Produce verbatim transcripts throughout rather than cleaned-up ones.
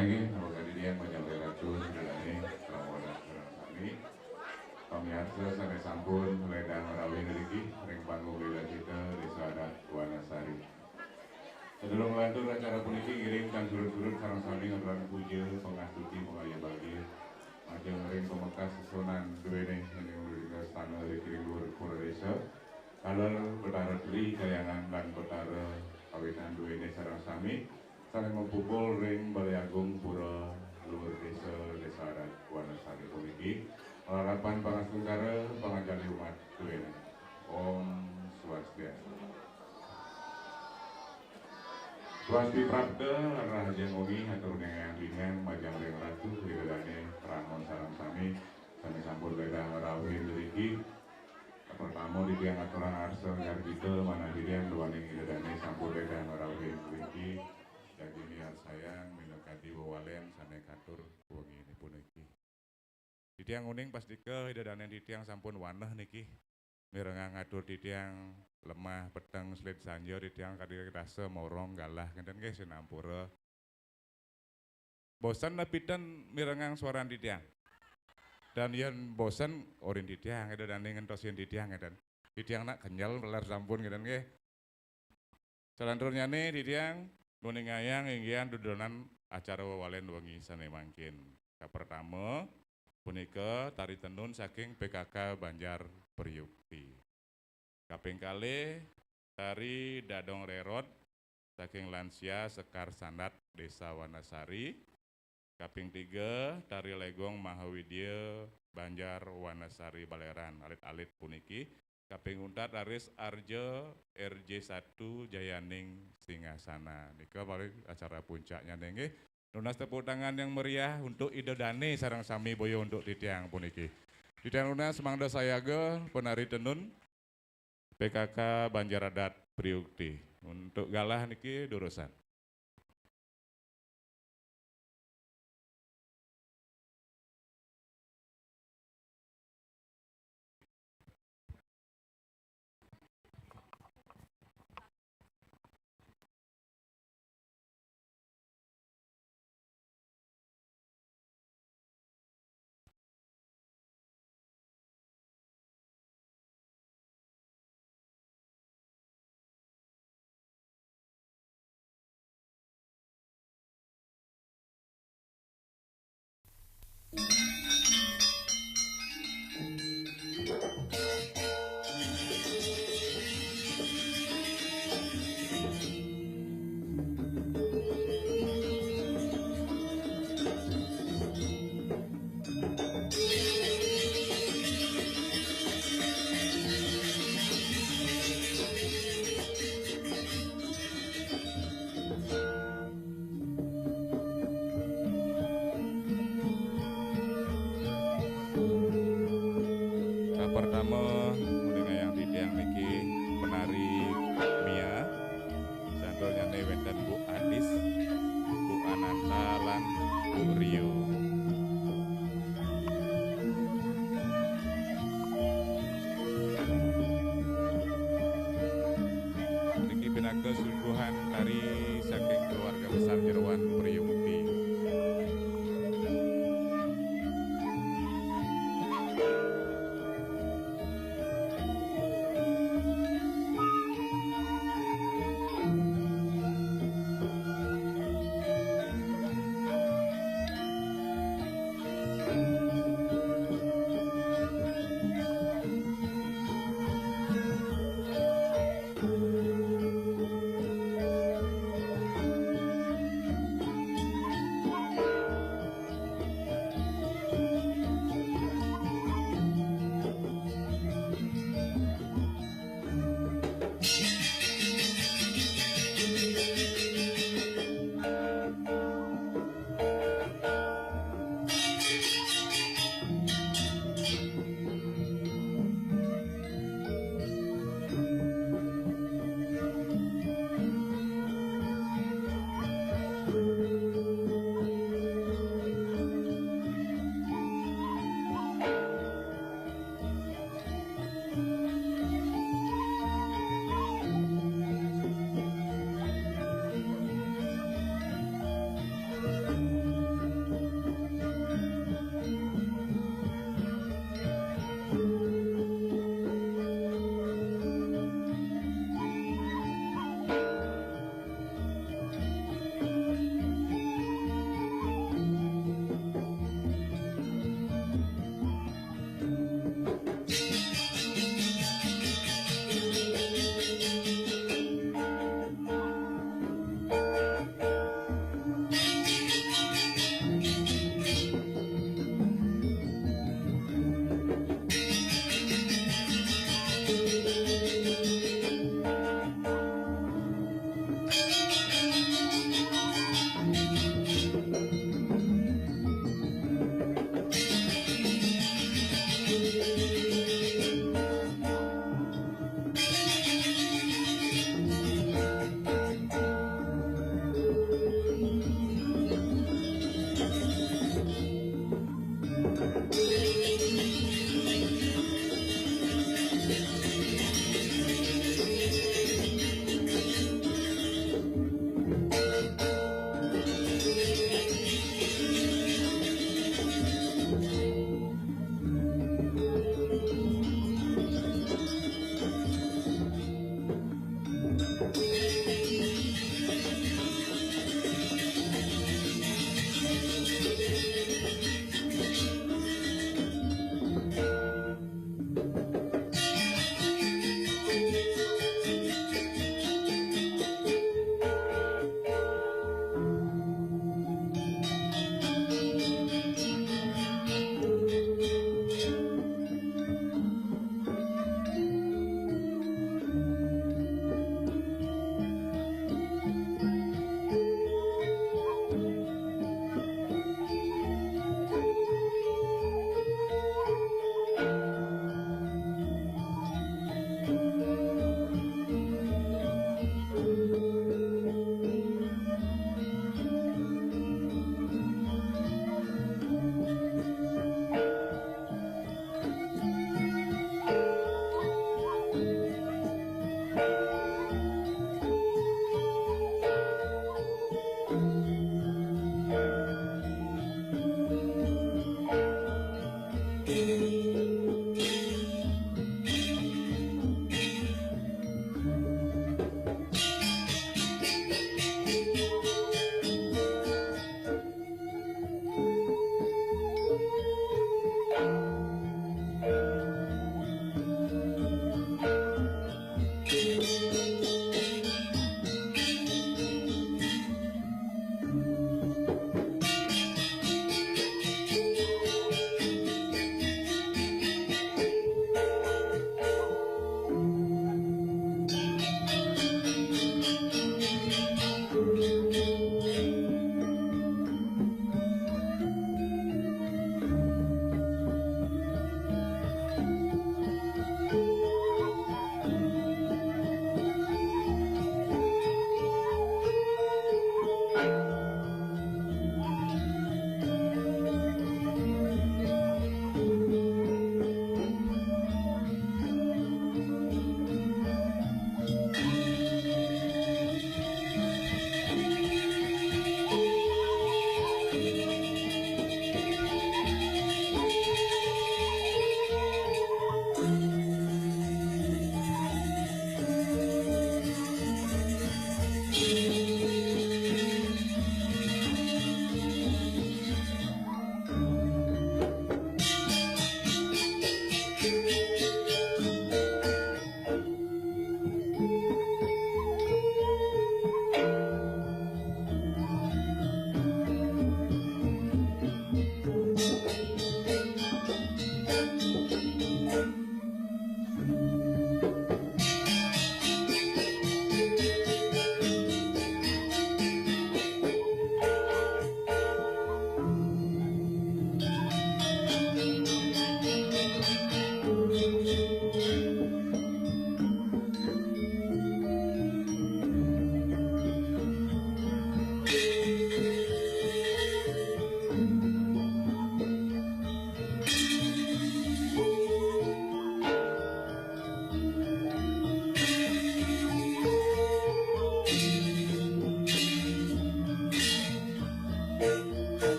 Inggih, mangga titiang majeng ratu, Ida Dané, sareng wadah sareng sami. Pamiarsa sané sampun lédang rauhin niki ring panggung lila kita Désa Adat Wanasari. Sadurung nglantur acara puniki, ngiring tan surud-surud sareng sami ngaturang puja, pangastuti, pangayu bagia majeng ring pamekas sesonan duéné, inggih punika stana ring luhur pura désa. Taler Betara Tri Kahyangan lan Betara Kawinan duéné sareng sami sané mapupul ring Balé Agung Pura Luhur Désa, Désa Adat Wanasari puniki, malarapan pangastungkara, panganjali umat duéné. Om Swastiastu. Swasti prapta, rahajeng wengi, atur ring ayang titiang, majeng ring Ratu, Ida Dané, Pramun sareng sami, sané sampun lédang ngrauhin ngriki. Pertama, titiang aturang arsa gargita manah titiang duaning Ida Dané sampun lédang ngrauhin ngriki. Jagi miarsayang minakadi wewalén sané katur wenginé puniki. Titiang uning pastika Ida Dané titiang sampun waneh niki. Mirengang atur titiang lemah peteng slid sanja, titiang kadi rasa morong galah ngéten nggih, sinampura. Bosen nepiten mirengang swaran titiang. Dan yén bosen, orin titiang, Ida Dané ngentosin titiang ngéten. Titiang nak kenyel, taler sampun ngéten nggih. Salanturnyané titiang nguningayang inggihan dudonan acara wewalén wengi sané mangkin. Kapertama, punika tari tenun saking P K K Banjar Priyukti. Kaping kalih, tari Dadong Rerot saking Lansia Sekar Sandat, Désa Wanasari. Kaping tiga, tari Legong Mahawidya, Banjar Wanasari, Baléran, alit-alit puniki. Kaping untat, raris Arja R J satu Jayaning Singasana. Nika paling acara puncaknyané nggih. Nunas tepuk tangan yang meriah untuk Ida Dané sareng sami boya untuk titiang puniki. Titiang nunas mangda sayaga penari tenun P K K Banjar Adat Priyukti. Untuk galah niki durusang. Kapertama, nguningayang titiang niki penari Mia, salanturnyané wénten Bu Adis, Bu Ananta lan Bu Rio. Niki pinaka suguhan tari saking keluarga besar Jeroan Priyamukti.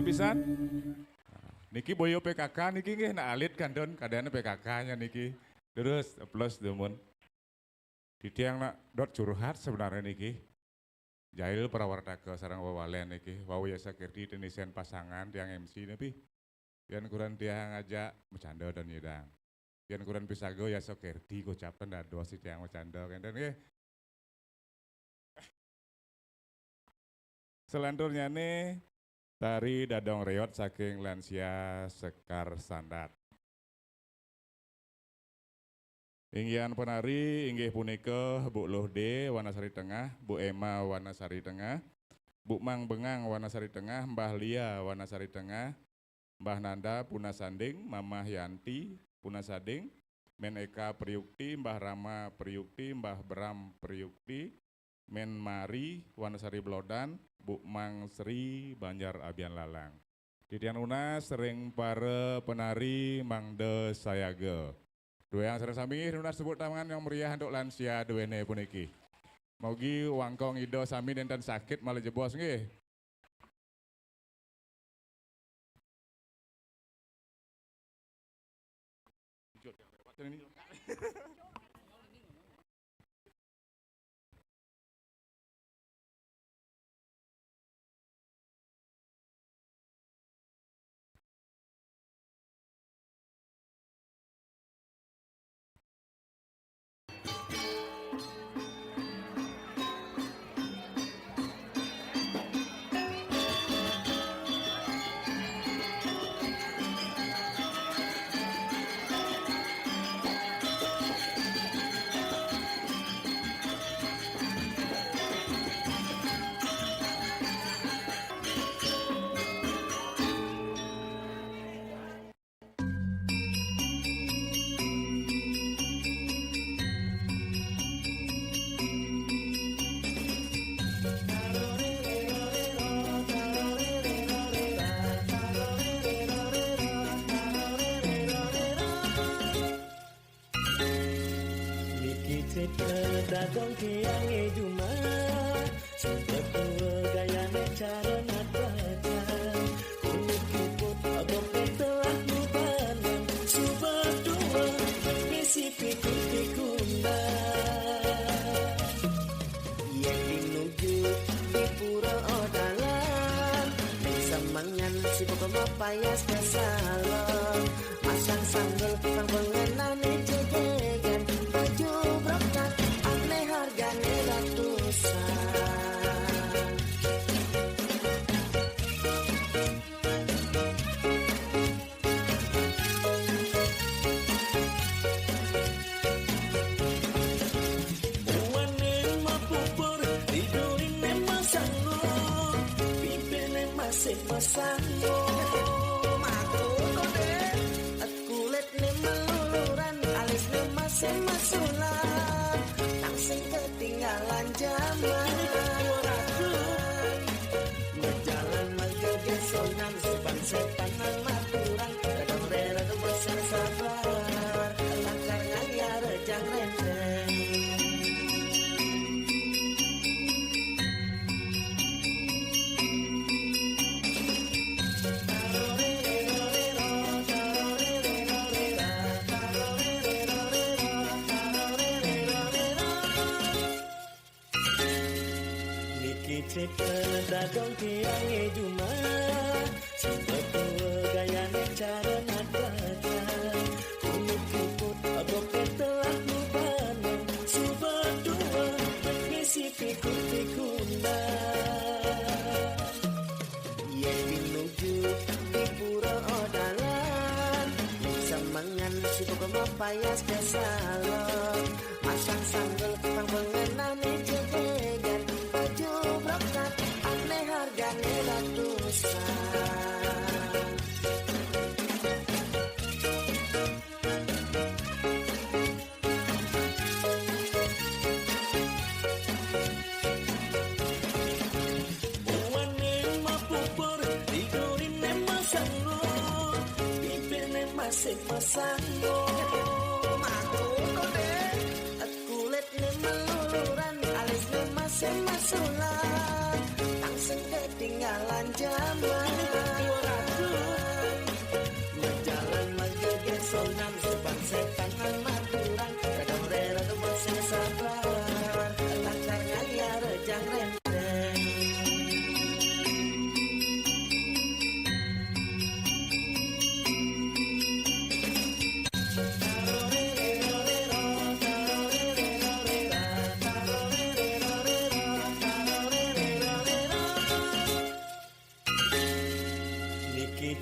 Pisan. Niki boyo P K K niki nggih, nak alit kantun keadaannya P K K-nya niki. Terus plus dumun. Titiang nak dot curhat sebenarnya niki. Jail prawartaka sareng wawalen niki. Wau ya sakirti tenisen pasangan tiang M C nepi. Yan kurang tiang aja bercanda dan nyidang. Yan kurang pisaga ya sakirti kocap dados si tiang bercanda kenten nggih. Selanturnya nih tari Dadong Reot saking Lansia Sekar Sandat. Inggihan penari inggih punika Bu Luh D Wanasari Tengah, Bu Emma Wanasari Tengah, Bu Mang Bengang Wanasari Tengah, Mbah Lia Wanasari Tengah, Mbah Nanda Punasanding, Mamah Yanti Punasading, Men Eka Priyukti, Mbah Rama Priyukti, Mbah Bram Priyukti, Men Mari Wanasari Blodan, Bu Mang Sri Banjar Abian Lalang. Titiang nunas ring para penari mangda sayaga. Duéang sareng sami nunas tepuk tangan yang meriah untuk lansia duéné puniki. Mugi wangkong ida sami nénten sakit malih jebos nggih. Niki crita dadong tiangé jumah, suba tua gayané cara ngatacang. Kulit kiput abot telah mubanan, suba tua misi pikun-pikunan. Yén pinuju di pura odalan, ning semengan sibuk mapayas ka salon. Masang sanggul pang pangenané jegegan, baju brokat ané hargané ratusan. Buané mapupur, diduriné masangu, pipiné masih masangu. Kulitné meluluran, alisné masih masulan, nang sing ketinggalan jaman. Majalan maggegesonan, sopan-sopanan maturan, kadang rera besar sabar, lakar ngayar jang renteng. Niki crita dadong tiangé jumah, suba tua gayané cara ngatacang. Kulit kiput abot telah mubanan, suba tua misi pikun-pikunan. Yén pinuju di pura odalan, semengan sibuk mapayas ka salon. Masang sanggul pang pangenané jegegan, baju brokat ané hargané ratusan. Buané mapupur, diduriné masangu, pipiné masih masangu. Kulitné meluluran, alisné masih masulan, nang sing ketinggalan jaman.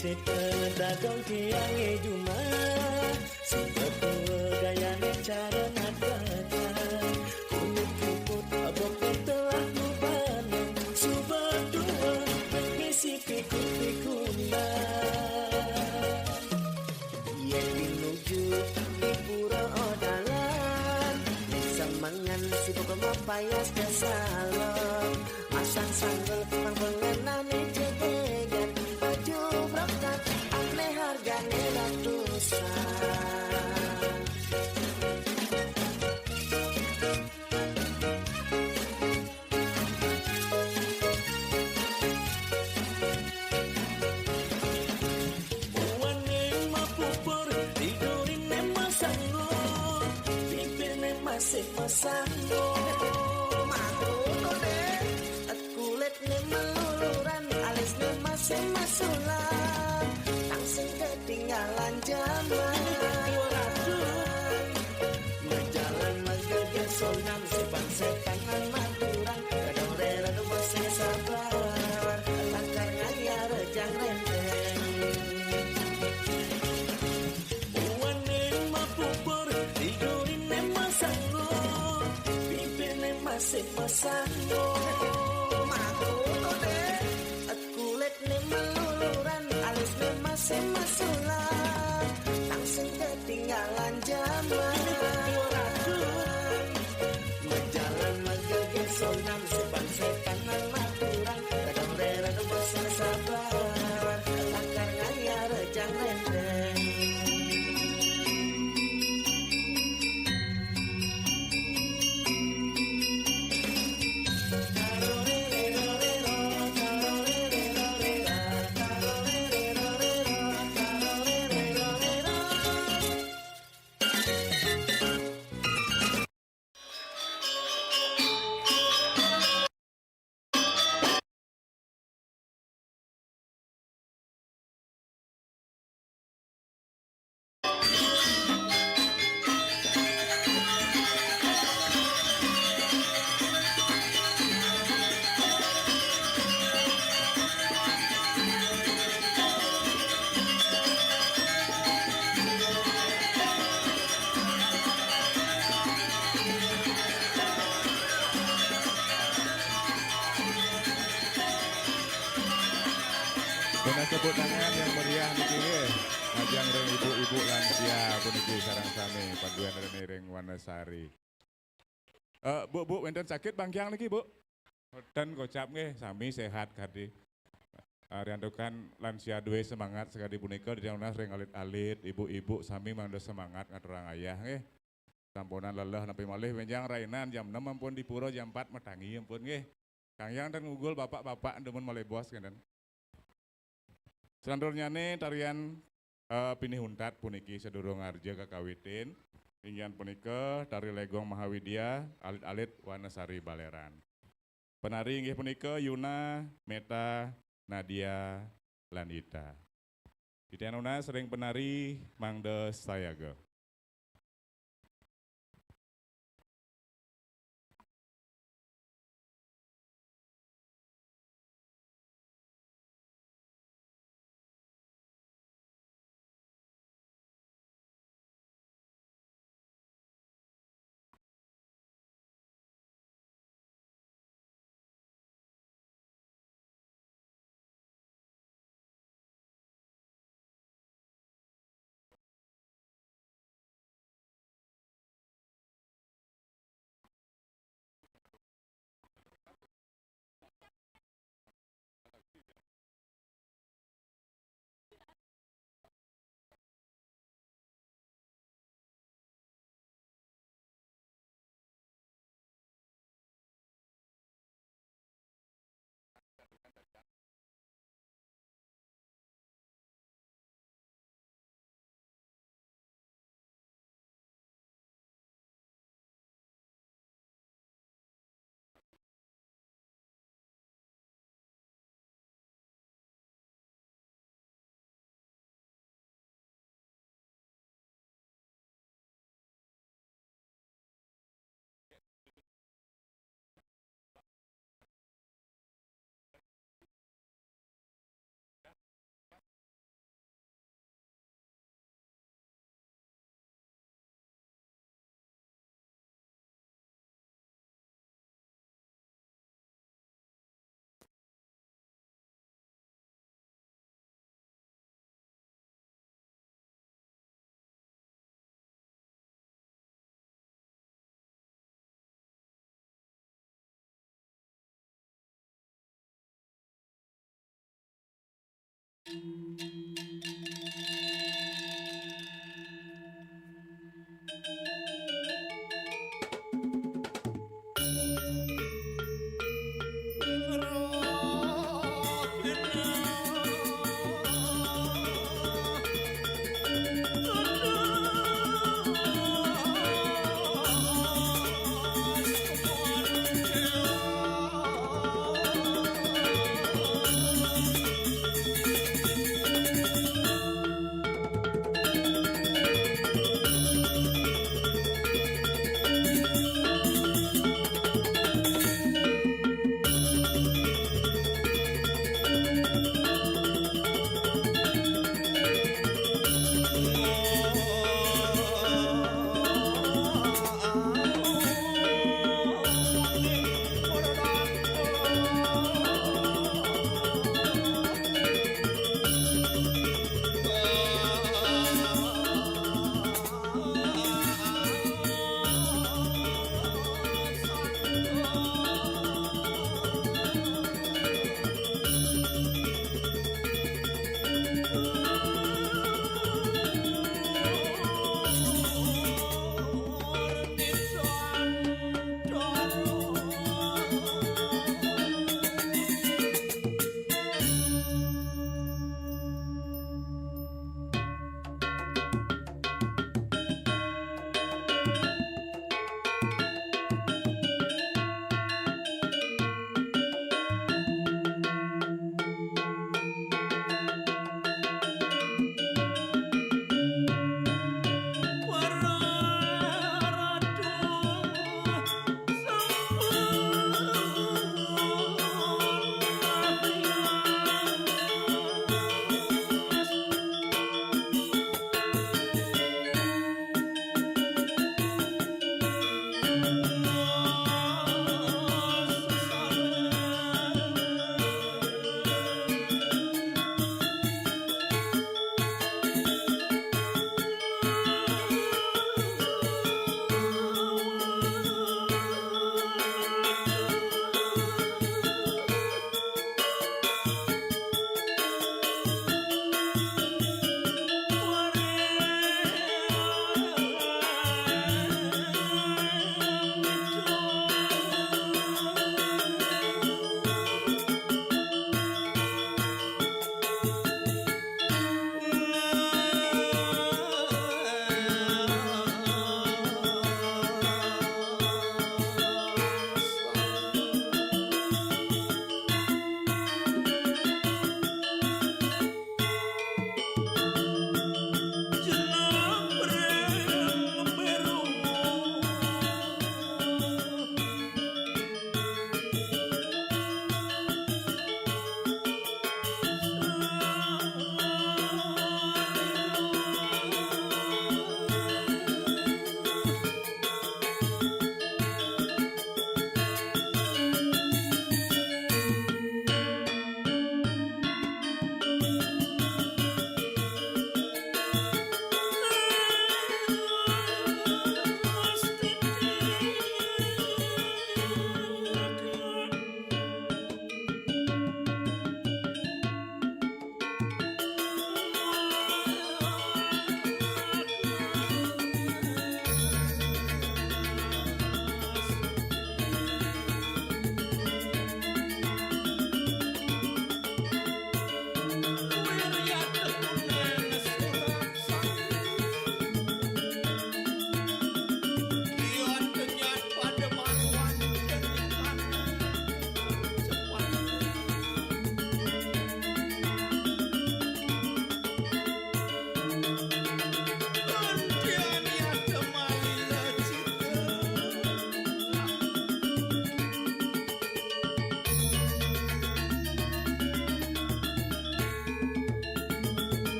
Sing pedagong tiangé jumah, sing betua gayané cara ngadakang. Kulit puput abokné telah mubanang, suba tua bek misi pikun-pikunan. Yén tinuju di pura odalan, di samengan sibuk mapayas ka salon. Masang sanggul pang pangenané jejegan, baju brokat, ané hargané ratusan. Buané mapupur, tiduriné masangu, pipiné masih masangu. Mangku to, Dék. Kulitné maluluran, alisné masih masulan, tang sing ketinggalan jaman. Majalan magegesonan, sepan-sepanan maturan, kadang rera masih sabar, lakar ngayah rejang renteng. Buané mapupur, tiduriné masangu, pipiné masih masangu. Mangku to, Dék. Kulitné maluluran, alisné masih masulan, tang sing ketinggalan jaman. Majalan magegesonan, sepan-sepanan maturan, kadang rera masih sabar, lakar ngayah rejang renteng. Tunas tepuk tangan yang meriah niki nggih. Majeng ring ibu-ibu lansia puniki sareng sami paduan rene ring Wanasari. Eh, Bu, Bu, wénten sakit bangkiang niki, Bu? Mboten kocap nggih, sami sehat kadi. Eh, riantukan lansia duwé semangat sakadi punika, dadi nunas ring alit-alit, ibu-ibu sami mangda semangat ngaturang ayah nggih. Sampunang leleh napi malih, wénjang rainan jam enam ampun di pura, jam empat matangi ampun nggih. Kang Hyang ten ngugul bapak-bapak demen malih bos ngénten. Selanturnyané tarian, eh, pinih untat puniki sadurung arja kakawitin. Inggih punika tari Legong Mahawidya, alit-alit Wanasari Baleran. Penari inggih punika Yuna, Meta, Nadia, lan Ita. Titiang nunas ring penari mangda sayaga.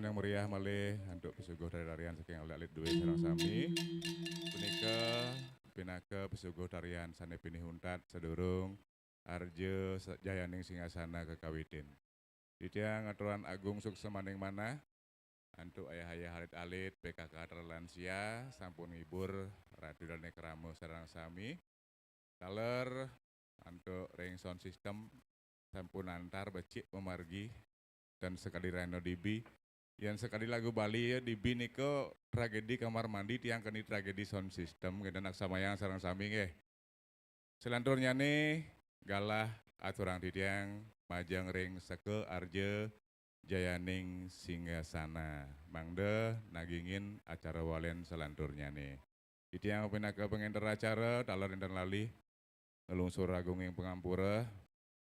Yang meriah malih antuk pisuguh tari-tarian saking alit-alit dué sareng sami. Punika pinaka pisuguh tarian sané pinih untat sadurung Arja Sa-, Jayaning Singasana kakawitin. Titiang ngaturan agung suksemaning manah antuk ayah-ayah alit-alit, P K K Terlansia sampun ngibur Ratu Dané Krama sareng sami. Taler antuk ring sound system sampun antar becik mamargi dan sakadi rahina D B. Yén sakadi lagu Bali ya, D B nika tragedi kamar mandi, tiang keni tragedi sound system, kénten aksamayang sareng sami nggih. Selanturnyané galah aturang titiang majeng ring Seka Arja Jayaning Singasana. Mangda nagingin acara walén selanturnyané. Titiang pinaka pangénter acara, taler nénten lali nglungsur agunging pangampura,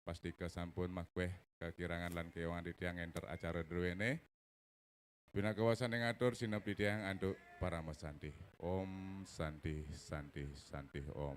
pastika sampun makwéh kakirangan lan kéwangan titiang ngénter acara druéné. Pinaka wasananing atur sineb titiang antuk parama santi. Om Santi, Santi, Santi, Om.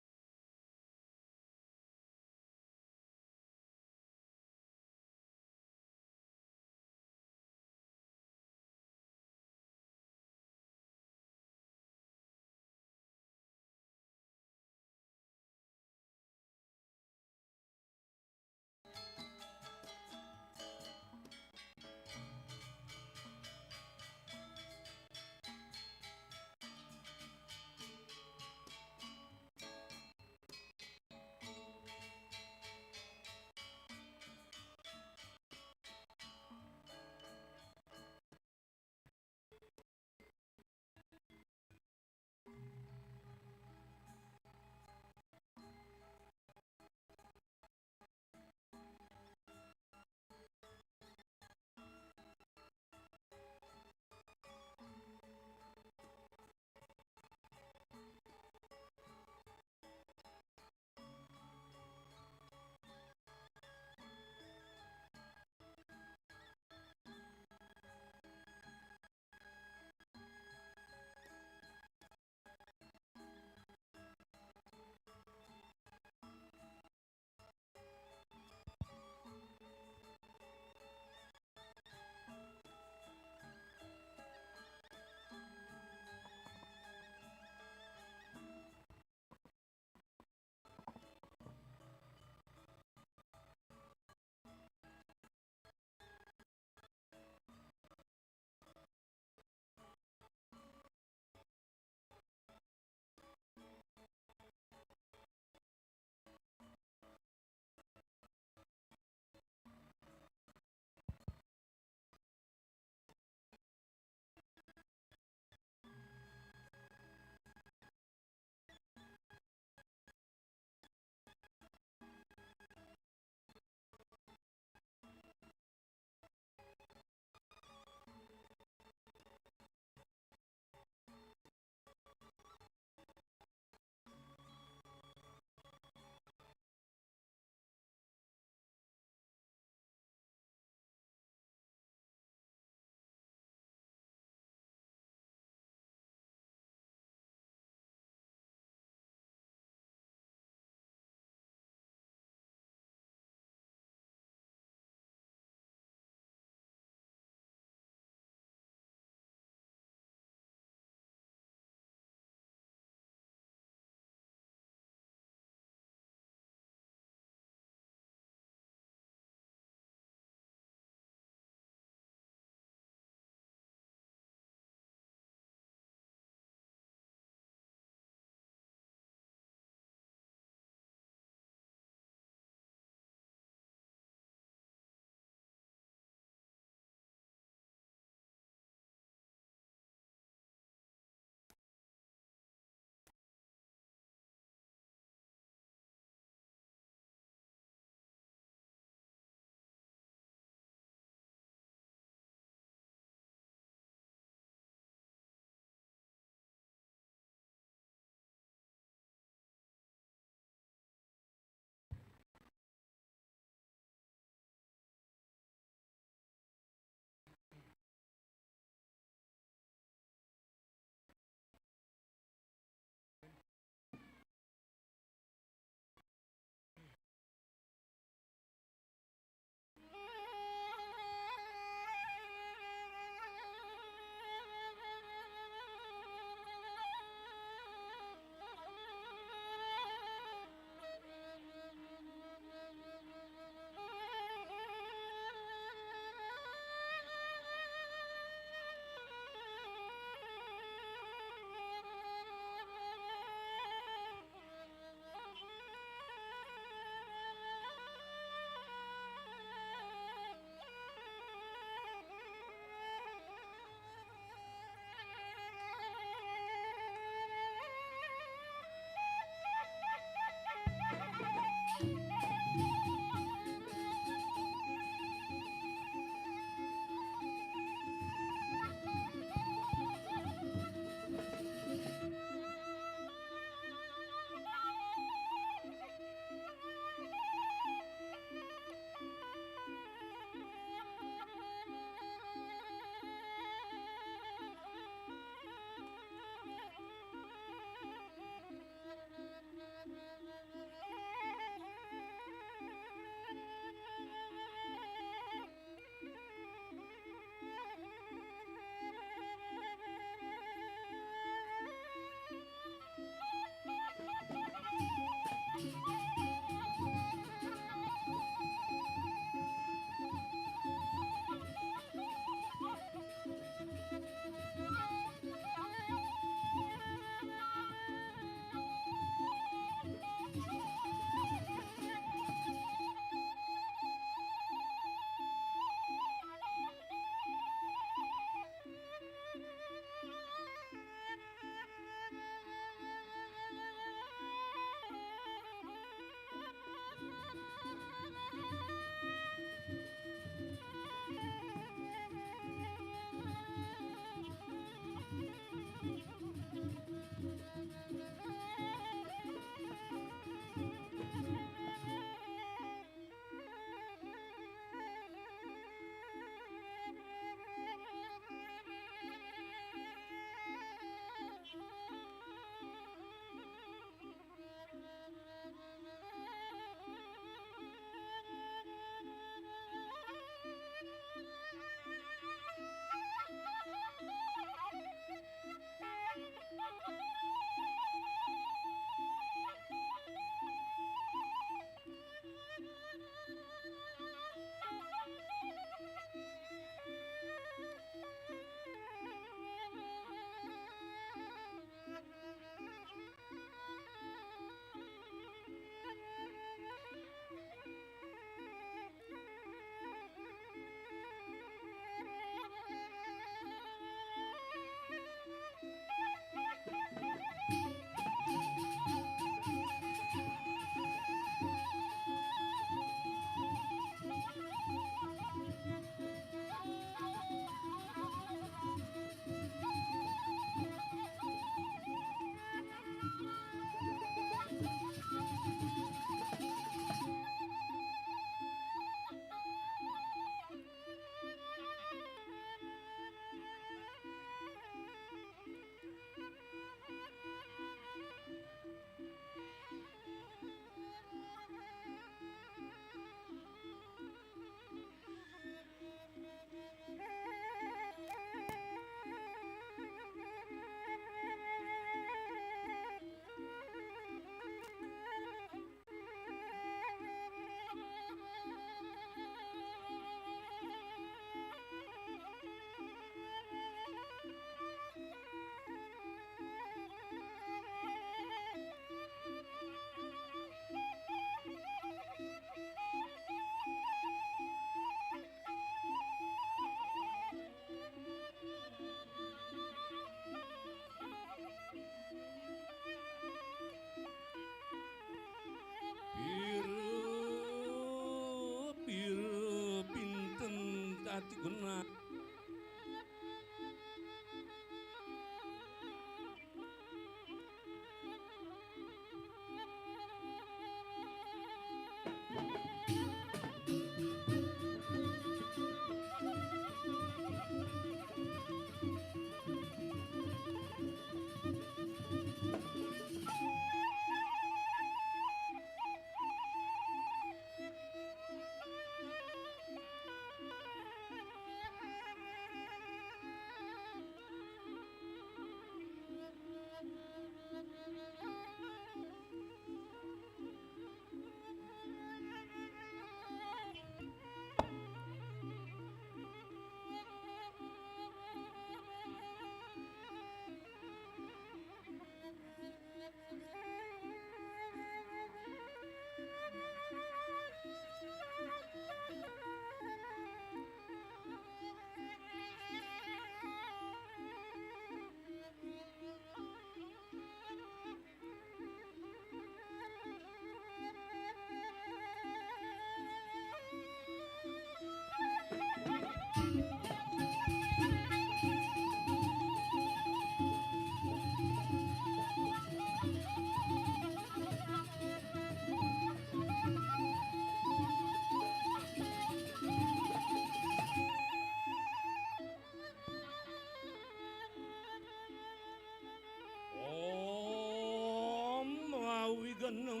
Enem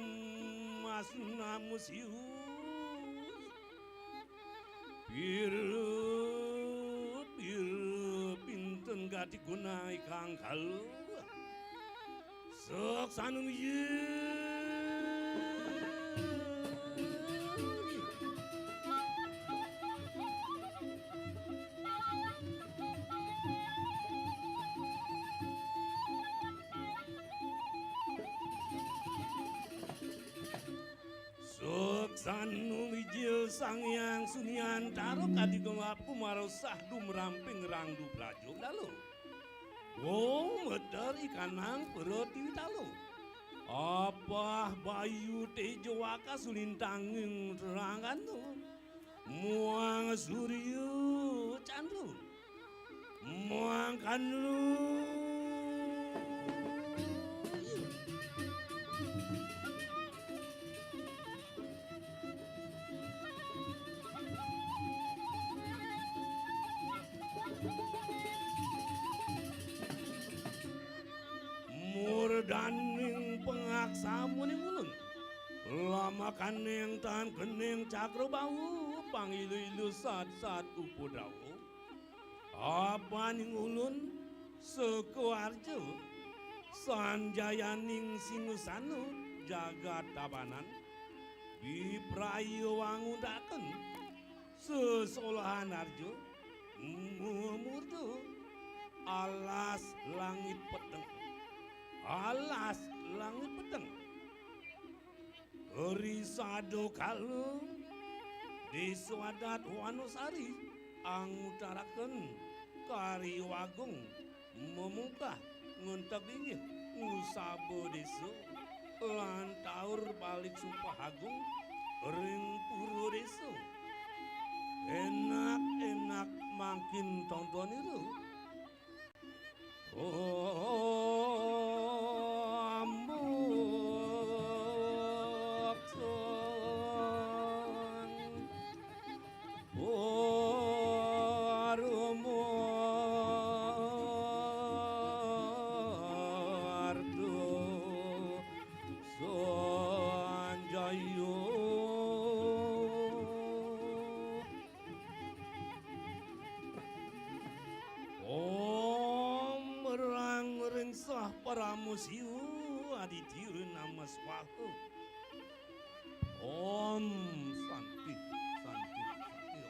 mas namu siu. Pira, pira pinten gati guna ikang kalu. Sok sanung ye. Suksanung ijil Sang Hyang Suniantara kadi gelap kumarosah dumramping rangdu prajo dalu. Wong meder ikanang peretiwi talu. Apah bayu tejo waka sulintanging teranganu. Muang surya candra. Muang kanlu. Murdaning pangaksamuning ulun. Lamakaning tan kening cakrabawa pangilu-ilu sat-sat upadrawa. Apaning ulun seka arja sanjayaning singasana jagat tabanan bipraya wangundaken sesolahan arja mamurda alas langit peteng. Alas langit peteng. Ri sada kala, Desa Adat Wanasari angutaraken karya agung mamungkah ngenteg inggih ngusaba desa lan taur balik sumpah agung ring pura desa. Enak-enak mangkin tontonira. Om Bok Song Paramo Arto Sanjayo. Om Rang Rengsah Paramo Siwa Aditya Nama Swaha. Om Santi, Santi, Santi Om.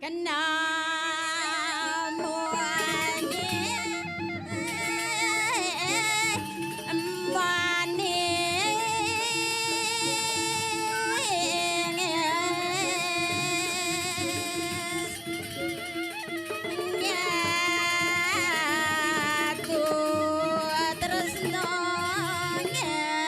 Kena munyi manis nyatu tresno nyawang.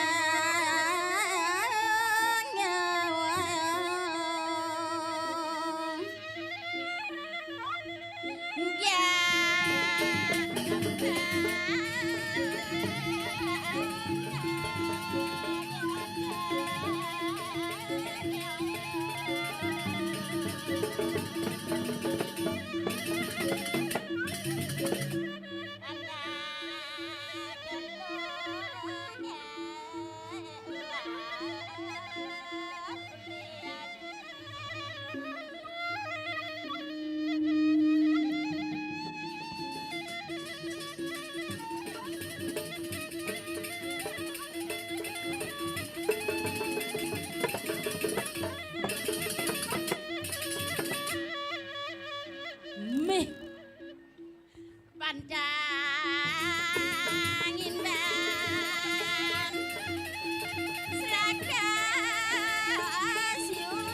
Mih. Pandang indan seraga siun.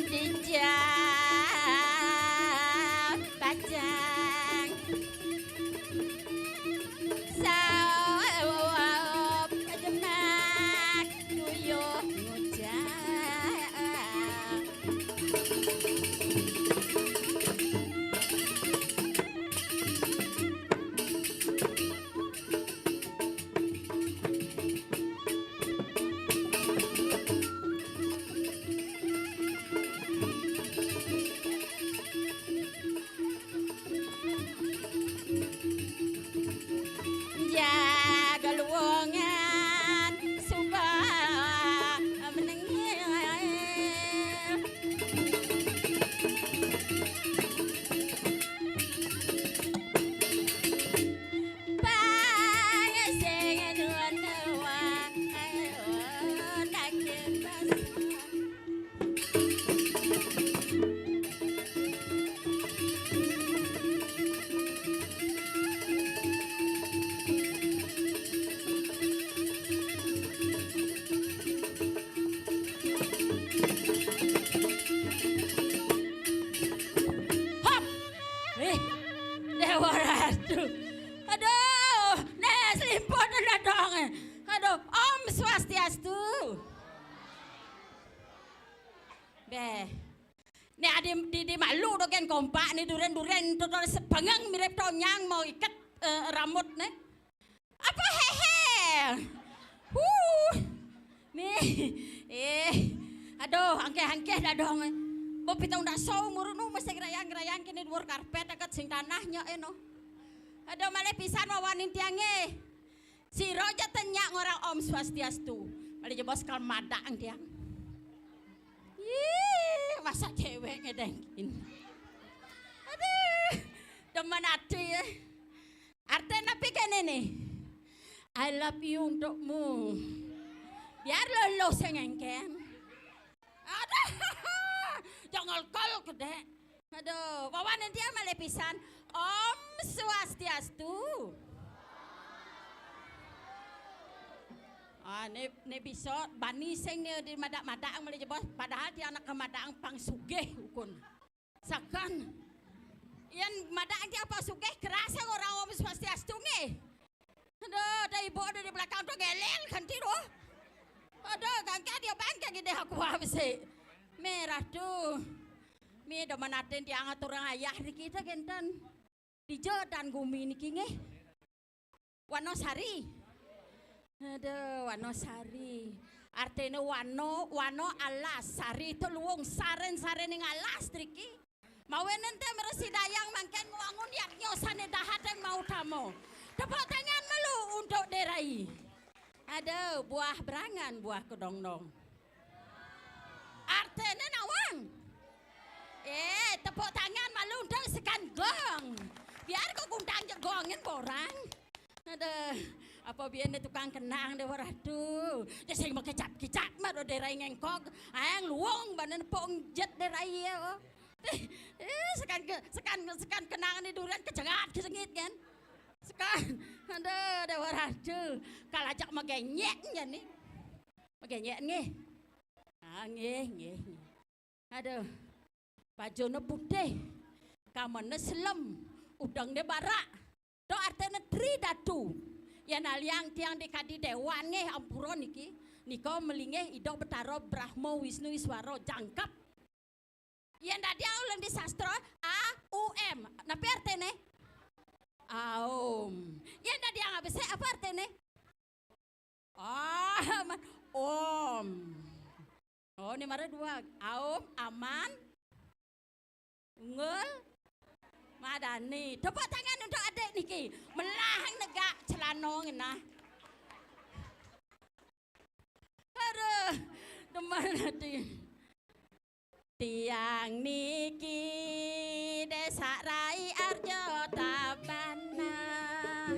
Dijak pajang sawep jemak tuyuh ngujang. Jaga luwungan suba menengil. Bang sing nuwun nuwun, ayo, nagih pasang. Hop! Eh, Dewa Ratu. Aduh, nek selimput dadonge. Aduh, Om Swastiastu. Beh. Nek adi di, di malu dogen kompak ni duren-duren totol sebengeng mirip tonyang mau iket, eh, rambut ne. Apa hehe? Huh. Nih. Eh. Aduh, angkeh-angkeh dadong. Mbok pitung dasa umur nu mesti ngrayang-ngrayang kene dhuwur karpet akat sing tanah nyok eno. Aduh, malih pisan wawanin tiange. Sira aja tenyak ngorang Om Swastiastu. Malih jebos kal madak tiang. Ih, masa cewek ngedengin. Aduh, demen ati ya. Artine napi kene nih? I love you untukmu. Biar lolo sing engken. Aduh, jangan kol gede. Aduh, wawan dia malih pisan. Om Swastiastu. Ah, ne, ne bisa bani sing ne di madak-madak malih jebos. Padahal dia anak ke madak pang sugih ukun. Sakan. Yen madak dia apa sugih kerasa orang Om Swastiastu nggih. Aduh, ada ibu ada di belakang tuh geleng ganti tuh. Aduh, gangka dia bangka gede aku apa sih. Merah tuh. Mi demen atin tiang aturang ayah di kita genten. Di jodan gumi niki nggih. Wanosari. Aduh, Wanosari. Artine wano, wano alas, sari itu luwung saren-sarening alas driki. Mawen ente meresidayang mangken ngwangun yaknya sane dahaten mau tamo. Tepuk tangan malu untuk Derai. Aduh, buah berangan, buah kedongdong. Artene nawang. Eh, tepuk tangan malu untuk sekan gong. Biar kok gundang jegongin borang. Aduh, apa biyen tukang kenang deh warah tuh. Ya sing mau kecap-kecap mah Derai ngengkok. Ayang luwung banen pong jet Derai ya. Oh. Eh, eh, sekan ke, sekan sekan kenangan di durian kejengat kesengit kan. Sekan. Aduh, deh warah tuh. Kalajak magenyek ya nih. Magenyek nggih. Ah, nggih, nggih, nggih. Aduh. Bajune putih. Kamene selem. Udangne barak. To artene tri datu. Yen aliang tiang dikadi dewan nggih ampura niki. Nika melinggih Ida Betara Brahma Wisnu Iswara jangkep. Yen dadi ulun di sastra A U M. Napi artene? Aum. Yen dadi abesik apa artene? Ah, aman. Om. Oh, ini mara dua. Aum, aman. Unggul. Madani. Tepuk tangan untuk adik niki. Melah negak celana ngenah. Aduh, demen ati. Tiang niki Desa Rai Arjo Tabanan.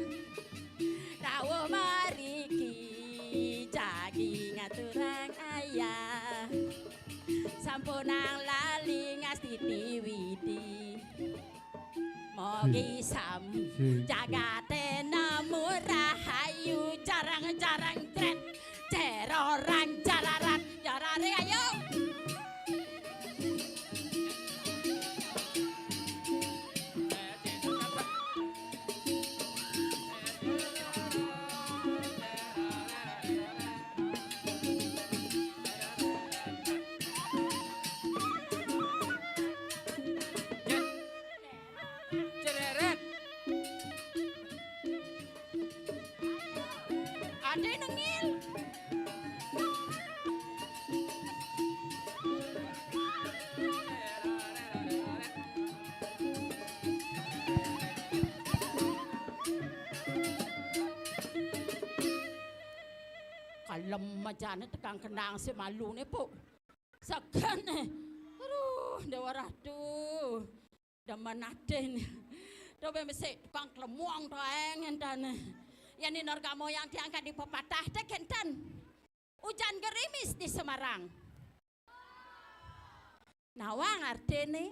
Dawuh mariki jagi ngaturang ayah. Sampunang lali ngastiti widi. Mogi sam jagate nemu rahayu jarang-jarang tret. Ceroran jararan jarare ayo. Cereret. Ade nengil. Kalem ajane tekang kenang si malune, Puk. Seken, eh. Aduh, Dewa Ratu. Demen aden. Coba mesti tukang klemong to ae ngentane. Yen inerga moyang tiang kadi pepatah te kenten. Ujan gerimis di Semarang. Nawang artine.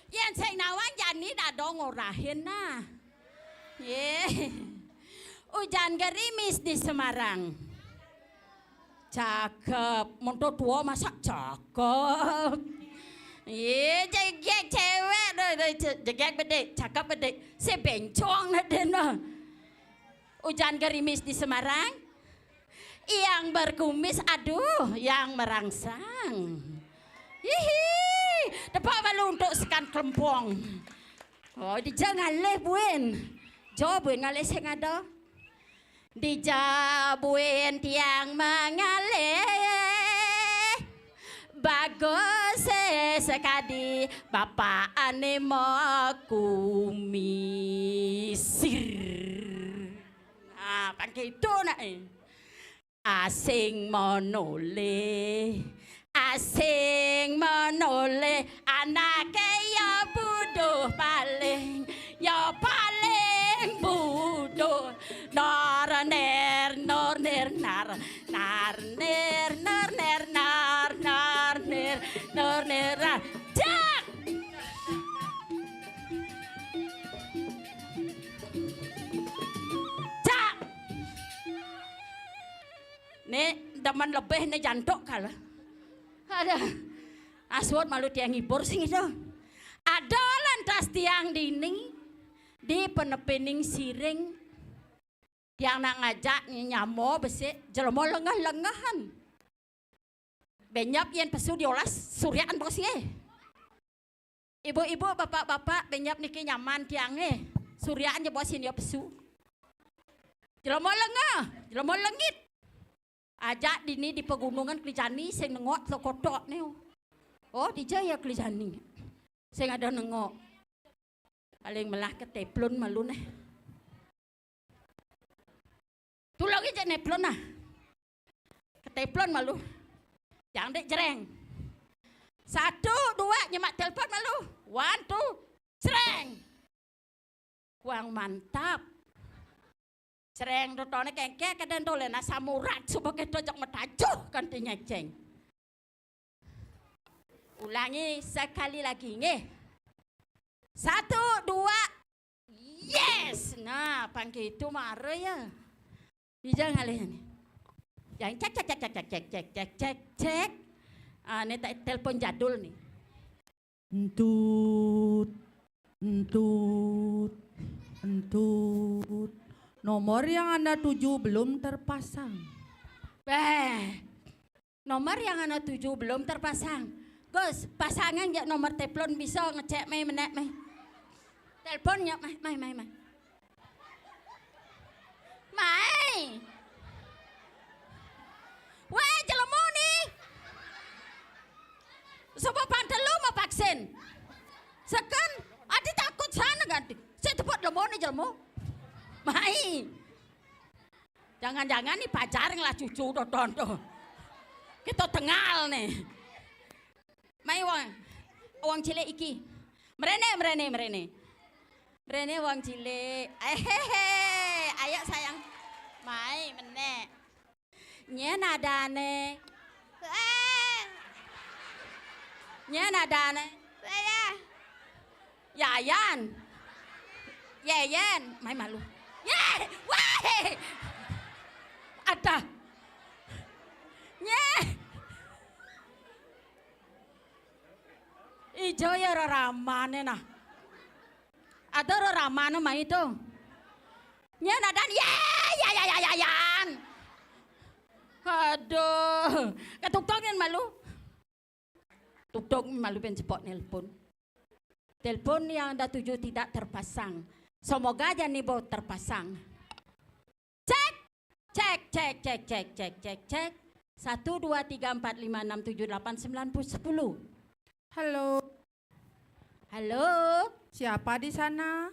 Yen sing nawang jani dado ngorahin nah. Ye. Ujan gerimis di Semarang. Cakep, monto tua masak cakep. Ye, jegek cewek, deh, deh, je-, jegek bedik, cakep bedik. Si bencong deh, deh, nah. Ujan gerimis di Semarang, yang berkumis, aduh, yang merangsang. Hihi, tepuk malu untuk sekan kelempong. Oh, dija ngalih buin. Jo buin ngalih sing ada. Dija buin tiang mangalih. Bagus, eh, sekadi bapak ane makumisir. Nah, kan gitu nak, eh. Asing monoleh, asing monoleh, anake ya buduh paling, ya paling buduh. Nor ner, nor ner, nar, nar ner, nor ner, nar, nar ner, nor ner, nar. Jak! Jak! Nek demen lebih nek jantuk kalah. Aduh. Aswat malu tiang ngibur sing itu. Ada lantas tiang dini di penepining siring Tiang nak ngajak nyamo besik, jelema lengeh-lengehan. Benyap yen pesu diolas, suriaan bos nggih. Ibu-ibu, bapak-bapak, benyap niki nyaman tiang nggih. Suriaan je bos yen pesu. Jelema lengeh, jelema lengit. Ajak dini di pegunungan Kelijani sing nengok tlo kotok ne. Oh, dija ya Kelijani. Sing ada nengok. Paling melah keteplon malu neh. Tulung ije neplon nah. Keteplon malu. Jang dek jereng. Satu, dua, nyemak telepon malu. One, two, jereng. Kuang mantap. Jereng dotone kengke kedan dolen asam urat suba keto jok metajuh kanti nyeceng. Ulangi sekali lagi, nggih. Satu, dua, yes. Nah, pang gitu mara ya. Dija ngalih ni. Yang cek, cek, cek, cek, cek, cek, cek, cek, cek. Ah, ni te-, telepon jadul ni. Entut, entut, entut. Nomor yang Anda tuju belum terpasang. Beh, nomor yang Anda tuju belum terpasang. Gus, pasangan ya nomor telepon bisa ngecek mai menek mai. Telepon ya mai, mai, mai, mai. Mai. Weh, jelemu ni. Suba pang telu mau vaksin. Seken, adi takut sana ganti. Saya tepuk jelemu ni jelemu. Mai. Jangan-jangan ni pajar ngelah cucu doton tu. Kita tengal ni. Mai wong, wong cilik iki. Mrene, mrene, mrene. Mrene wong cilik. Ehehe, ayo sayang. Mai menek. Nyen adane. Weh. Nyen adane. Weh. Yayan. Yeyen, mai malu. Ye, weh. Ada. Nye. Ijo ya reramane nah. Ada reramane mai tu. Nye nadan ye, ya, ya, ya, ya, yan. Aduh, ketuktongin malu. Tuktok malu pen cepok nelpon. Telepon yang Anda tuju tidak terpasang. Semoga aja nih, Bo, terpasang. Cek, cek, cek, cek, cek, cek, cek, cek. Satu, dua, tiga, empat, lima, enam, tujuh, delapan, sembilan, sepuluh. Halo. Halo. Siapa di sana?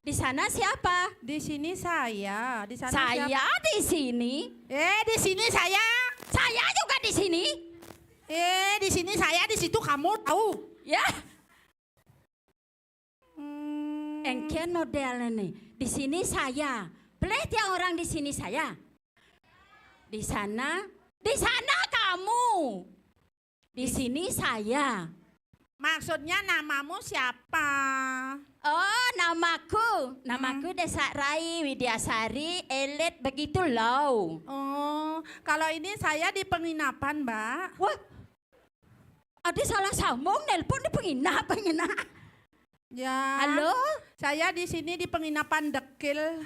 Di sana siapa? Di sini saya. Di sana siapa? Saya di sini. Eh, di sini saya. Saya juga di sini. Eh, di sini saya, di situ kamu, tahu? Ya. Hmm. Engken model ini. Di sini saya. Pelih tiang orang di sini saya. Di sana, di sana kamu. Di sini saya. Maksudnya namamu siapa? Oh, namaku, namaku Hmm. Desa Rai Widiasari, elit begitu loh. Oh, kalau ini saya di penginapan, Mbak. Wah, ada salah sambung, nelpon di penginapan, ngenak. Ya. Halo? Saya di sini di penginapan Dekil.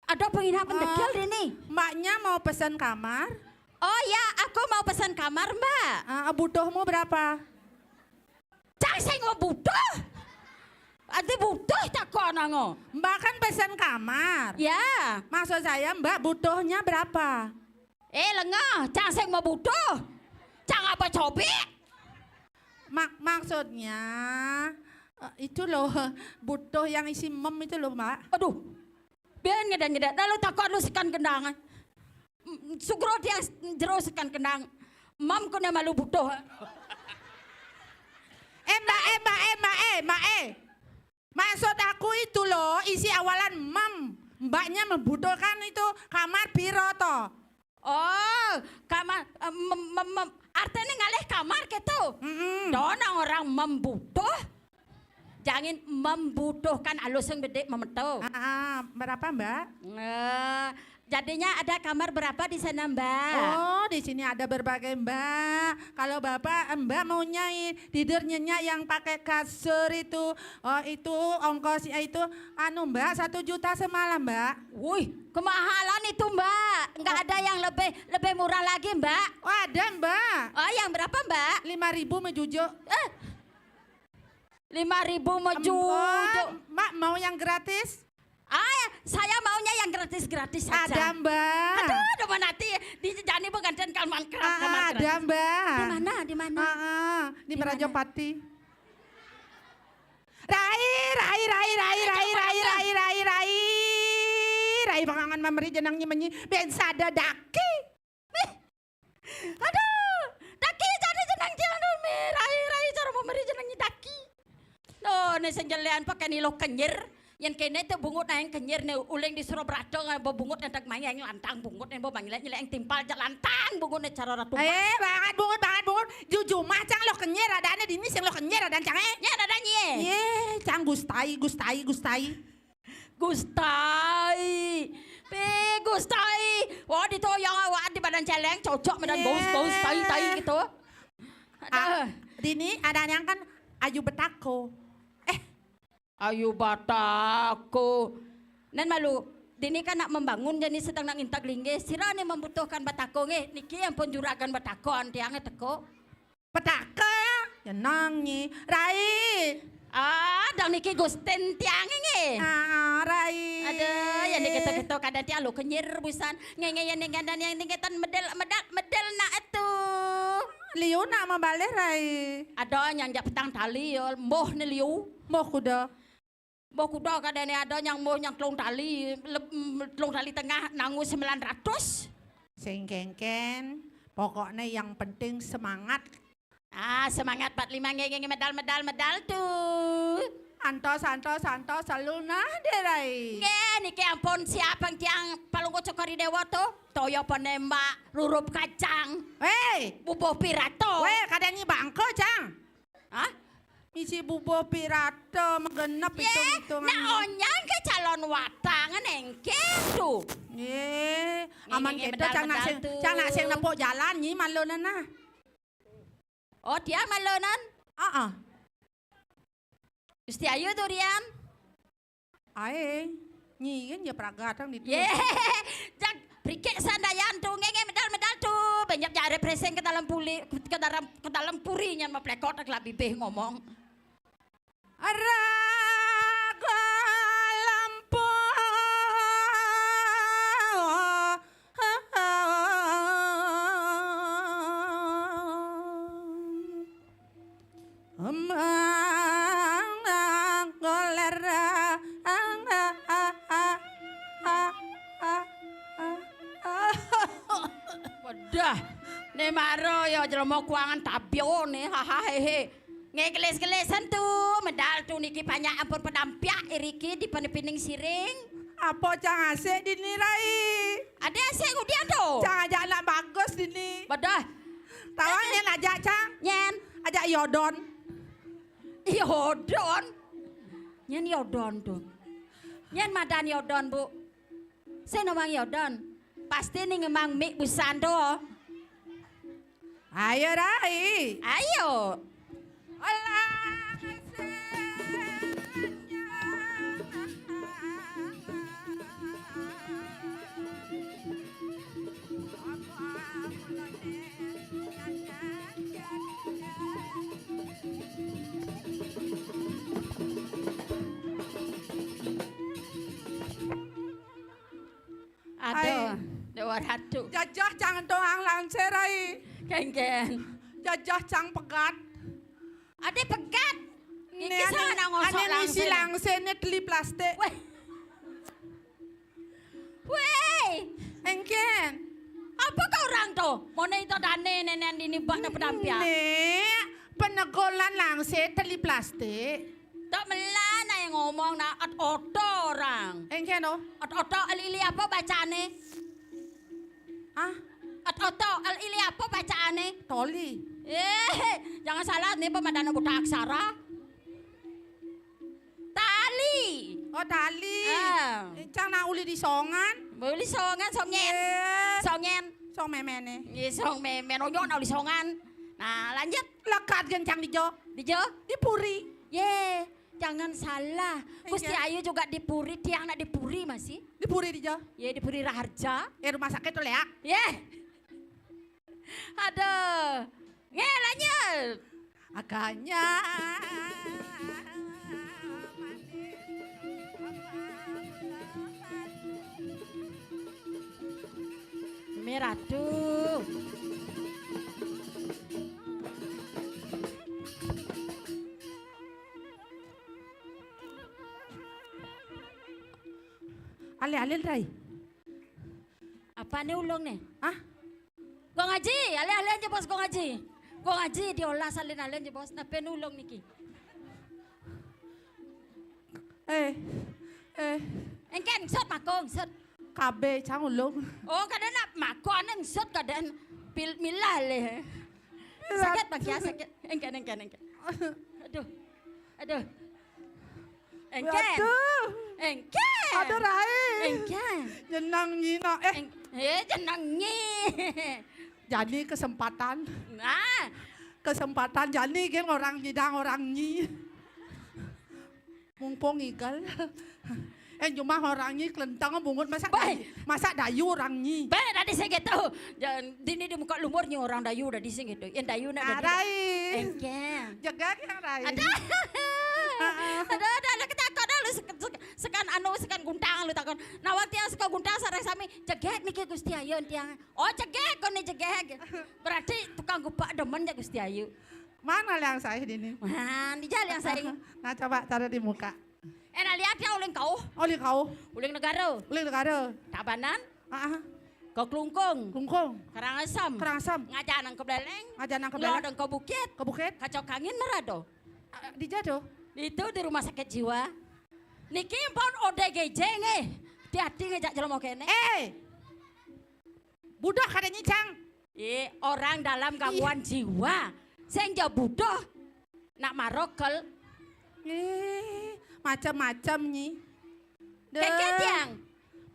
Ada penginapan Ah, Dekil ini. Mbaknya mau pesan kamar? Oh ya, aku mau pesan kamar, Mbak. Ah, butuhmu berapa? Cang sing mau butuh. Ada butuh tak kok nango. Mbak kan pesan kamar. Ya. Maksud saya, Mbak butuhnya berapa? Eh, lengah, cang sing mau butuh. Cang apa cobek? Mak-, maksudnya, eh, itu loh, butuh yang isi mem itu loh, Mbak. Aduh, ben ngedan-ngedan. Lalu takut lu sekan kendang. Mm, sugro dia jero sekan kendang. Mam kena malu butuh. Eh, Mbak, eh, Mbak, eh, Mbak, eh, Mbak, eh. Maksud aku itu loh, isi awalan mem. Mbaknya membutuhkan itu kamar piro toh? Oh, kamar, eh, mem-, mem-, mem-, artinya ngalih kamar gitu. Mm-mm. Dona orang membutuh. Jangan membutuhkan alus yang gede memeto. Ah, ah, berapa, Mbak? Eh, Jadinya ada kamar berapa di sana, Mbak? Oh, di sini ada berbagai, Mbak. Kalau Bapak, Mbak maunya i- tidur nyenyak yang pakai kasur itu, oh, itu ongkosnya itu, anu, Mbak, satu juta semalam, Mbak. Wih, kemahalan itu, Mbak. Nggak ada yang lebih lebih murah lagi, Mbak. Oh, ada, Mbak. Oh, yang berapa, Mbak? Lima ribu mejujuk. Eh, lima ribu mejujuk. Mbak, Mbak mau yang gratis? Ah, ya, saya maunya yang gratis-gratis saja. Ada, Mbak. Aduh, aduh, mana hati di jani pengantin kalman Ah, ada, Mbak. Di mana? Di mana? Ah, ah, di Di mana? Merajapati. Rai, rai, rai, rai, rai, rai, rai, rai, rai, rai, rai, pangangan mameri jenang nyi menyi, ben sada daki. Aduh, daki jadi jenang jenang mi, rai, rai, cara mameri jenang nyi daki. Loh, ne senjelean pakai nilo kenyir. Yang kene tuh bungut naeng kenyir ne uling di Surabrata nggak bungut yang tak main yang lantang bungut yang bawa nyelek nyelek yang timpal jak lantang bungut ne cara ratu. Eh, banget bungut, banget bungut. Jujumah cang lo kenyir ada ne dini sing lo kenyir ada cang eh. Ya ada nyi. Ye, cang gustai, gustai, gustai. Gustai. Pi gustai. Wah, ditoyong awak di badan celeng cocok medan bos bos tai tai gitu. Ah, Aduh. Dini ada yang kan ayu betako. Eh, ayu batako. Nen malu. Dini kan nak membangun jadi sedang nak intak linggih. Sira ni membutuhkan batako nggih. Niki yang pun juragan batako antiang teko. Petaka, jenang nyi, rai. Ah, dang niki Gusten tiang nggih. Ah, rai. Aduh, yang dikita-kita kada tiang lo kenyir busan. Nge nge yang dengan yang dengan medel medal medel nak itu. Liu nak membalih rai. Ada yang jak petang tali ya, moh ni liu. Moh kuda. Mbok kuda kadene ada nyang mbuh nyang telung tali, leb-, telung tali tengah nangu sembilan ratus. Sing kengken, pokokne yang penting semangat. Ah, semangat empat lima nggih, nggih, medal, medal, medal tuh. Antos, antos, antos, selunah deh, Rai. Nggih, niki ampun siap yang tiang palungguh Cokor I Dewa tuh. Toya penembak, rurup kacang. Hei! Bubuh pirato. Weh, kadang nyi bangko, Cang. Hah? Misi bubuh pirato, megenep. Ye, hitung-hitungan. Nak onyang ke calon watang, nengke tuh. Ye, aman nggih, kita, medal, cang nak medal sing, tuh. Cang nak sing nepuk jalan, nyi malonan nah. Oh, dia malonan? Heeh. Gusti Ayu tuh, Rian. Ae, nyiin ya pragatang di. Ye, jak, brikik sandayan tuh, nggih, nggih, medal, medal tuh. Banyak jare preseng ke dalam puli, ke dalam, ke dalam puri nyan maplekot, tak lah bibih ngomong. Raga lampu. Emang goler. Wadah, ne maro ya jelema kuangan tabio ne, hahaha. Ngegelis-gelisan tuh, medal tuh niki banyak ampun pedampiak iriki di penepining siring. Apa cang asik dini, Rai? Ada asik ngudian tuh. Cang ajak anak bagus dini. Wadah. Tawang nyen ajak, Cang. Nyen. Ajak Yodon. Yodon. Nyen Yodon tuh. Nyen madan Yodon, Bu. Sing nawang Yodon. Pasti ning emang mik busan tuh. Ayo, Rai. Ayo. Olah. Aduh, ai. Dewa Ratu. Jajah cang toang langsir, ai. Kengken. Jajah cang pegat. Ade pegat. Niki ane, sana ngosok ane nisi langsir. Langsir ne teli plastik. Weh. Weh. Engken. Apa kau orang tuh? Mau nih itu dane nenen dini bak dapat dampia. Ne, penegolan langsir teli plastik. Tok melan ae ngomong nak et oto orang. Engken, oh. Et oto el ili apa bacane? Ah, et oto el ili apa bacane? Toli. Eh, jangan salah nih pemadana buta aksara. Tali. Oh, tali. Ah. Cang nak uli di songan. Uli songan, songen. Iya. Songen. Song memene. Iya, song memen. Onyok nak uli songan. Nah, lanjut. Lekat gen cang di jo. Di jo? Di puri. Ye, jangan salah. Iya. Gusti Ayu juga di puri, tiang nak di puri masih. Di puri di jo. Ye, di puri Raharja. Ya, rumah sakit tuh, Leak. Ye. Aduh. Nge, lanjut. Agaknya. Merah tuh. Ale-ale, Rai. Apa nih ulung nih? Hah? Gong Aji, alih-alih aja bos Gong Aji. Gong Aji diolah salin-alin aja bos, nape nulung niki? Eh, eh. Engken, sut makung, sut. Kabe cang ulung. Oh, kada nak makung, ane sut kada pil milah le. Milah. Sakit bang ya, sakit. Engken, engken, engken. Aduh. Aduh. Engken. Aduh. Engken. Aduh, Rai. Engken. Jenang nyi nak. Eh. Eng-, eh, jenang nyi. Jani kesempatan. Nah. Kesempatan jani geng orang nyidang orang nyi. Mumpung igal. Eh, cuma orang nyi kelentang bungut, masa Baik. Dayu, masa Dayu orang nyi. Baik, tadi saya gitu. Jangan, dini di muka lumur nyi orang Dayu, tadi saya gitu. Yang Dayu nak Dayu. Arai. Engken. Jaga ke, Rai? Ada. Heeh. Ada, ada, ada ketakut dah lu sek-, sek-, sekan anu, sekan guntang lu takut. Nah, waktu yang suka guntang sareng sami, jegek niki Gusti Ayu tiang. Oh, jegek kok nih jegek. Berarti tukang gupak demen ya Gusti Ayu. Mana liang saya dini? Nah, di jalan liang saya. Nah, coba taruh di muka. Eh, nah, lihat ya uling kau. Uling kau. Uling negara. Uling negara. Tabanan. Ah, ah. Ke Klungkung. Klungkung. Karangasem. Karangasem. Ngajak nang ke Beleng. Ngajak nang ke Beleng. Lodeng ke Bukit. Ke Bukit. Kacau kangin merado. Ah, di jado. Itu di rumah sakit jiwa. Niki pun O D G J nggih. Hati-hati ngejak jelema kene. Eh. Budak kada nyicang. Eh, orang dalam gangguan jiwa. Sing ja butuh nak marokel. Eh, macam-macam nyi. Deh. Keke tiang.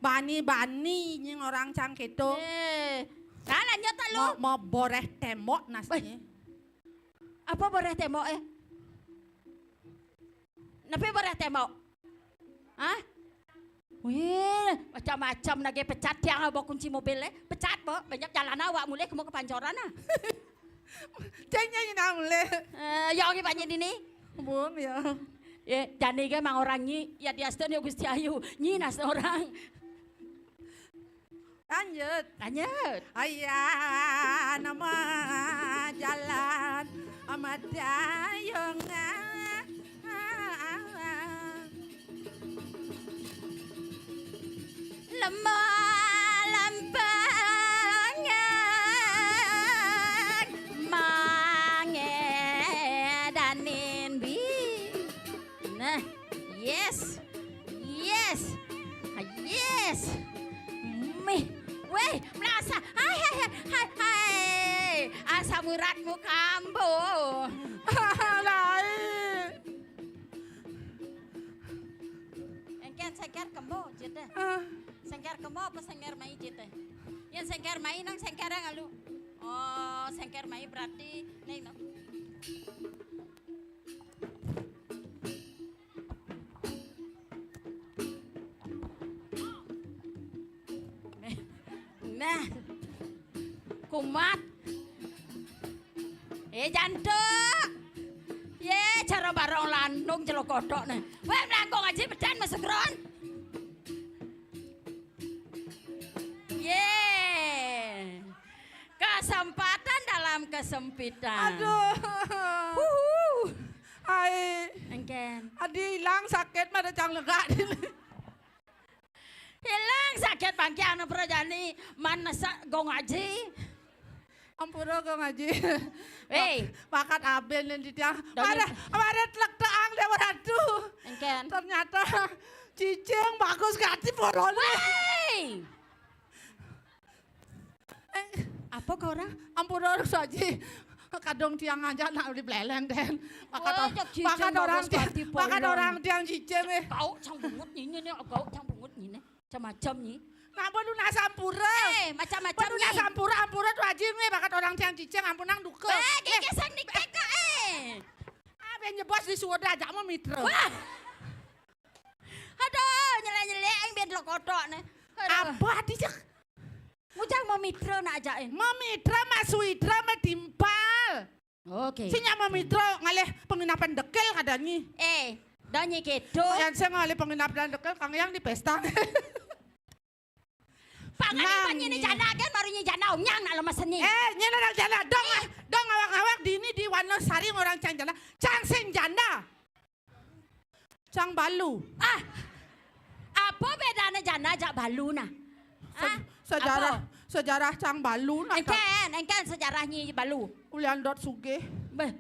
Bani-bani nyi orang cang keto. Eh, salah nyata lu. Mau, mau boreh tembok nasnya. Apa boreh tembok eh? Napi boreh tembok? Hah? Wih, macam-macam lagi pecat tiang bawa kunci mobil eh. Pecat po, banyak jalan awak mulai kamu ke Pancoran ah. Cengnya ini mulai. Eh, ya orang banyak ini. Bung ya. Ya, jani ke mang orang nyi, ya diasten ya Gusti Ayu, nyi nas orang. Lanjut. Lanjut. Aya nama jalan amat dayungan. Lemah lampangan mangedanin bi. Nah, yes. Yes. Ah, yes. Mih. Weh, melasa. Hai, hai, hai, hai, hai. Asam uratmu kambuh. Lain. Engken sengker kembo, jete. Ah. Sengker kembo apa sengker mai, jete? Yang sengker mai nang sengker yang alu. Oh, sengker mai berarti neng no. Nah. Kumat. Eh, jantuk. Ye, cara barong landung jelo kodok nih. Weh, melangkung aja bedan masuk ron. Ye. Kesempatan dalam kesempitan. Aduh. Huhu. Ai. Engken. Adi hilang sakit mah ada cang lega. Hilang sakit bangkiang nang perajani. Mana sa Gong Aji? Ampura Gong Aji. Hei. Bakat aben yang di tiang. Ada, ada telek teang Dewa Ratu. Engken. Ternyata cicing bagus gati porone. Wei. Eh, apa kau orang? Ampura orang saji. Kadung tiang aja nak beli beleng, Den. Bakat orang tiang cicing, eh. Gauk cang bungut nyi, nyi, nyi, gauk cang bungut nyi, nyi. Macam-macam nyi. Nak perlu nak sampura. Eh, macam-macam nyi. Perlu nak sampura, ampura tu aja nyi, bakat orang tiang cicing, ampun nang duka. Eh, kiki sang niktek, eh. Ah, ben nyebos di suara aja mau mitra. Wah. Aduh, nyelek-nyelek, yang ben lo kotok, nih. Aduh. Apa, Adi, cek? Mujang mamitra nak ajain. Mamitra, masuitra, matimpal. Oke. Sing nyak mamitra ngalih penginapan dekel kadanyi. Eh, danyi kedo. Yan sing ngalih penginapan dekel, kang yang di pesta. Pangan ini janda kan, baru nyi janda, om nyang nak lemes seni. Eh, nyi nak janda. Dong, eh, dong, awak-awak di ini di Wonosari orang cang janda. Cang sing janda. Cang balu. Ah. Apa bedanya janda jak balu nah? Ah, sejarah, apa? Sejarah cang balu nah. Engken, engken sejarah nyi balu. Ulian dot sugih. Beh.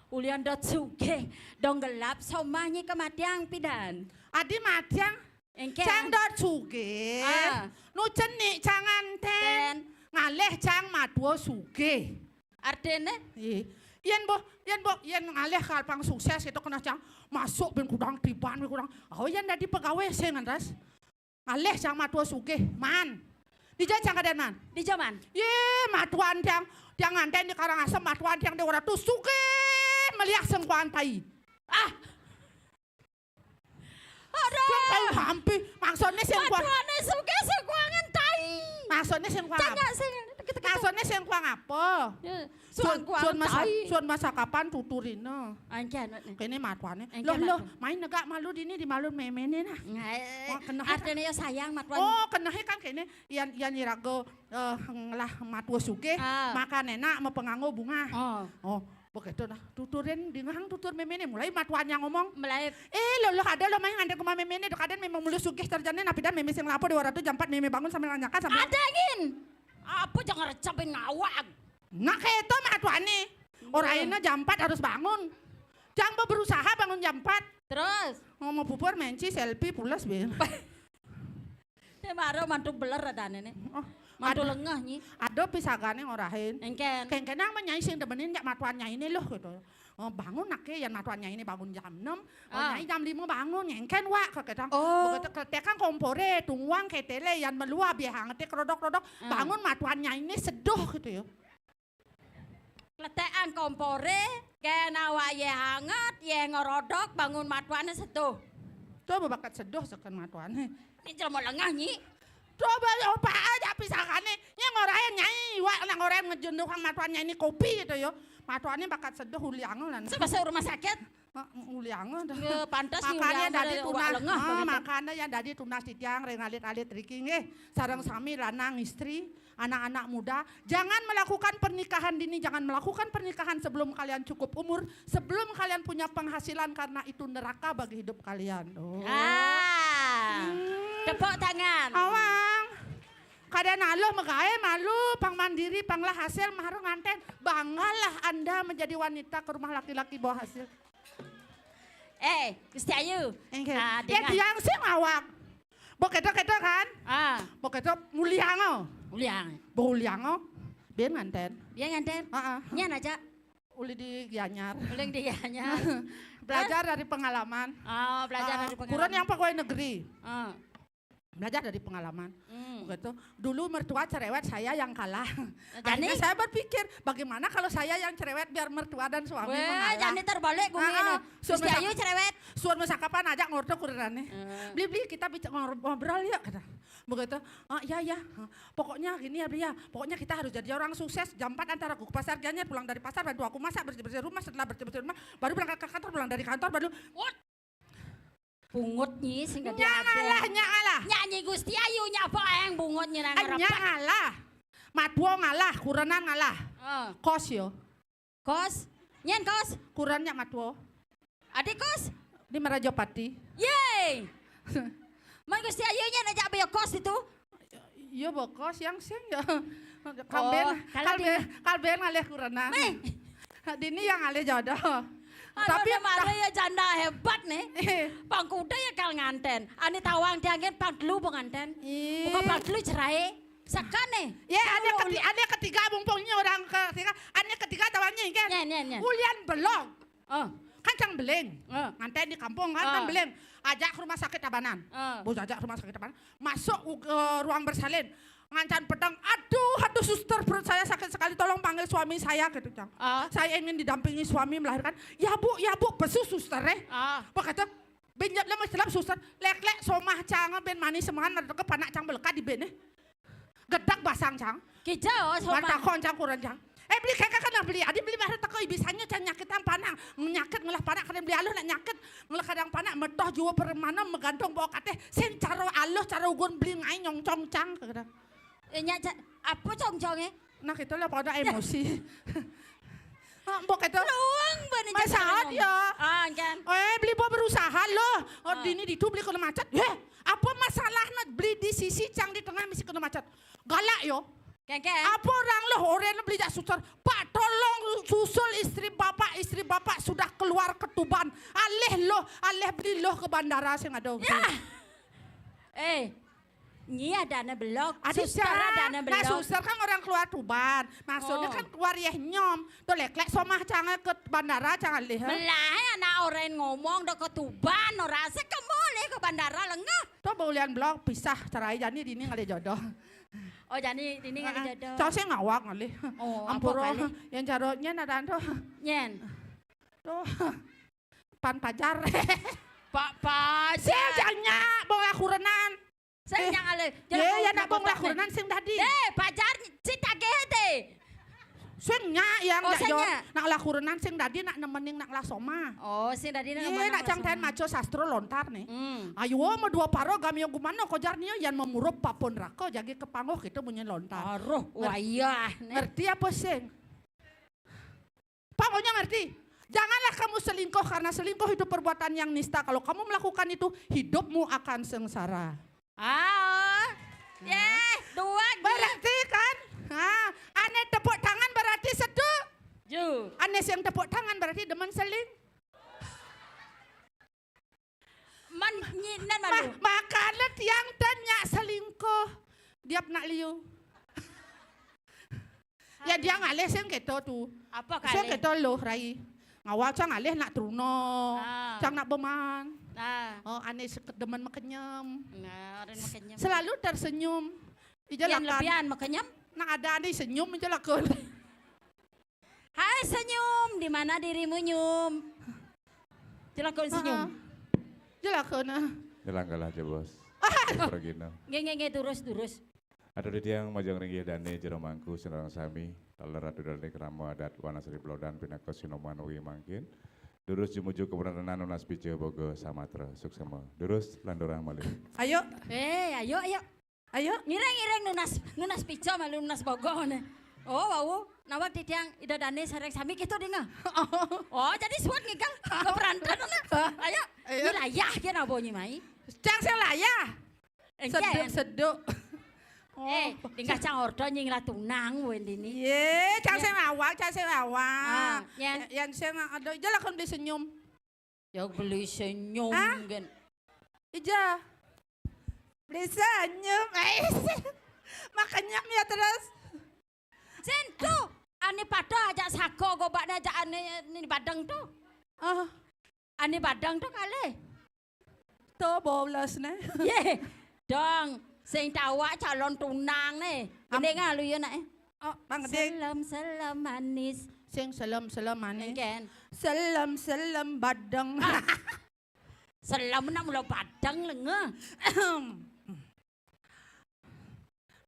Ulian dot sugih. Dong gelap somah nyi kematiang pidan. Adi matiang. Engken. Cang dot sugih. Ah. Nu cenik cang nganten. Ten. Ngalih cang matua sugih. Artine? Ih, yen boh, yen boh, yen ngalih kalpang sukses itu kena cang masuk ben kudang tiban ben kudang. Oh, yen dadi pegawai sing ngantas. Ngalih cang matua sugih, man. Dija cang kadan, man. Dija, man. Ye, matuan tiang, tiang nganten di Karangasem, matuan tiang di Waratu sugih meliak sengkuan tai. Ah. Aduh. Sing paling hampi, maksudnya sing kuang. Matuane sugih sing kuangan tai. Maksudnya sing kuang apa? Maksudnya sing kuang apa? Ya, suang kuang tai. Suan masa kapan tuturina. Angkan. Kene matuane. Loh, loh, main negak malu dini di malu memene nah. Wah, kena. Artinya ya sayang matuan. Oh, kena kan kene yan yan iraga eh, ngelah matua sugih, ah, makan enak, mapenganggo bungah. Oh. Oh, begitu nah. Tuturin, dingang tutur memene. Mulai matuan yang ngomong. Mulai. Eh, lo, lo ada lo main nganten kuma memene. Dok ada memang mulu sugih terjane. Napi dan meme sing lapo dua ratus jam empat meme bangun sambil nanyakan sambil. Ada angin. Apa jangan recapin ngawak. Nak keto matuane. Orang ini jam empat harus bangun. Jangan berusaha bangun jam empat. Terus? Ngomong pupur menci selfie pulas be. Te maro mantu beler adane ne. Oh, mantu lengeh nyi. Ada pisagane ngorahin. Engken. Kengkenang menyai sing demenin jak matuan nyai ne loh gitu. Oh, bangun nake yan matuan nyai ne bangun jam enam. Oh, ah, nyai jam lima bangun, engken wak ke ketang. Oh. Begitu ketekan kompore, tungwang ketele yan melua biar hangat kerodok-rodok. Ah. Bangun matuan nyai ne seduh gitu ya. Kletekan kompore, ken awak ye hangat, ye ngerodok, bangun matuane seduh. Coba bakat seduh seken matuane. Ini jelema lengah nyi. Coba opa aja pisakane, ye ngorahin nyai, wak nak ngorahin ngejendukang matuan nyai ini kopi gitu yo. Matuane bakat seduh uliang lan. Sebasa rumah sakit. Uliang dah. Makanya dadi tunas, makanya yang dadi tunas titiang ring alit-alit riki nggih. Sareng sami lanang istri, anak-anak muda, jangan melakukan pernikahan dini, jangan melakukan pernikahan sebelum kalian cukup umur, sebelum kalian punya penghasilan karena itu neraka bagi hidup kalian. Oh. Ah. Hmm. Tepuk tangan. Awang. Kada naluh megae malu, pang mandiri, pang lah hasil, maru nganten. Banggalah Anda menjadi wanita ke rumah laki-laki bawa hasil. Eh, Gusti Ayu. Engke. Ah, ya, tiang sing awak. Bo keto-keto kan? Ah. Bo keto muliango. Muliang. Bo uliango. Biar nganten. Biar nganten. Heeh. Nyan aja. Uli di Gianyar. Uli di Gianyar. Belajar dari pengalaman. Oh, belajar dari pengalaman. Kurang yang pegawai negeri. Ah. Belajar dari pengalaman. Hmm. Begitu. Dulu mertua cerewet, saya yang kalah. Akhirnya saya berpikir, bagaimana kalau saya yang cerewet biar mertua dan suami mengalah. Weh, jani terbalik bumi ini. Gusti Ayu cerewet. Suan mesakapan aja ngorto kurirane. Hmm. Beli-beli kita bicara ngobrol yuk kata. Begitu. Oh, ya ya. Pokoknya gini ya, Beli ya. Pokoknya kita harus jadi orang sukses. Jam empat antar aku ke pasar Gianyar, pulang dari pasar bantu aku masak, bersih-bersih rumah, setelah bersih-bersih rumah baru berangkat ke kantor, pulang dari kantor baru. What? Bungut nyi sing dadi. Nya ngalah, nya ngalah. Nya nyi Gusti Ayu, nya apa yang bungut nyi nang ngarep. Nya ngalah. Matua ngalah, kurenan ngalah. Heeh. Kos yo. Kos? Nyen kos? Kuren nya matua. Adi kos? Di Merajapati. Yeay. Man Gusti Ayu nyen aja beo kos itu. Iya bokos yang sing ya. Kalben, oh, kalben, kalben ngalih kurenan. Meh. Dini yang ngalih jodoh. Tapi malu ya janda hebat nih. Eh. Pang kuda ya kal nganten. Ani tawang tiangin pang telu penganten. Ih. Bukan pang telu cerai. Sakane. Ya, ada ketiga, ada ketiga mumpungnya orang ketiga. Ada ketiga tahu Kan? Nyen, nyen, nyen. Ulian belog. Oh. Kan cang beling. Oh. Nganten di kampung kan, kan beling. Ajak ke rumah sakit Tabanan. Oh. Bos ajak ke rumah sakit Tabanan. Masuk ke ruang bersalin. Ngancan pedang. "Aduh, aduh suster, perut saya sakit sekali. Tolong panggil suami saya," gitu, Cang. Oh. "Saya ingin didampingi suami melahirkan." "Ya, Bu, ya, Bu," pesu suster, eh. Oh. Apa kata? "Bin jawab lah, suster. Lek-lek somah Cang, bin manis semangan, ada ke panak Cang belekat di bin, eh." Gedak basang, Cang. Kija, oh, somah. Takon, Cang, kuran, Cang. "Eh, beli keke kan beli. Adi beli meh teko ibi sanyo, Cang, nyakit ang panang. Nyakit ngelah panak, kadang beli aluh nak nyakit. Ngelah kadang panak, metoh jua permana, megantung bawa kateh. Sing caro aluh, caro ugun beli ngai nyongcong, Cang," kata. Eh, nyak, Cang, apa congcong, eh? Nah, gitu lah, pada emosi. Ah, mbok itu. Luang bani. Masa dia? Ah, kan. Eh, beli bawa berusaha loh. Oh, ah. Dini ditu beli kena macet. Eh, apa masalah nak beli di sisi Cang di tengah mesti kena macet? Galak yo. Kengkeng. Apa orang lo, orang lo beli jak suster. "Pak, tolong susul istri bapak, istri bapak sudah keluar ke Tuban. Alih lo, alih beli lo ke bandara sing ada." Ya. Eh, nyi ada ne belok. Aduh, suster ada ne belok. Nah, suster kan orang keluar Tuban. Maksudnya kan keluar yeh nyom. Tuh lek-lek somah Cang ke bandara Cang alih. Melah anak orang ngomong do ke Tuban, orang sekemoleh ke bandara lengah. Tuh baulian belok pisah cerai, jani dini ngalih jodoh. Oh, jani dini ngalih jodoh. Cang sing ngawak ngalih. Oh, ampura. Yang caranya nadan tuh. Nyen. Tuh. Pan pajar. Pak pajar. Sing janyak bawa kurenan. Sing janyak alih. Ye, ya nak bawa kurenan sing dadi. Eh, pajar si tagih te. Sing nyak yang nak lakurenan sing dadi nak nemening nak ngelah somah. Oh, sing dadi nak nemening nak Cang ten maco sastro lontar nih. Hmm. Ayo mau dua paro gam yang gumano kojar nih yang memurup papun rako jagi kepangguh kita bunyi lontar. Aruh, wayah nih. Ngerti apa sing? Pokoknya ngerti. Janganlah kamu selingkuh karena selingkuh itu perbuatan yang nista. Kalau kamu melakukan itu, hidupmu akan sengsara. Ah, yeh, dua. Berarti kan? Ha, ane tepuk tangan berarti setuju. Ane yang tepuk tangan berarti demen seling. Man nyinan malu. Makane tiang ten nyak selingkuh. Diap nak liu. Ya dia ngalih sing keto tu. Apa kalih? Sing keto loh rai. Ngawal Cang ngalih nak truno. Ah. Cang nak beman. Ah. Oh, ane seket demen mekenyem. Nah, orang mekenyem. Selalu tersenyum. Ija lakan. Lebihan mekenyem. Nak ada ane senyum ija lakon. Hai senyum, di mana dirimu nyum? Jelakon senyum. Jelakon ah. Jelanggalah aja bos. Pergino. Nggih nggih nggih, terus terus. Aduh di tiang majang ringgih dane jero mangku sinareng sami. Taler ratu dane kerama adat wana sri pelodan pinaka sinoman ugi mangkin. Durus jumuju kebenaran nunas pica boga samatra suksema. Durus landorang malih. Ayo. Eh, ayo ayo. Ayo. Ngiring-ngiring nunas nunas pica malu nunas bogoh ne. Oh, wau. Nawak titiang ida dane sareng sami kita dengar. Oh, jadi suat ngigal. Keberantan ne. Ayo. Ayo. Wilayah ke nabo nyi mai. Cang sing layah. Engke. Seduk seduk. Oh. Eh, tinggal cang ordo nying lah tunang wen dini. Ye, cang sing awak, cang sing awak. Ah, yan. Yan sing ada ija lakon beli senyum. Ya beli senyum kan. Ija. Beli senyum. Eh, makanya ya terus. Sen tu, ane pada ajak sako gobakne ajak ane ni badeng tu. Ah. Ane badeng tu kalih. Tu bolos ne. Ye. Dong, sing tawak calon tunang ne. Gending alu ya nak eh. Oh, Bang Gending. Selem selem manis. Sing selem selem manis. Engken. Selem selem badeng. Ah. Selem nak mula badeng lenga.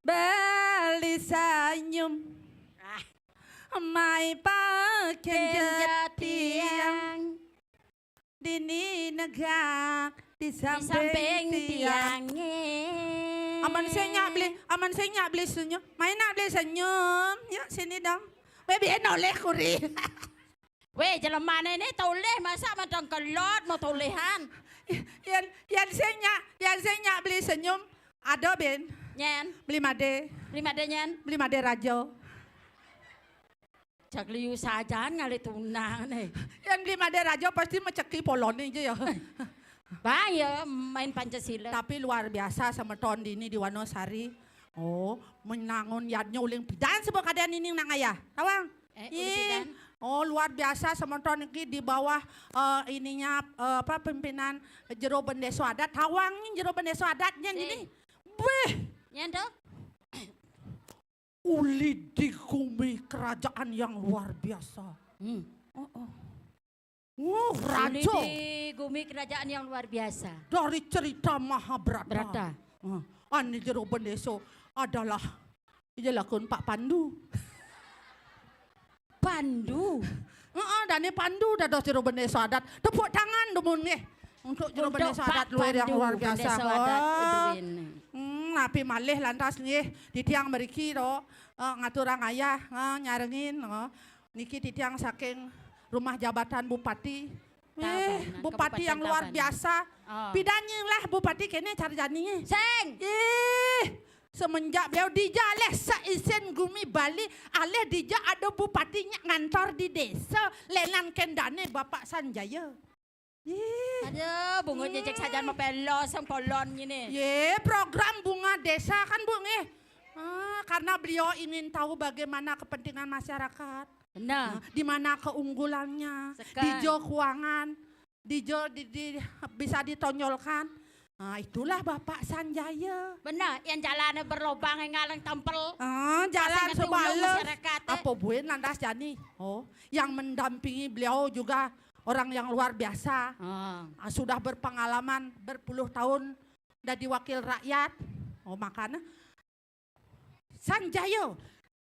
Beli senyum. Ah. Mai pakai jatiang. Dini negak di samping tiang. Aman sing nyak beli, aman sing nyak beli senyum. Mai nak beli senyum. Yuk sini dong. Baby noleh kuri. Weh, jelemane ni toleh masa madang kelot mau tolehan. Yan yan sing nyak, yan sing nyak beli senyum. Ada ben. Nyen. Beli made. Beli made nyen. Beli made raja. Jak liu sajan ngalih tunang ne. Yang beli made raja pasti meceki polone je ya. Bang ya main Pancasila. Tapi luar biasa semeton dini di Wonosari. Oh, menangun yadnya uling pidan sebab keadaan ini nak ngayah. Tawang. Eh, uling pidan. Oh, luar biasa semeton niki di bawah, eh, ininya, eh, apa, pimpinan Jero Bendesa Adat. Tawang jero bendesa adatnya gini. Beh, uli di gumi kerajaan yang luar biasa. Hmm. Oh, oh. Wuh, raja. Uli di gumi kerajaan yang luar biasa. Dari cerita Mahabharata. Brata. Hmm. Ane jero bendesa adalah, iya, lakon Pak Pandu. Pandu. Heeh, dane Pandu dados jero bendesa adat. Tepuk tangan dumun nggih untuk jero bendesa adat luar yang luar biasa. Bendesa adat. Hmm, napi malih lantas nggih titiang mriki to, eh, ngaturang ayah, eh, nyarengin, eh, niki titiang saking rumah jabatan Bupati. Eh, Bupati yang luar biasa. Oh. Pidan nyi lah Bupati kene cara jani. Sing. Ih, semenjak beliau dija alih saisin gumi Bali, alih dija ada Bupati nyak ngantor di desa, lenan kendane Bapak Sanjaya. Ih. Aduh, bungut nyicik sajan mapelo sing polon ngene. Ye, program Bunga Desa kan, Bu, nggih. Ah, karena beliau ingin tahu bagaimana kepentingan masyarakat. Benar. Ah, di mana keunggulannya, dija kuangan, dija di, di, bisa ditonjolkan. Nah, itulah Bapak Sanjaya. Benar, yang jalannya berlobang, yang ngaleng tempel. Ah, jalan sebales. Masyarakat, eh. Apa buin lantas jani? Oh, yang mendampingi beliau juga orang yang luar biasa. Ah, sudah berpengalaman berpuluh tahun dari wakil rakyat. Oh, makanya Sanjaya,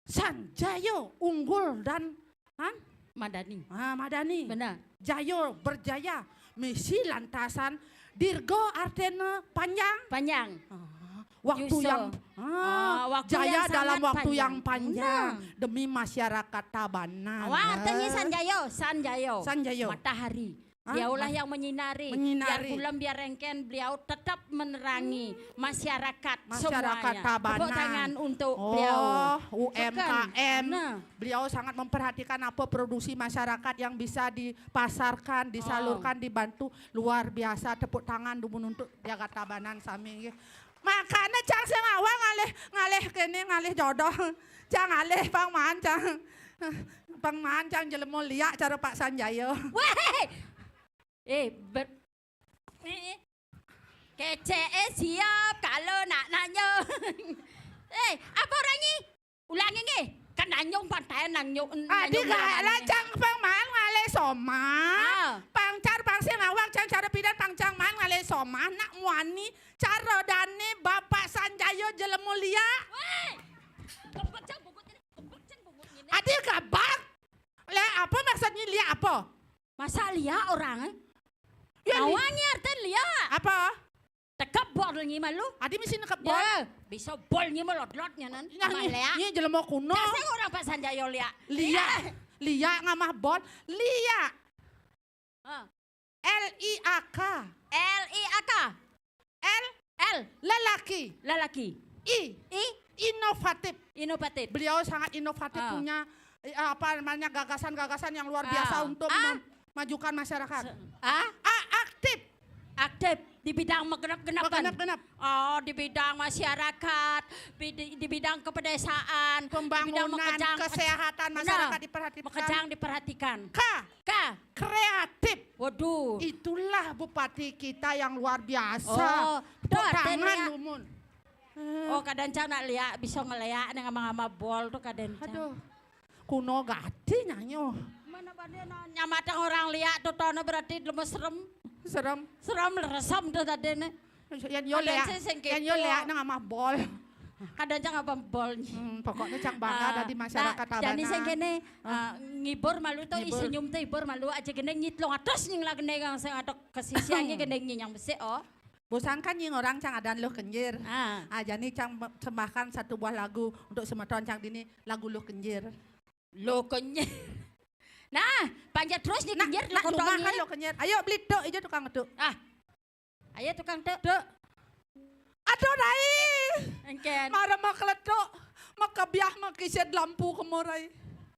Sanjaya unggul dan, kan? Madani. Ah, madani. Benar. Jaya, berjaya. Misi lantasan dirga artene panjang. Panjang. Ah, waktu yang, ah, jaya dalam waktu yang panjang. Benar. Demi masyarakat Tabanan. Wah, artinya Sanjaya, Sanjaya. Sanjaya. Matahari. Hah? Diaulah yang menyinari. Menyinari. Biar bulan, biar rengken, beliau tetap menerangi masyarakat semuanya. Masyarakat Tabanan. Tepuk tangan untuk beliau. Oh, U M K M. Nah. Beliau sangat memperhatikan apa produksi masyarakat yang bisa dipasarkan, disalurkan, dibantu. Luar biasa, tepuk tangan dumun untuk jagat Tabanan sami nggih. Makane cang sing awak ngalih, ngalih kene, ngalih jodoh. Cang ngalih pang maan cang. Pang maan cang jelema liak cara Pak Sanjaya. Weh! Eh, ber-, eh, keceke siap kalau nak nanya. Eh, apa orang ni? Ulangi nggih. Kan nanyung pantai nanyung. Adi gak lah cang pang maan ngalih somah. Ah. Pang car pang sing awak cang cara pidan pang cang maan ngalih somah nak muani cara dane Bapak Sanjaya jelema liak. Weh. Gebek cang bungut ini. Gebek cang bungut ini. Adi gabak. Lah apa maksudnya liak apa? Masa liak orang, eh? Ya, li- Nawangi arten liak. Apa? Tekep bol nyi malu. Adi misi nekep bol. Ya, bisa bol nyi melodlot nyanan. Nah, nyi, nyi jelema kuno. Dasar orang Pak Sanjaya liak. Liak. Liak ngamah bol. Liak. Ah. L I A K. L I A K. L. L. Lelaki. Lelaki. I. I. Inovatif. Inovatif. Beliau sangat inovatif, ah, punya, eh, apa namanya, gagasan-gagasan yang luar biasa, ah, untuk, ah, memajukan masyarakat. Se-, ah? A. Aktif. Aktif di bidang magenep-genepan. Magenep-genep. Oh, di bidang masyarakat, bidi-, di bidang kepedesaan, di bidang pembangunan, makejang, kesehatan masyarakat diperhatikan. Makejang diperhatikan. K. K. Kreatif. Waduh. Itulah bupati kita yang luar biasa. Oh, tepuk tangan, ya. Dumun. Oh, kadang cang nak liak, bisa ngeliak nih ngama-ngama bol tuh kadang cang. Aduh. Kuno gati nyanyo. Mana pada nyamatang orang liak tuh tono berarti lemes serem. Serem. Serem leresem tuh tadi nih. Yan yo liak. Yan yo liak nang amah bol. Kadang cang apa bol. Hmm, pokoknya cang bangga, ah, dari masyarakat Tabanan. Jadi sing kene, ah, ngibur malu tuh, ngibur. Senyum tuh hibur malu aja kene nyitlong atas nying lah kene kang sing ada kesisiannya kene nying yang besik, oh. Bosan kan nying orang cang adan Luh Kenjir. Ah. Ah, jadi cang me-, sembahkan satu buah lagu untuk semeton cang dini, lagu Luh Kenjir. Luh Kenjir. Nah, panjat terus nying nak, Kenjir, nak lumah kan Luh Kenjir. Ayo beli tuk, ijo tukang tuk. Ah. Ayo tukang tuk. Tuk. Aduh, Dai. Engken. Mara makeletuk, makabiah makised lampu kemorai.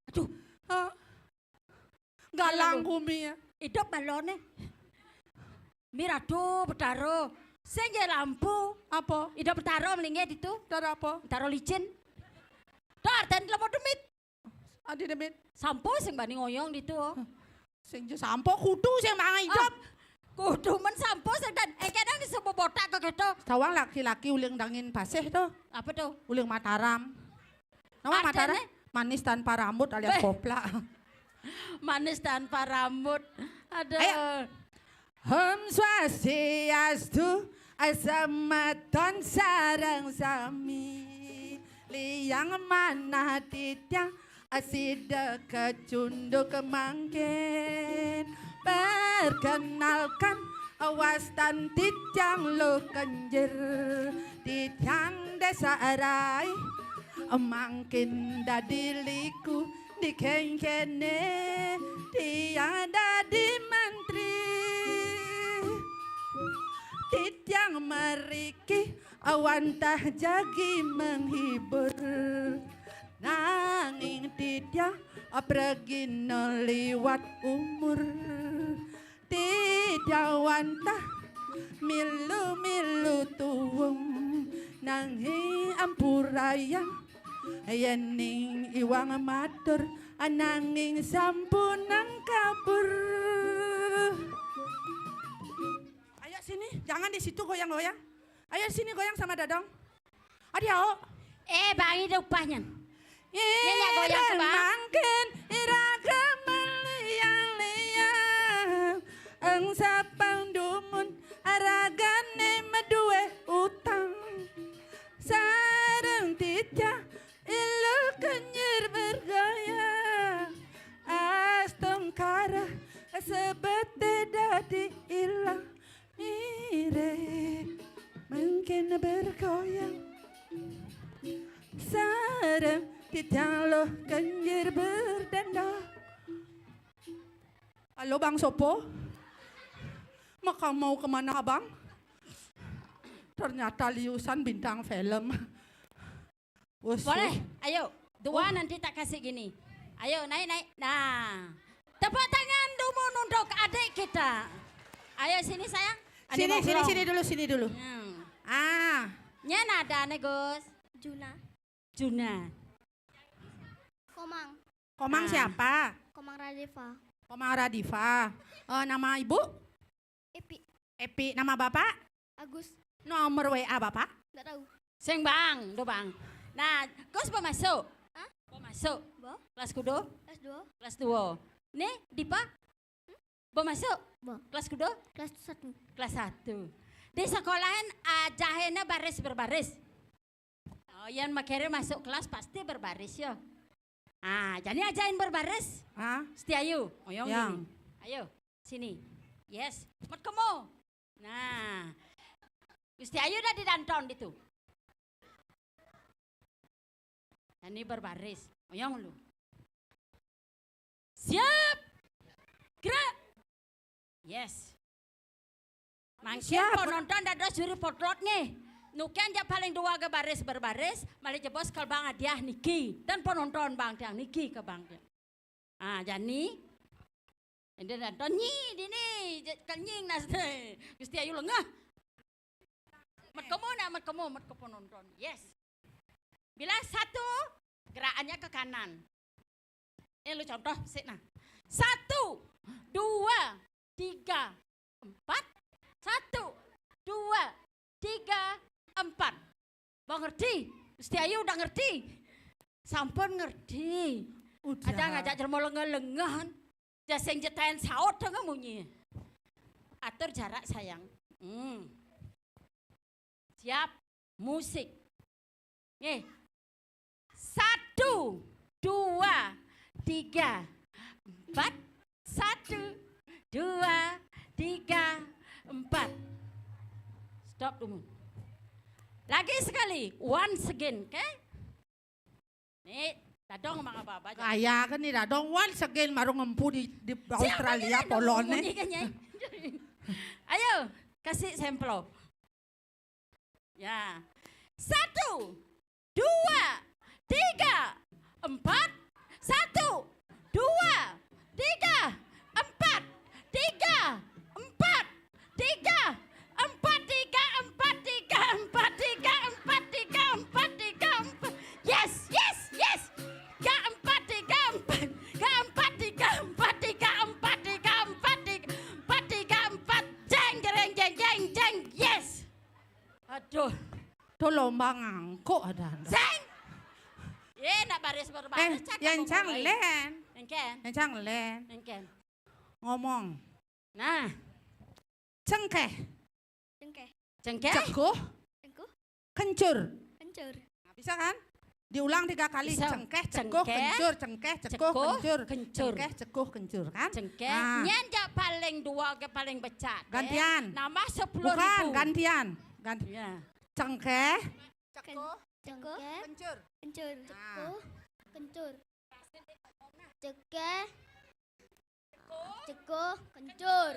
Aduh. Ha. Galang gumi ya. Idup balone. Miratu Betaro. Sing nggih lampu. Apa? Idup Betaro melingge ditu. Betaro apa? Betaro licin. Tor dan lemot demit. Adi demit. Sampo sing bani ngoyong ditu, oh. Sing ja sampo, kudu sing mangan idup. Ah, kudu men sampo sing dan, eh, kadang disebut botak ke gitu. Tawang laki-laki uling dangin pasih tuh. Apa tuh? Uling Mataram. Nama Mataram? Manis tanpa rambut alias kopla. Manis tanpa rambut. Aduh. Ayo. Om Swastiastu, semeton sareng sami. Liang manah titiang sida kecunduk mangkin. Perkenalkan, wastan titiang Luh Kenjir. Titiang desa Arai, mangkin dadi liku di kengkene, tiang dadi mantri. Titiang meriki wantah jagi menghibur. Nanging titiang pregina liwat umur. Titiang wantah milu-milu tuwung, nanging ampurayang yening iwang matur, nanging sampunang kabur. Ayo sini, jangan di situ goyang-goyang. Ayo sini goyang sama Dadong. Adi, au. Eh, bang, ida upahnya. Nyanyi goyang ke bang. Mangkin iraga maliang-liang, eng sapang dumun aragane madue utang. Sareng titiang Luh Kenjir bergaya, astungkara sebete dadi ilang. Mirip mangkin bergoyang, sareng titiang Luh Kenjir berdendang. Halo, Bang Sopo. Maka mau kemana, Abang? Ternyata liusan bintang film. Wes, boleh, wes. Ayo. Dua, oh, nanti tak kasih gini. Ayo, naik, naik. Nah. Tepuk tangan dulu untuk adik kita. Ayo sini, sayang. Adik sini, sini, ngobrol. Sini dulu, sini dulu. Hmm. Ah. Nya nada nih, Gus. Juna. Juna. Komang. Komang, ah, siapa? Komang Radifa. Komang Radifa. Eh, nama ibu? Epi. Epi, nama bapak? Agus. Nomor W A bapak? Nggak tahu. Sing bang, do bang. Nah, Gus ba masuk? Hah? Ba masuk? Ba. Kelas kudo? Kelas dua. Kelas dua. Nih, Dipa? Hmm? Ba masuk? Ba. Kelas kudo? Kelas satu. Kelas satu. Di sekolahan ajahena baris berbaris. Oh, yang makere masuk kelas pasti berbaris ya. Ah, jadi ajain berbaris. Hah? Setiayu, oyong yang. Ini. Ayo, sini. Yes, mat kamu. Nah, Gusti Ayu udah didanton itu. Ini berbaris, oyong lu. Siap. Gerak. Yes. Mangkin siap. Penonton dados juri potlot nih. Nuken ja paling dua ke baris berbaris, malih jebos ke bang hadiah niki. Dan penonton bang tiang niki ke bang tiang. Ah, jani. Ini dan Tony dini, je-, kenying nas teh. Gusti Ayu lengah. Mat kamu nak, mat kamu, mat ke penonton. Yes. Bila satu, gerakannya ke kanan. Ini lu contoh, sik nah. Satu, dua, tiga, empat. Satu, dua, tiga, empat. Bang ngerti? Gusti Ayu udah ngerti? Sampun ngerti. Udah. Ada ngajak jelema lengah-lengahan. Jaseng jetayan saut tengah munyi. Atur jarak, sayang. Hmm. Siap. Musik. Nih. Satu, dua, tiga, empat. Satu, dua, tiga, empat. Stop dulu. Lagi sekali, once again, oke? Nih, dadong mang apa-apa aja. Kaya kan nih dadong, once again, baru ngempu di, di Australia, polone. Ayo, kasih sampel. Ya. Satu, dua, tiga, empat. Satu, dua, tiga, empat. Tiga, empat. Tiga, empat, tiga, empat, tiga, empat, tiga, empat, tiga, empat, tiga, empat. Yes, yes, yes. Tiga, empat, tiga, To lomba ngangkuk ada. Sing. Ye, nak baris baru Eh, baris, cakap yang ngomong cang lain. Len. Engken. Yang cang Len. Engken. Ngomong. Nah. Cengkeh. Cengkeh. Cengkeh. Ceguh. Ceguh. Kencur. Kencur. Nah, bisa kan? Diulang tiga kali. Bisa. Cengkeh, ceguh, Cengkeh. Kencur, cengkeh, ceguh, Ceguh, kencur. Kencur. Cengkeh, ceguh, kencur, kan? Cengkeh. Nah. Nyen jak paling dua ke paling becak, eh. Gantian. Nambah sepuluh ribu. Bukan, gantian. Ganti. Ya. Cengkeh. Ceguh. Ceguh. Kencur. Kencur. Nah. Ceguh. Kencur. Cengkeh. Ceguh. Kencur.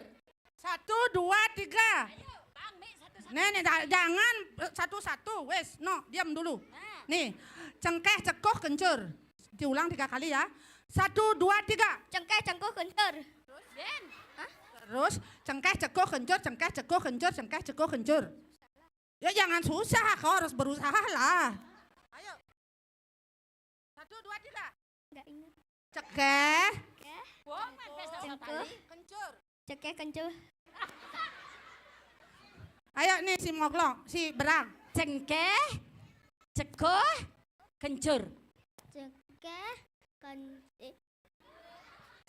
Satu, dua, tiga. Ayo, Bang, Mik, satu-satu. Nih, nih, ja-, jangan, eh, satu-satu. Wes, no, diam dulu. Nah. Nih, cengkeh, ceguh, kencur. Diulang tiga kali ya. Satu, dua, tiga. Cengkeh, ceguh, kencur. Terus, Din? Hah? Terus, cengkeh, ceguh, kencur, cengkeh, ceguh, kencur, cengkeh, ceguh, kencur. Ya jangan susah, kau harus berusaha lah. Ayo. Satu, dua, tiga. Nggak ingat. Cekeh. Cekeh. Wong, kan pesta Cengkuh. Sekali. Kencur. Cekeh kencur. Ayo nih si Moglong, si Berang. Cengkeh, ceguh, kencur. Cekeh, ken-, eh.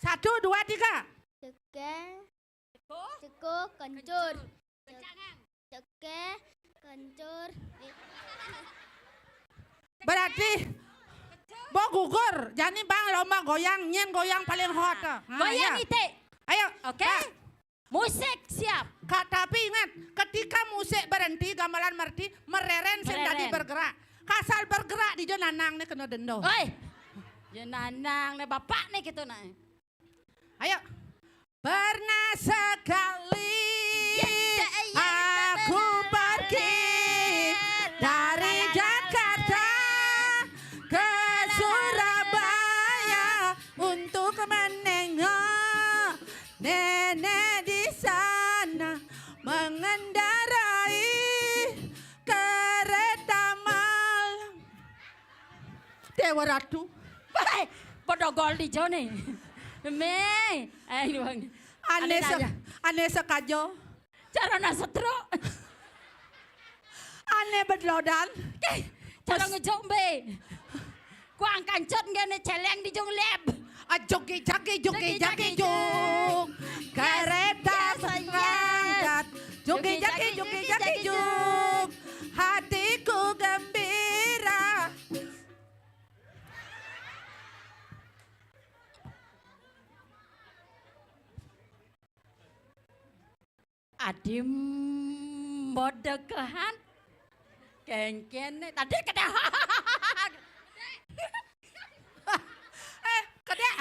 Satu, dua, tiga. Cekeh, ceguh, kencur. Kencur. Cek-, cekeh, kencur. Eh. Berarti, bo gugur. Jani bang lomba goyang, nyen goyang paling hot. Nah, goyang iya. Itik. Ayo. Oke. Nah. Musik siap. Kak, tapi ingat, ketika musik berhenti, gamelan merhenti, mereren sing dadi bergerak. Mereren. Kasal bergerak di jo nanang ne kena denda. Oi. Jo nanang ne bapak ne gitu nah. Ayo. Pernah sekali aku pergi dari Jakarta ke Surabaya untuk menengok nenek di sana mengendarai kereta malam. Dewa Ratu. Hei, padha gol di jone. Me. Ayo, Bang. Ane se-, ane sekajo. Cara nak setruk. Ane bedlodan. Oke, cara ngejombe. Ku angkancut ngene celeng di jong leb. Ah, jogi jagi, jogi jagi, jog. Kereta berangkat. Jogi jagi, jogi jagi, jog. Hatiku gembira. Adim bodekehan. Kengken ne. Tadi kena. Eh, kedek.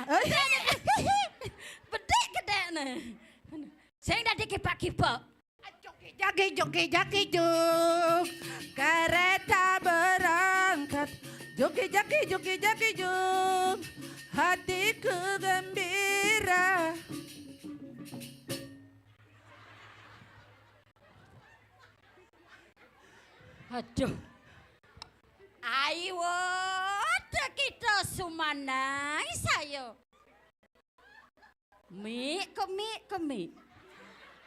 Bedek kedek ne. Sing tadi kipak-kipak. Joki jaki, joki jaki, jog. Kereta berangkat. Joki jaki, joki jaki, jog. Hatiku gembira. Aduh. Ayo, kita sumanai sayo. Mik, kemik, kemik.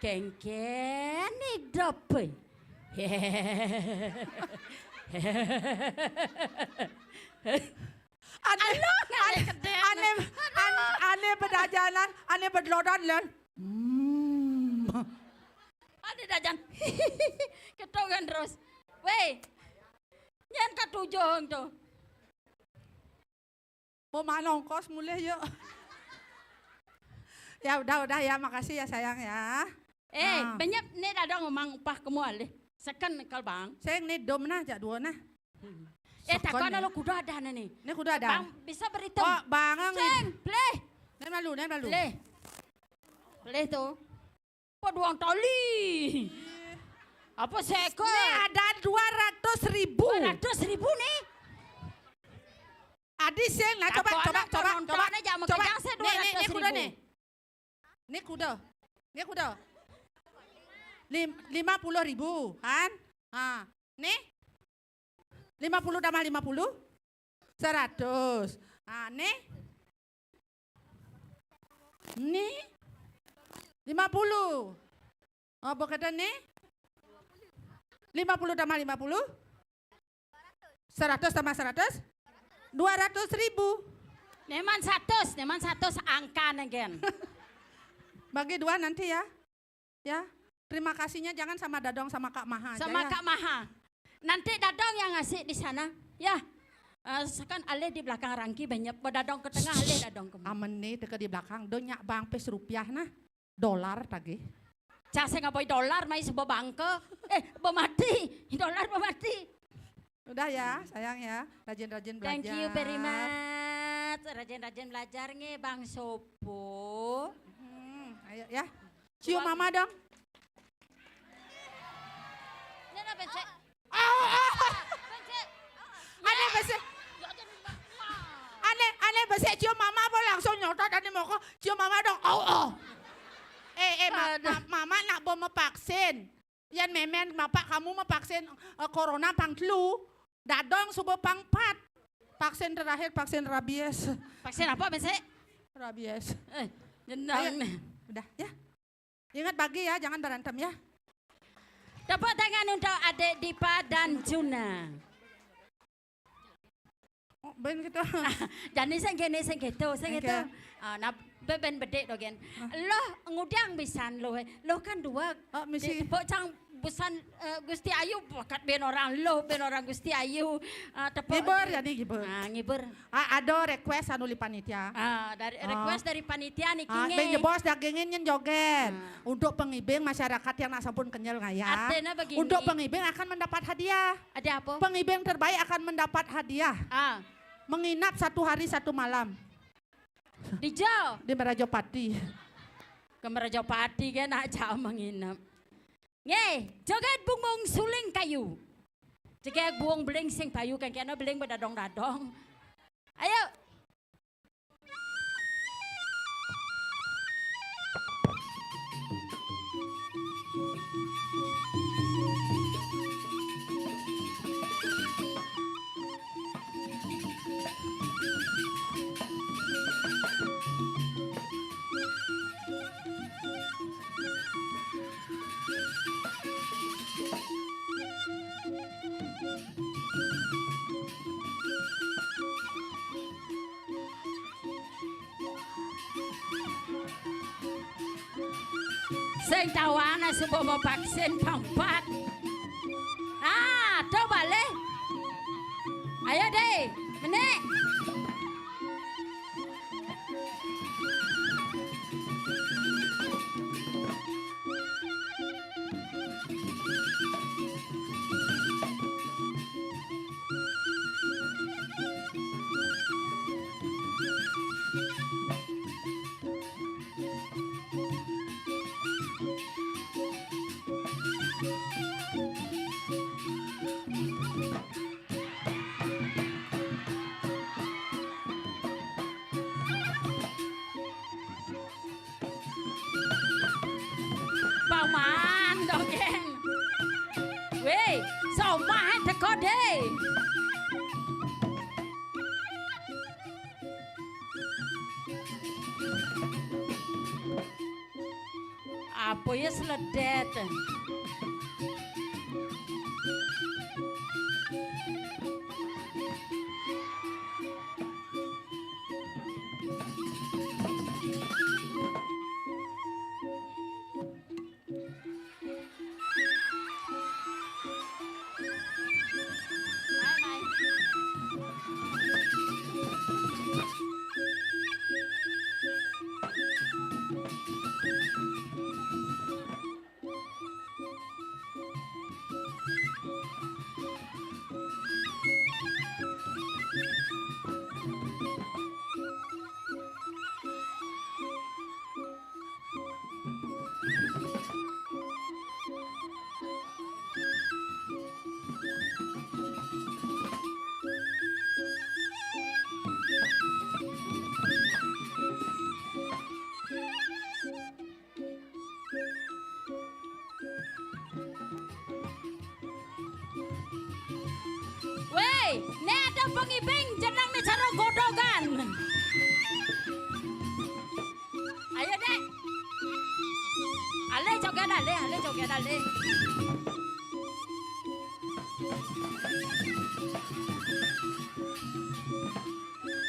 Kengken idop. Ane, ane, ane, ane bedajanan, ane bedlodan, Len. Hmm. Ane dajan. Ketogan terus. Weh. Nyen katujuh tu. Mau manongkos mulih yuk. Ya udah, udah ya, makasih ya sayang ya. Eh, ah. Benyep ni dah dong mang upah kemu alih. Seken kal bang. Seng ni dom nah, jak dua nah. Eh, seken takon ni. Lo kuda ada nah ni. Ni kuda ada. Bang, bisa beritahu. Kok bang ang. Seng, pleh. Ni malu, ni malu. Pleh. Pleh tu. Apa duang tali? Apa seekor? Ni ada dua ratus ribu. Dua ratus ribu ni. Adi sing lah, coba, coba, coba, coba. Ni, ni, ni kuda ni. Ni kuda. Ni kuda. Lim-, lima puluh ribu, kan? Ha. Ni? Lima puluh tambah lima puluh? Seratus. Ha, ni? Ni? Lima puluh. Oh, bukatan ni? Lima puluh tambah lima puluh? Seratus tambah seratus? Dua ratus ribu. Neman satus, neman satus angka nenggen. Bagi dua nanti ya. Ya. Terima kasihnya jangan sama Dadong sama Kak Maha aja. Sama ya. Kak Maha. Nanti Dadong yang ngasih di sana. Ya. Eh, sekan alih di belakang rangki banyak. Dadong ke tengah, alih Dadong ke. Amen nih, teka di belakang. Do nyak bang pes rupiah nah. Dolar tagih. Case ngaboi dolar mai sebebangke. Eh, bemati. Dolar bemati. Udah ya, sayang ya. Rajin-rajin belajar. Thank you very much. Rajin-rajin belajar nge Bang Sopo. Hmm, ayo ya. Cium mama dong. Ini apa, Cek? Oh, oh. Apa, Cek? Aneh besek. Aneh, aneh besek cium mama apa langsung nyotot tadi mau kok cium mama dong. Oh, oh. Eh, eh, ma- Aduh. Ma- mama nak bawa vaksin. Yan memen bapak kamu mah vaksin eh, corona pang flu. Dadong subuh pang pat. Vaksin terakhir vaksin rabies. Vaksin apa besek? Rabies. Eh, jenang. Ayo. Udah ya. Ingat bagi ya, jangan berantem ya. Tepuk tangan untuk adik Dipa dan Juna. Oh, ben gitu. Jani sing kene sing gitu, sing gitu. Ah, nah, ben bedik to gen. Loh, ngudang pisan loh. Loh kan dua. Oh, misi. Tepuk cang busan eh, Gusti Ayu bakat ben orang loh, ben orang Gusti Ayu. Ah, tepuk. Ngibur jadi ngibur. Ah, ngibur. Ah, ada request anu li panitia. Ah, dari request dari panitia niki. Ah, ben jebos dagingin nyen joget. Untuk pengibing masyarakat yang nak sampun kenyal ngayah. Artinya begini. Untuk pengibing akan mendapat hadiah. Ada apa? Pengibing terbaik akan mendapat hadiah. Ah. Menginap satu hari satu malam. Di jo. Di Merajopati. Ke Merajopati kan nak jauh menginap. Nggih, joget bungung suling kayu. Joget bungung beling sing payu kan kena beling bedadong-dadong. Ayo. Sing tawana subuh mau vaksin keempat. Ah, tuh balik. Ayo deh, menik. Paman dongeng. Weh, somah teko deh. Apa ya seledet? Weh, ne ada pengibing jeneng ne cara godogan. Ayo, Dek. Ale joget ale, ale joget ale.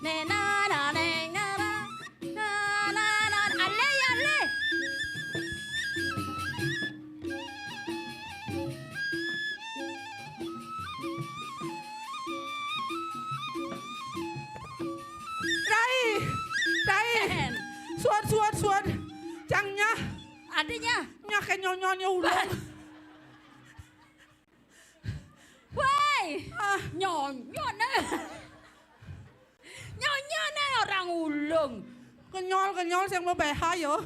Nena na neng na na. Na na na. Ale ya ale. Rai, Rai. Suwun, suwun, suwun. Cang nyah. Adénya. Nyah ké nyonyon ya ulung. Woi. Ah. Nyonyon. Nyonyon orang ulung. Kenyol-kenyol sing mau B H ya.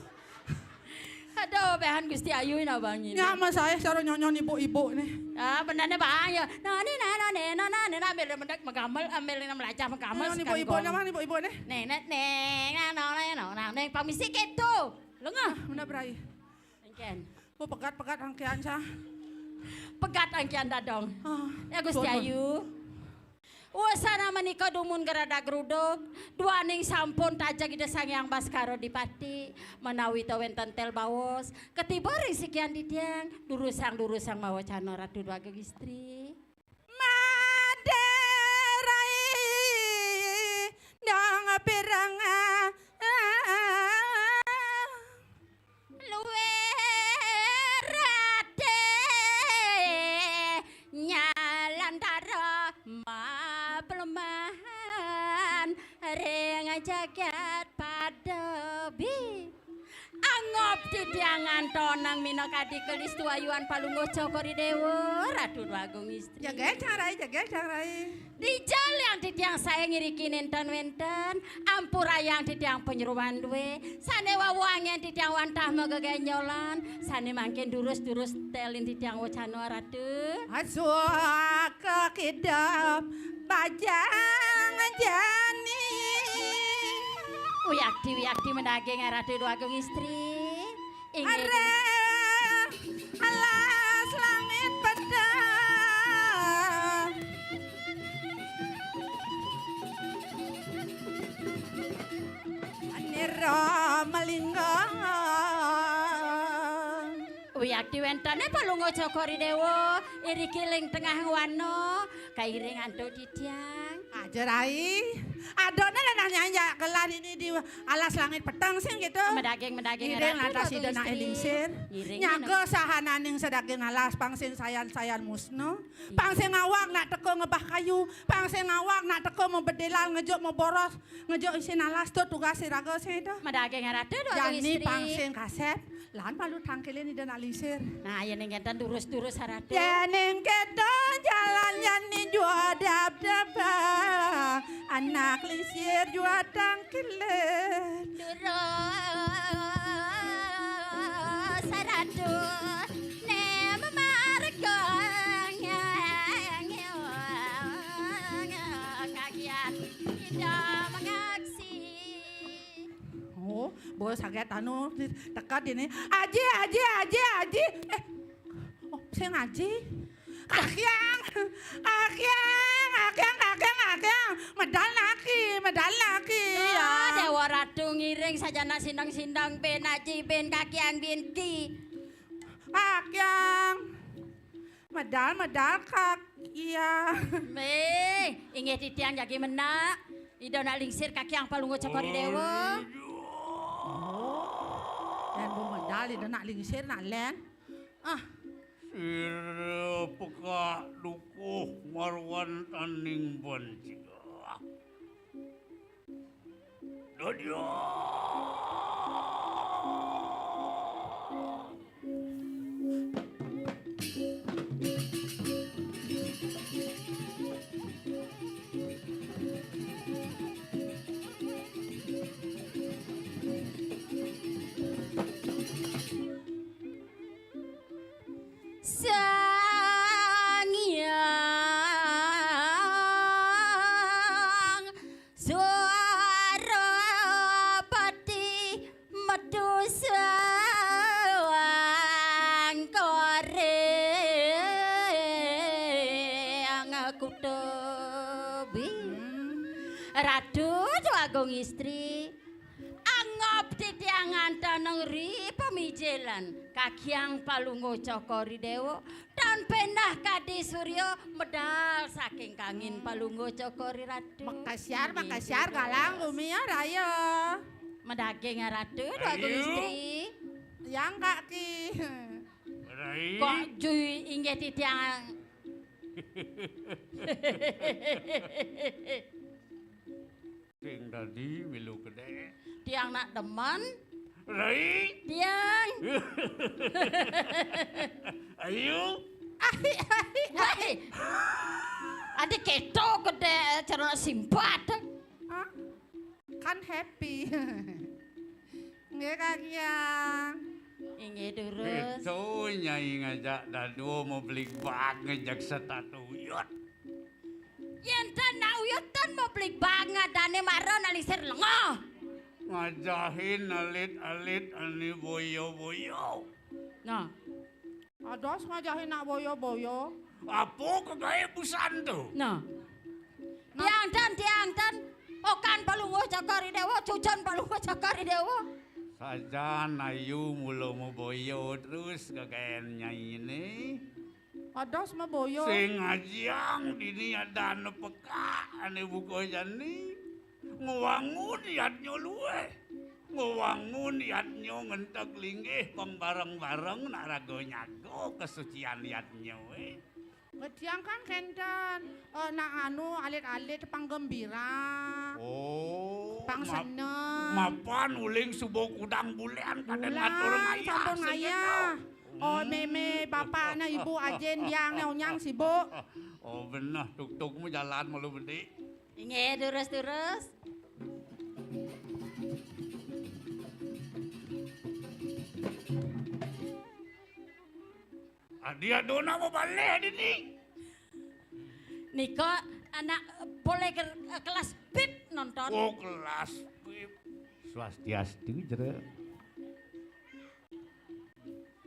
Aduh, B H-an Gusti Ayu ini abang ini. Nyak mas saya cara nyonyon ibu-ibu nih. Ah, benarnya bang ya. Nah, ini nah, nah, nih, nah, nah, nih, nah, ambil mendak megamel, ambil yang melacah megamel. Nyonyon ibu-ibu nih, mana ibu-ibu nih? Nih, nih, nih, nah, nah, nah, nah, nah, nih, pamisi gitu. Lengah. Ah, benar berai. Engken. Oh, pegat-pegat angkian sa. Pegat angkian dadong. Ah, ya Gusti suwun. Ayu. Wusana menika dumun geradak gruduk, duaning sampun tajeg Ida Sang Hyang Baskara Dipati, menawi ta wenten tel baos, ketiba ring sikian titiang, durusang-durusang mawacana Ratu Dwagung Istri. Madé rai dong pirang luwih rati nyalantara mapleman ring jagat Padebi. Angop titiang antonang minakadi kelis tuayuan Palungguh Cokor I Déwa, Ratu Dwagung Istri. Jaga cang rai, jaga cang rai. Dija liang titiang saé ngiriki nénten wénten, ampurayang titiang panyeroan dué, sané wau anggén titiang wantah magegenjolan, sané mangkin durus-durus télin titiang wacana Ratu. Asuh kakidep bajang jani. Wiakti, wiakti madaging Ratu Dwagung Istri. Inggih. Arep alas langit peteng. Nira malingga. Wiakti wéntené Palungguh Cokor I Déwa, iriki ling tengah wana, kairing antuk titiang. Aja rai. Adone lenah nyanjak gelar ini di alas langit peteng sing gitu. Medaging, medaging Ngiring ratu lantas lagu ida nak istri. Lingsir. Ngiring nyaga sahananing sedaging alas pang sing sayan-sayan musna. Pang sing awak nak teka ngebah kayu, pang sing awak nak teka mebedilal ngejuk meboros, ngejuk isin alas tu tugas iraga sing itu. Medaging ratu dua jani istri. Pang sing kasep. Lan malu tangkilin ida nak lingsir. Nah, yén ing kénten durus-durus, Ratu. Yén ing kéto jalan jani jua dap-dap, anak lingsir jua tangkilin. Durus, Ratu, né mamarga kagian ida mangaksi. Oh, bos saget anu teka dini. Aji, aji, aji, aji. Eh, oh, sing aji. Kakiang, kakiang, kakiang, kakiang, kakiang. Medal naki, medal naki. Ya, ya. Déwa Ratu ngiring sajana sindang-sindang bin aji bin kakiang bin ki. Kakiang. Medal, medal, Kak. Iya. Méh, inggih titiang jagi ménak. Ida nak lingsir Kak Hyang Palungguh Cokor I Déwa. Yén bu medal, ida nak lingsir, nak lén. Ah. Sira pekak dukuh marwan taning bancigah. Dadia. Sang Hyang Suarapati metu sangkoring kutubi. Hmm. Ratu Déwa Agung Istri, anggap titiang ngantenang ri pamijilan Kak Hyang Palungguh Cokor I Déwa, tan péndah kadi surya medal saking kangin Palungguh Cokor I Ratu. Makasiar, makasiar, galang gumi ya raya. Madaging ya Ratu, Déwa Agung Istri. Yang Kak Ki. Rai. Kok jui inggih titiang. Sing dadi milu kedék. Tiang nak demen. Rai. Tiang. Ayu. Ahi, ahi, ahi. Wéh. Adi kéto kedék cara simpat. Hah? Kan happy. Nggih, Kak Hyang. Inggih, durus. Itu Nyai ngajak dadua mabligbaga ngejak setata uyut. Yén tan nak uyut tan mabligbaga adané mara nak lingsir lenga. Ngajahin alit-alit ané boya-boya. Nah. Ados ngajahin nak boya-boya. Apa kagaé busan to? Nah. Nah. Tiang tan, tiang tan. Okan Palungguh Cokor I Déwa, cucun Palungguh Cokor I Déwa. Sajan ayu mula maboya terus kagaén nyainé. Ados maboya. Sing ajiang dini adan pekak ané buka jani. Ngwangun yadnya luwéh. Ngwangun yadnya ngenteg linggih pang bareng-bareng nak raga nyaga kasucian yadnya, eh. Tiang kan kénten, eh, nak anu alit-alit panggembira. Oh, pang map-, seneng. Mapan uling suba kudang bulan kadén ngatur ngayah. Sampun ngayah. Oh, mémé, bapak, nah, ibu, ajin, tiang, nah, unyang sibuk. Oh, beneh, tuk-tukmu jalan malu bedik. Inggih, durus-durus. Adi adona mabalih adi ni. Nika anak polih ke, kelas bib nonton. Oh, kelas bib. Swastiastu, Jero.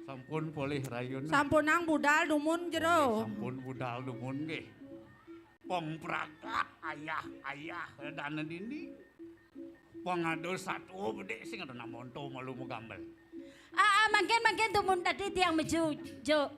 Sampun polih rayunan. Sampunang budal dumun, Jero. Nggih, sampun budal dumun nggih. Pempragat ayah-ayah dana dini. Pangada satua bedik sing ada namonto malu magambel. Ah, ah, mangkin, mangkin dumun tadi tiang mejujuk.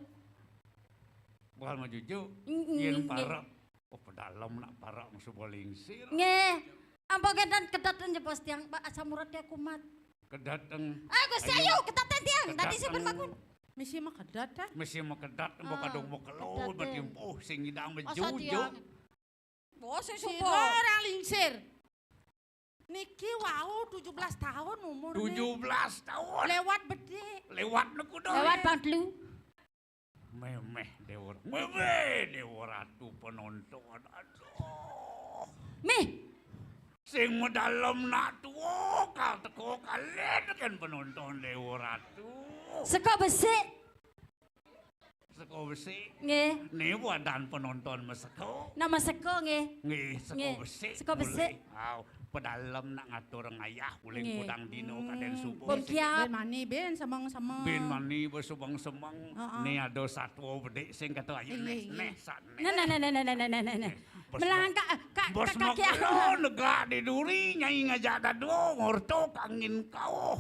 Bakal mejujuk. Mm, mm, yén nggih. Parek. Oh, pedalem nak parek mesti bolingsir. Nggih. Ampun kénten kedeten jebos tiang, Mbak, asam urat tiang kumat. Kedeten. Ah, Gusti, ayo, kedeten tiang. Tadi sing bangun. Mesti makedet, ah. Mesti makedet, mbok kadung makelo, kedeten. Bertimpuh, sing ngidang. Masa bejujuk. Tiang. Oh, sing suka. Sira orang lingsir. Niki wau tujuh belas tahun umurnya. Tujuh belas tahun. Lewat bedik. Lewat neku doh. Lewat pang telu. Méméh Déwa, méméh Déwa Ratu penonton. Aduh. Méh. Sing medalem nak tua, kal teka kalih tekén penonton Déwa Ratu. Seka besik. Seka besik. Nggih. Ni wadan penonton meseka. Nama seka nggih. Nggih, seka besik. Seka besik. Mulih. Aw, pedalem nak ngatur ngayah uling kudang dina kadén subuh. Pun kiap. Bin mani, bin semeng-semeng. Bin mani, bin semeng-semeng. Heeh. Ni ada satua bedik sing kata ayu neh, neh, sat neh. Nah, nah, nah. Melangkah, eh, ka, bos ka, kaki makelo negak di duri, nyai ngajak dadua, ngorto kangin kauh.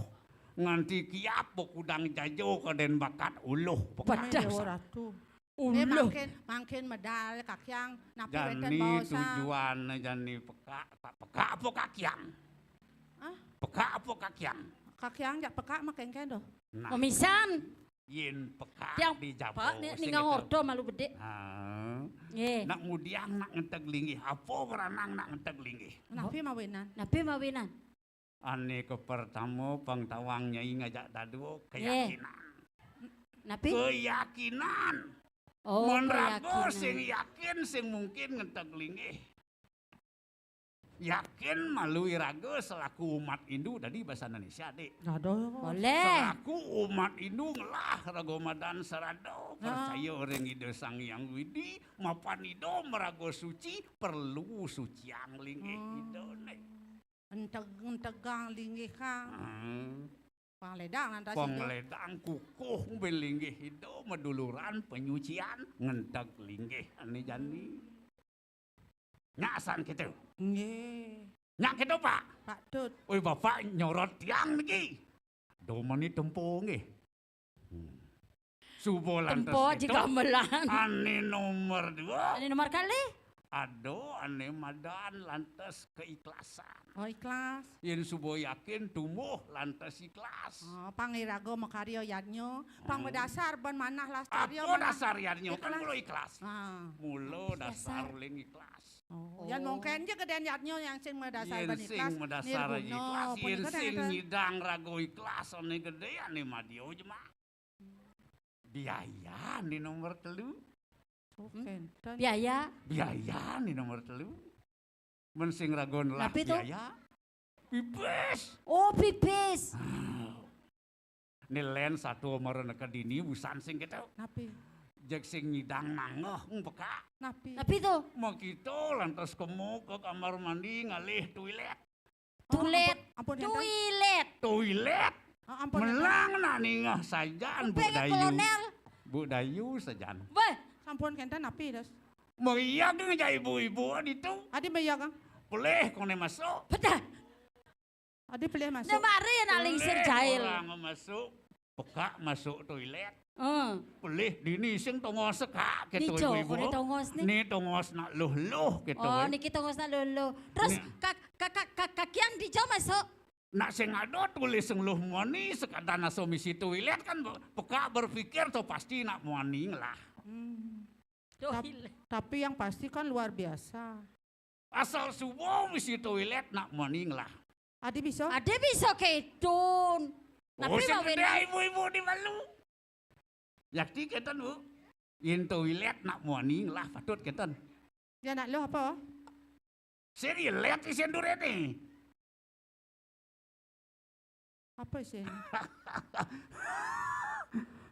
Nganti kiap bekudang jajo kadén bakat uluh. Pedah. Ratu. Uluh. Mangkin, mangkin medal kakiang, napi wénten baosan. Jani tujuanné jani pekak, pekak apa kakiang? Hah? Pekak apa kakiang? Kakiang jak pekak mah kéngkén to. Nah. Mamisan. Yén pekak tiang di Jawa pek ni, sing ninggal kéto. Ordo malu bedik. Ha. Nggih. Nak mudiang nak ngenteg linggih, apa beranang nak ngenteg linggih? Napi mawinan? Napi mawinan? Ané kapertama pang tawang nyai ngajak dadua. Nggih. Keyakinan. Napi? Keyakinan. Oh, mun raga keyakinan. Sing yakin sing mungkin ngenteg linggih. Yakin malu iraga selaku umat Hindu, dadi basa Indonesia, Dik. Aduh. Boleh. Selaku umat Hindu ngelah raga madan sarada, percaya ring Ida Sang Hyang Widi, mapan Ida maraga suci, perlu suciang linggih Ida, Dik. Enteg-, entegang linggih, Kang. Hmm. Pangledang lantas Ida. Pangledang kukuh buin linggih Ida maduluran penyucian ngenteg linggih ané jani. Nyak san kéto. Nggih. Nyak kéto, Pak? Patut. Oi, Bapak nyorot tiang niki. Domani tempo nggih. Hmm. Suba lantas tempo kéto, aji gamelan. Ané nomor dua. Ané nomor kalih. Ada ané madan lantas keikhlasan. Oh, ikhlas. Yén suba yakin tumbuh lantas ikhlas. Oh, pang iraga makarya yadnya, pang madasar ban manah lastarya. Apa manah dasar yadnya? Kan ikhlas. Mula ikhlas. Ah. Mula dasar. Dasar uling ikhlas. Oh, yan mungkin ja gedén yadnya yang sing madasar ban ikhlas. Yén sing madasar nirguna, ikhlas, yén punika sing nyidang raga ikhlas ané gedé, ané madya jemak. Biaya né nomor telu. Oh, kénten. Biaya. Biaya né nomor telu. Mén sing raga nelah biaya. Napi to? Pipis. Oh, pipis. Ah. Né lén satua mara neked dini busan sing kéto. Napi? Jeg sing nyidang manggeh, hm, pekak. Napi? Napi to? Makita lantas kema ka kamar mandi ngalih toilet. Toilet. Oh, ampun, ampun, kénten. Toilet. Toilet. Ah, ampun, kénten. Melang nak ningeh sajan, Bu Dayu. Kolonel. Bu Dayu sajan. Béh. Sampun kénten napi, Das? Meriak ngajak ibu-ibu ditu. Adi meriak, Kang? Pelih koné masuk. Betul. Adi pelih masuk. Nah, mari nak lingsir jail. Pelih orang masuk. Pekak masuk toilet. Heeh. Pelih dini sing tongos sekak kéto ibu-ibu. Né tongos né. Né tongos nak luh-luh kéto. Oh, niki tongos nak luh-luh. Terus kak-, kak-, kak-, kak-, kakiang dija masuk. Nak sing ada tulis sing luh muani sekadar nasa misi toilet kan be-, pekak berpikir to pasti nak muani ngelah. Hmm. Tap-, tapi yang pasti kan luar biasa. Asal suba misi toilet nak muani ngelah. Adi bisa? Adi bisa kéto. Oh, napi sing mawinan? Gedé ibu-ibu di malu. Yakti kénten, Bu. Yén toilet nak muani ngelah patut kénten. Ya nak luh apa? Sing ilet isin duréné. Apa isin?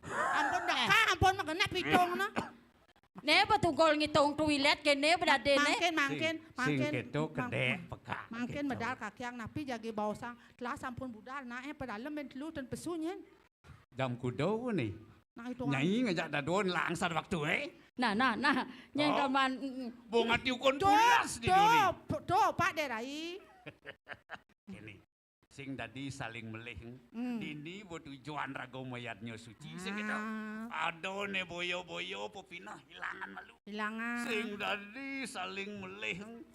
Ampun dah, Kang, ampun magenah pitung nah. Né, ba tunggul ngitung toilet kéné ba dadiné. Mangkin, mangkin, sing, sing mangkin. Kéto kedék pekak. Mangkin kéto. Medal kakiang napi jagi baosang. Telah sampun budal, nah, eh, padalem bén telu ten pesu nyén. Jam kuda né. Nah, itu. Nyai ngajak dadua langsar waktu, eh. Nah, nah, nah. Nyai kaman, mm, mm. Bong ati ukun pulas di duri. Tuh, tuh, Pak Dérai. Ini. Sing dadi saling melih. Hmm. Dini ba tujuan raga mayadnya suci, sing kéto. Ah. Ada né boya-boya pepineh ilangan malu. Ilangan. Sing dadi saling melih.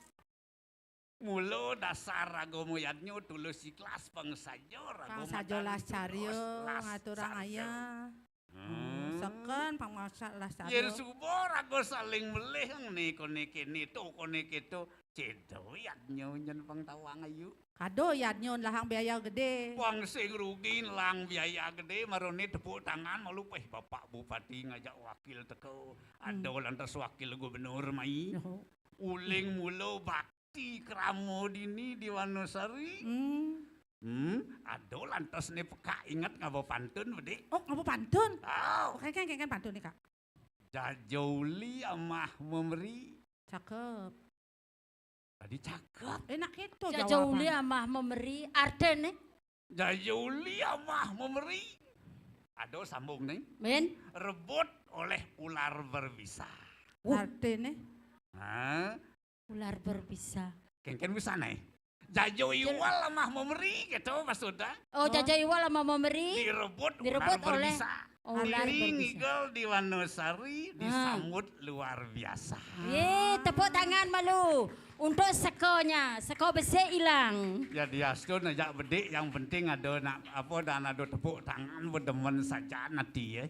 Mula dasar raga mayadnya tulus ikhlas pang saja raga pang saja madan las carya tulus las ngaturang sarja. Ayah. Hmm. Seken pang masak las carya. Yén suba raga saling melih né koné kéné to koné kéto. Céda yadnya nyén pang tawang ayu. Kada yadnya nlahang biaya gedé. Pang sing rugi nlahang biaya gedé marané tepuk tangan malu péh Bapak Bupati ngajak wakil teka. Ada lantas wakil gubernur mai. Oh. Uling mula bakti krama dini di Wanasari. Hmm. Hmm, ada lantas né pekak inget ngaba pantun, Bedik. Oh, ngaba pantun? Oh. Oké, kan, kan pantun né, Kak. Jaja uli amah memberi. Cakep. Tadi cakep. Enak kéto jawaban. Jaja uli amah memberi, artiné? Jaja uli amah memberi. Ada sambung né. Min? Rebut oleh ular berbisa. Wuh. Artiné? Hah? Ular berbisa. Kénkén bisa né. Jajo Iwal amah memberi gitu maksudnya. Oh, Jajo Iwal amah memberi. Direbut, direbut ular oleh berbisa. Ular berbisa. Nini ngigel di Wanosari, disambut luar biasa. Ye, tepuk tangan malu untuk sekonya, seko besik ilang. Ya diastun ajak bedik, yang penting ada nak apa dan ada tepuk tangan bedemen saja nanti ya.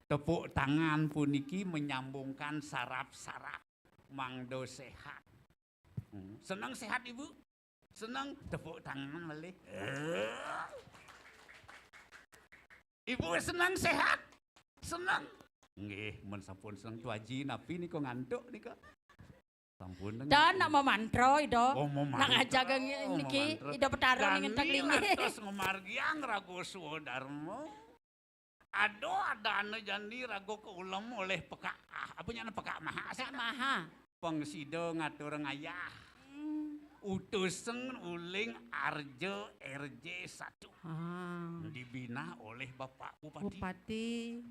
Tepuk tangan puniki menyambungkan saraf-saraf mangdo sehat. Hmm. Senang sehat ibu? Senang tepuk tangan malih. Ibu senang sehat? Senang. Nggih, mun sampun senang Tu Aji napi nika ngantuk nika? Sampun. Dan nak memantra Ida. Oh, memantra. Nak ngajaga ngi-, niki memantra. Ida Betara ning Geni taglingi. Lantas ngemargiang raga swadarma. Ada adana jani raga kaulem oleh Pekak, ah, apa nyana Pekak Maha? Pekak Maha. Pang sida ngatur ngayah. Hmm. Utusan uling Arja R J satu. Ah. Dibina oleh Bapak Bupati. Bupati.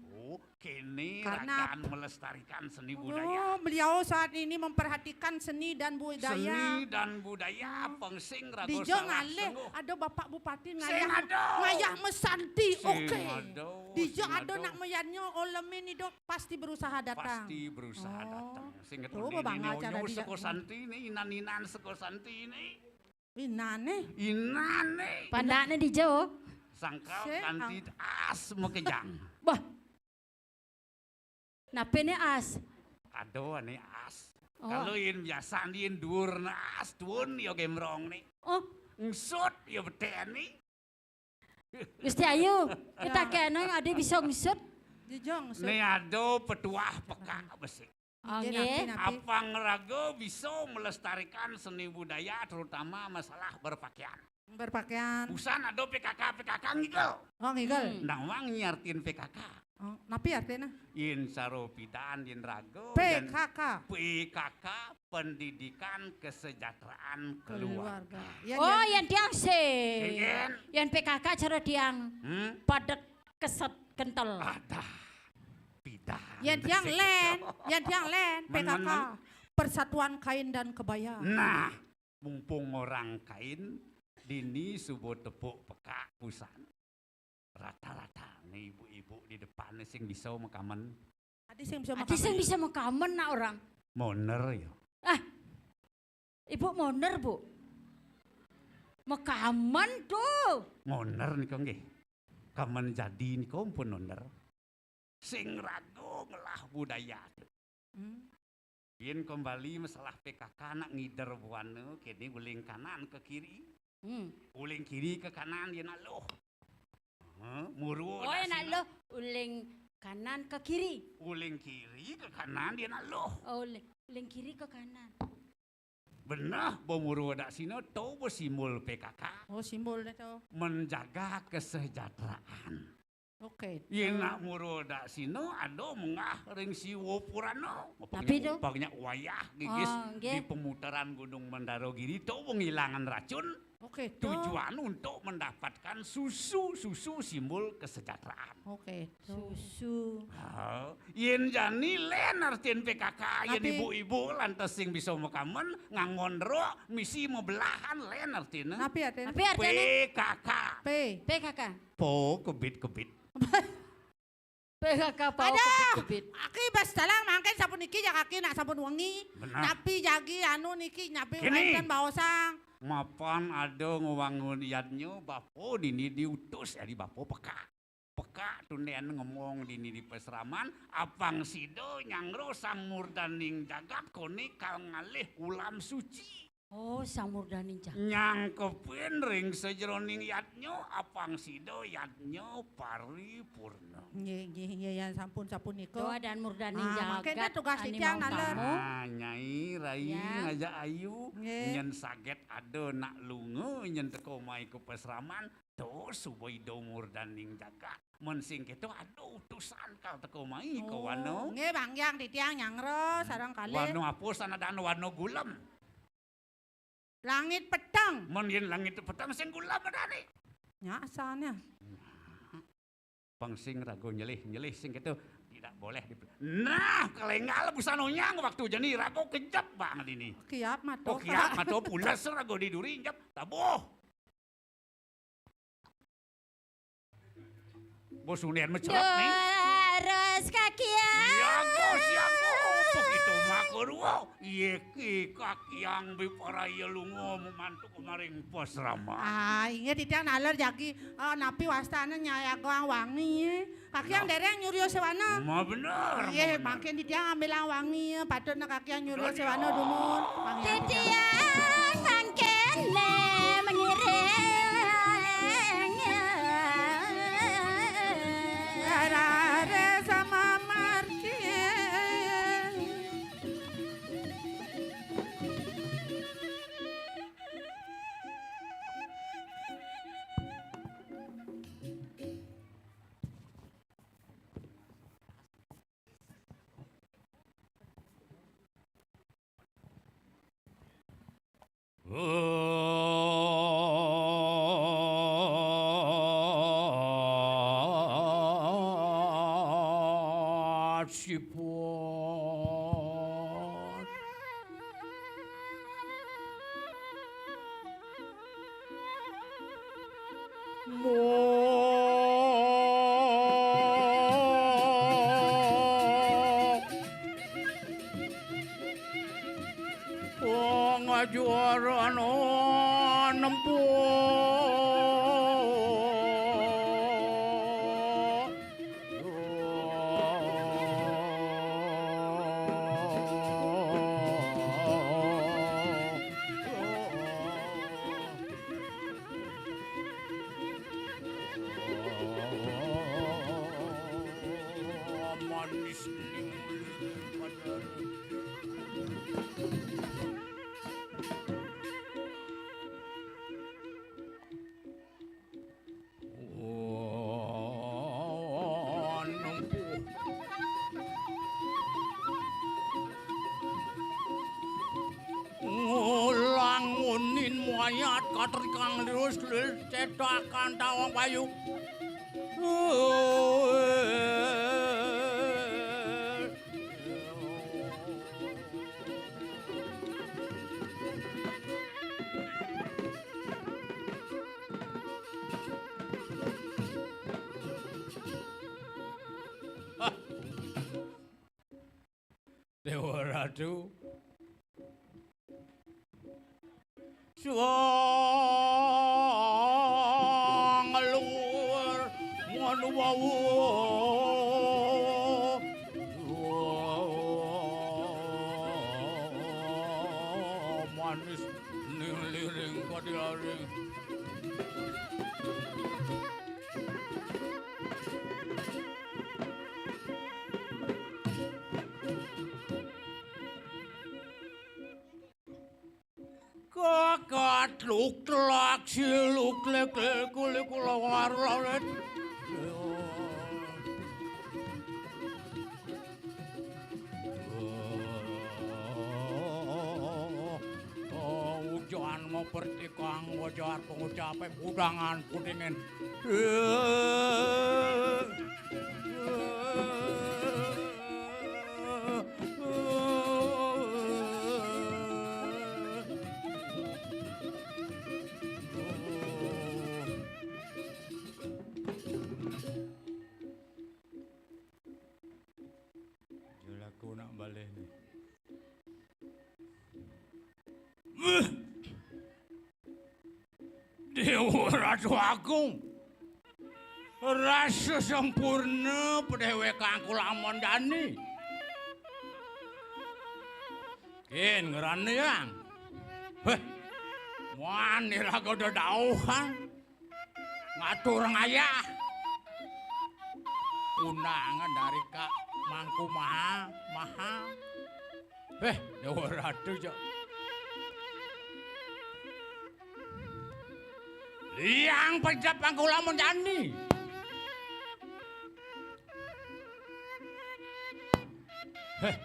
Oh, kene karena ragan melestarikan seni budaya. Oh, beliau saat ini memperhatikan seni dan budaya. Seni dan budaya, hmm, pang sing raga dija salah ngalih, sungguh. Ada Bapak Bupati sing ngayah, ada. Ngayah mesanti, sing oke. Ada, dija sing ada ada. Nak mayannya, olemin hidup, pasti berusaha datang. Pasti berusaha datang. Oh. Sing tuh, ngetundi bebanga nyonya cara dija. Seko santi ni, inan-inan seko santi ni. Inane. Inane. Pandakne dija. Sangkal sing kanti ang- as makejang. Bah. Nape ne as? Ada ane as. Oh. Kalau yen biasa yen dhuwur ne as tuun ya gemrong ni. Oh. Ngsut ya beten ni. Gusti Ayu, ya. Kita kena ada bisa ngsut. Dija ngsut. Ni ada petuah pekak besik. Oh, nggih, nggih. Napi, napi? Apang raga bisa melestarikan seni budaya, terutama masalah berpakaian. Berpakaian. Busan ada P K K, P K K ngigel. Oh, ngigel. Hmm. Nawang nyartin P K K. Oh, napi artina? Yen cara pidan, yen raga, yen P K K. P K K, pendidikan kesejahteraan keluarga. Keluarga. Yen, oh, yen, yen tiang sih. Yen, yen. Yen P K K cara tiang. Hmm? Padet keset kentel. Ada. Pidan. Yen tiang len, yen tiang len, men, men, P K K. Men. Persatuan Kain dan Kebaya. Nah, mumpung orang kain, dini suba tepuk pekak busan. Rata-rata ni ibu-ibu di depan ni sing bisa makamen. Adi sing bisa makamen. Adi sing bisa makamen nak orang. Moner ya. Ah, ibu moner, Bu. Makamen tuh. Moner nika nggih. Kamen jadi nika ampun moner. Sing raga ngelah budaya. Hmm. Yen kembali masalah P K K nak ngider buana, kene uling kanan ke kiri. Hmm. Uling kiri ke kanan yen nak luh. Heh, murwa. Oh, yen nak luh, uling kanan ke kiri. Uling kiri ke kanan yen nak luh. Oh, uling, uling kiri ke kanan. Beneh, ba murwa daksina, to ba simbol P K K. Oh, simbolnya to. Menjaga kesejahteraan. Oke. Yen nak murwa daksina ada menggah ring Siwa Purana. Tapi tu? Pangnya wayah gigis, oh, nggih, di pemutaran Gunung Mandara Giri tu ngilangan racun. Oke, tu. Tujuan untuk mendapatkan susu, susu simbol kesejahteraan. Oke, tu. Susu. Ha, yen jani len artin P K K, yen tapi ibu-ibu lantas sing bisa makamen, nganggon rok, misi mebelahan len artina. Napi artina? Napi artina? P K K. P. P K K. Po kebit-kebit. P K K pau kebit-kebit. Aduh, aki bas dalang mangkin sampun niki ya kaki nak sampun wengi. Benar. Napi jagi anu niki napi kini. Wonten baosang. Mapan ada ngewangun yadnya, bapa dini diutus jadi bapa pekak. Pekak tunden ngomong dini di pesraman, apang sida nyangro Sang Murdaning Jagat kone kal ngalih ulam suci. Oh, Sang Murdaning Jagat. Nyangkepin ring sajeroning yadnya, apang sida yadnya paripurna. Nggih, nggih, nggih, ya sampun, sampun nika. Doa dan Murdaning Jagat. Ah, mangkin tugas titiang nalem. Nah, Nyai, Rai, ya. Ngajak ayu, nggih. Nyen saget ada nak lunga, nyen teka mai ke pesraman, to suba Ida Murdaning Jagat. Men sing keto ada utusan kal teka mai ke wana. Oh, nggih, Bang Yang titiang nyangro sareng kalih. Wana apa sanadan wana gulem? Langit peteng. Mun yen langit peteng sing gulem adane. Nya asane. Pang sing raga nyelih, nyelih sing keto. Tidak boleh di. Nah, kalenggal busana nyang waktu jani raga kejep banget ini. Kiap mato. Oh, kiap mato pules raga di duri jep tabuh. Bos undian mah cerot nih. Terus kakian. Siago, siago. Begitu mah kedua. Iya, ki kakiang biparaya lunga memantu kemaring pas rama. Ah, ingat titiang naler jagi, eh, napi wastane Nyai Agung Wangi. Kakiang dereng nyurio sewana. Mah bener. Iya, mangkin titiang ambilang wangi, patutne kakiang nyurio sewana dumun. Wangi. Titiang mangkene mengiring. Rare sama margi. Sipun. Ngajuara nempuh. Manis ning. Oh, nempuh. Ngulang unin muayat katrikang lirus lil cetakan tawang payu. Dewa Ratu. Suang luar manu wau. Manis ning liring kadiaring. Kakat luk telak siluk lek lek kulik kula warlalet. Ujan mepertikang wajar pengucape kudangan kudingin. Julaku nak balih ni. Dewa Ratu Agung. Rasa sempurna pedewek kangku lamun jani. Kin ngeraniang. Heh. Wani raga dedauhan. Ngatur ngayah. Undangan dari Kak Mangku Maha, Maha. Eh, Dewa Ratu, Cok. Liang pejep angkulamun jani. Heh.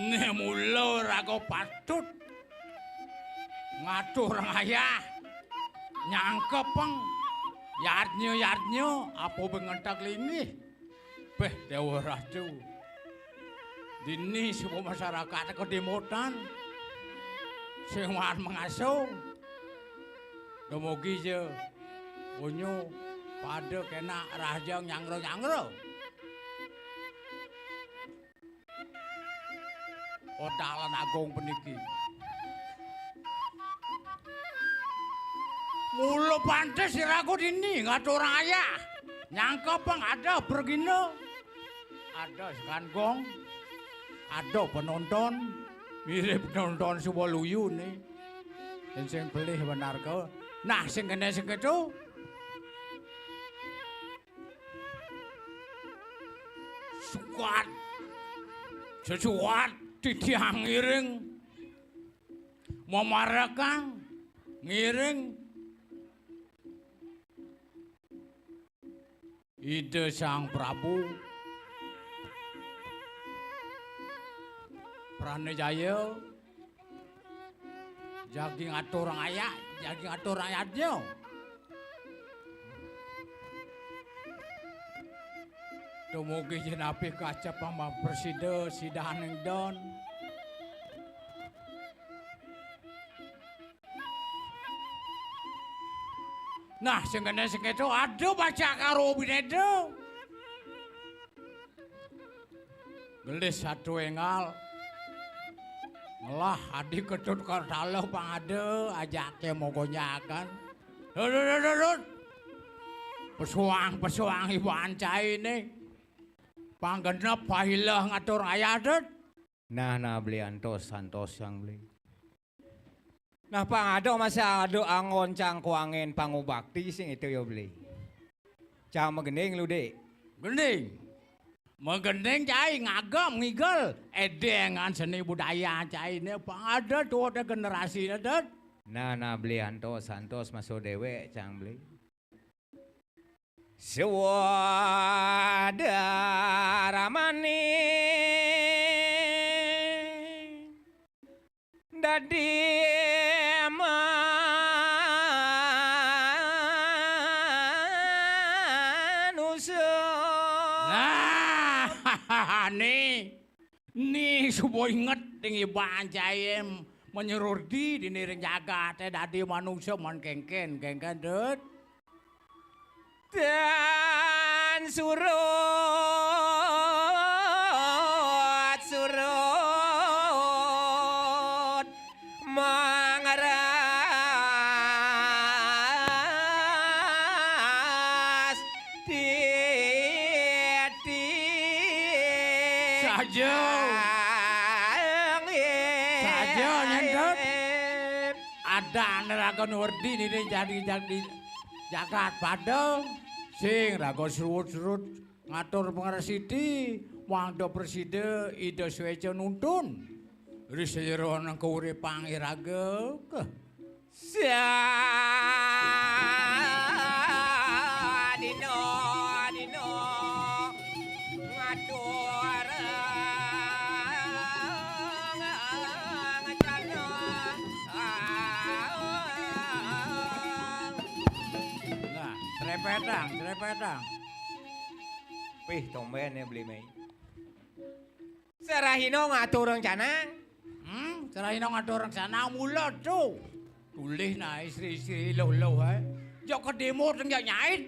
Né mula raga patut ngatur ngayah nyangkepeng yadnya-yadnya apa bengentek linggih. Béh, Déwa Ratu. Dini semua masyarakat kedémotan. Sing maan mangaso. Dumugi ja. Onyo pada kénak rahaja nyanggra-nyanggra. Odalan agung puniki. Mula pantes iraga dini ngaturang ayah. Nyangkepang ada pragina. Ada sekan gong. Ada penonton. Mirip penonton suba luyu né. Sing, sing pelih benar ka. Nah, sing kéné sing kéto. Sukat. Sesuat titiang ngiring. Mamarekan ngiring. Ida Sang Prabu Pranejaya. Jagi ngaturang ayah, jagi ngaturang yadnya. Dumugi jinapi kaca pamaprasida sidaning don. Nah, sing kéné sing kéto ada baca karo bineda. Gelis satu énggal. Ngelah adi Ketut Kertala pang ada ajaké mogonjakan. Dut, dut, dut, dut, dut. Pesuang, pesuang iban cainé. Pang genep pailah ngatur ayah, Dut. Nah, nah, beli antos, antos yang beli. Nah, pang ada masa ada anggon cang kuangin pangubakti sing itu ya beli. Cang magending lu, Dik. Gending. Magending cai ngagem ngigel. Édéngan seni budaya cainé pang ada tuh ada generasiné, Dut. Nah, nah, beli antos, antos maso déwék cang beli. Swadharamane dadi manusa. Nah, ni, ni suba inget ing iban cai menyerurdi dini ring jagate dadi manusa men kéngkén, kéngkén, Dut. Dan surut, surut, mangeras titik. Saja. Saja, nyen, Dut. Ada neraga nurdi nini jadi, jadi jagat pada sing raga serut-serut ngatur pangrasiti, mangda prasida Ida Sweca nuntun. Ri sajeroning kauripang iraga. Sadina, dina ngatur ngacana. Nah, srepetang, srepetang. Pih, tombén ya beli mei. Sarahina ngatur rencana. Hmm, sarahina ngatur rencana mula tu. Tulih nah istri-istri luluh ae. Jok kedimut enggak nyait.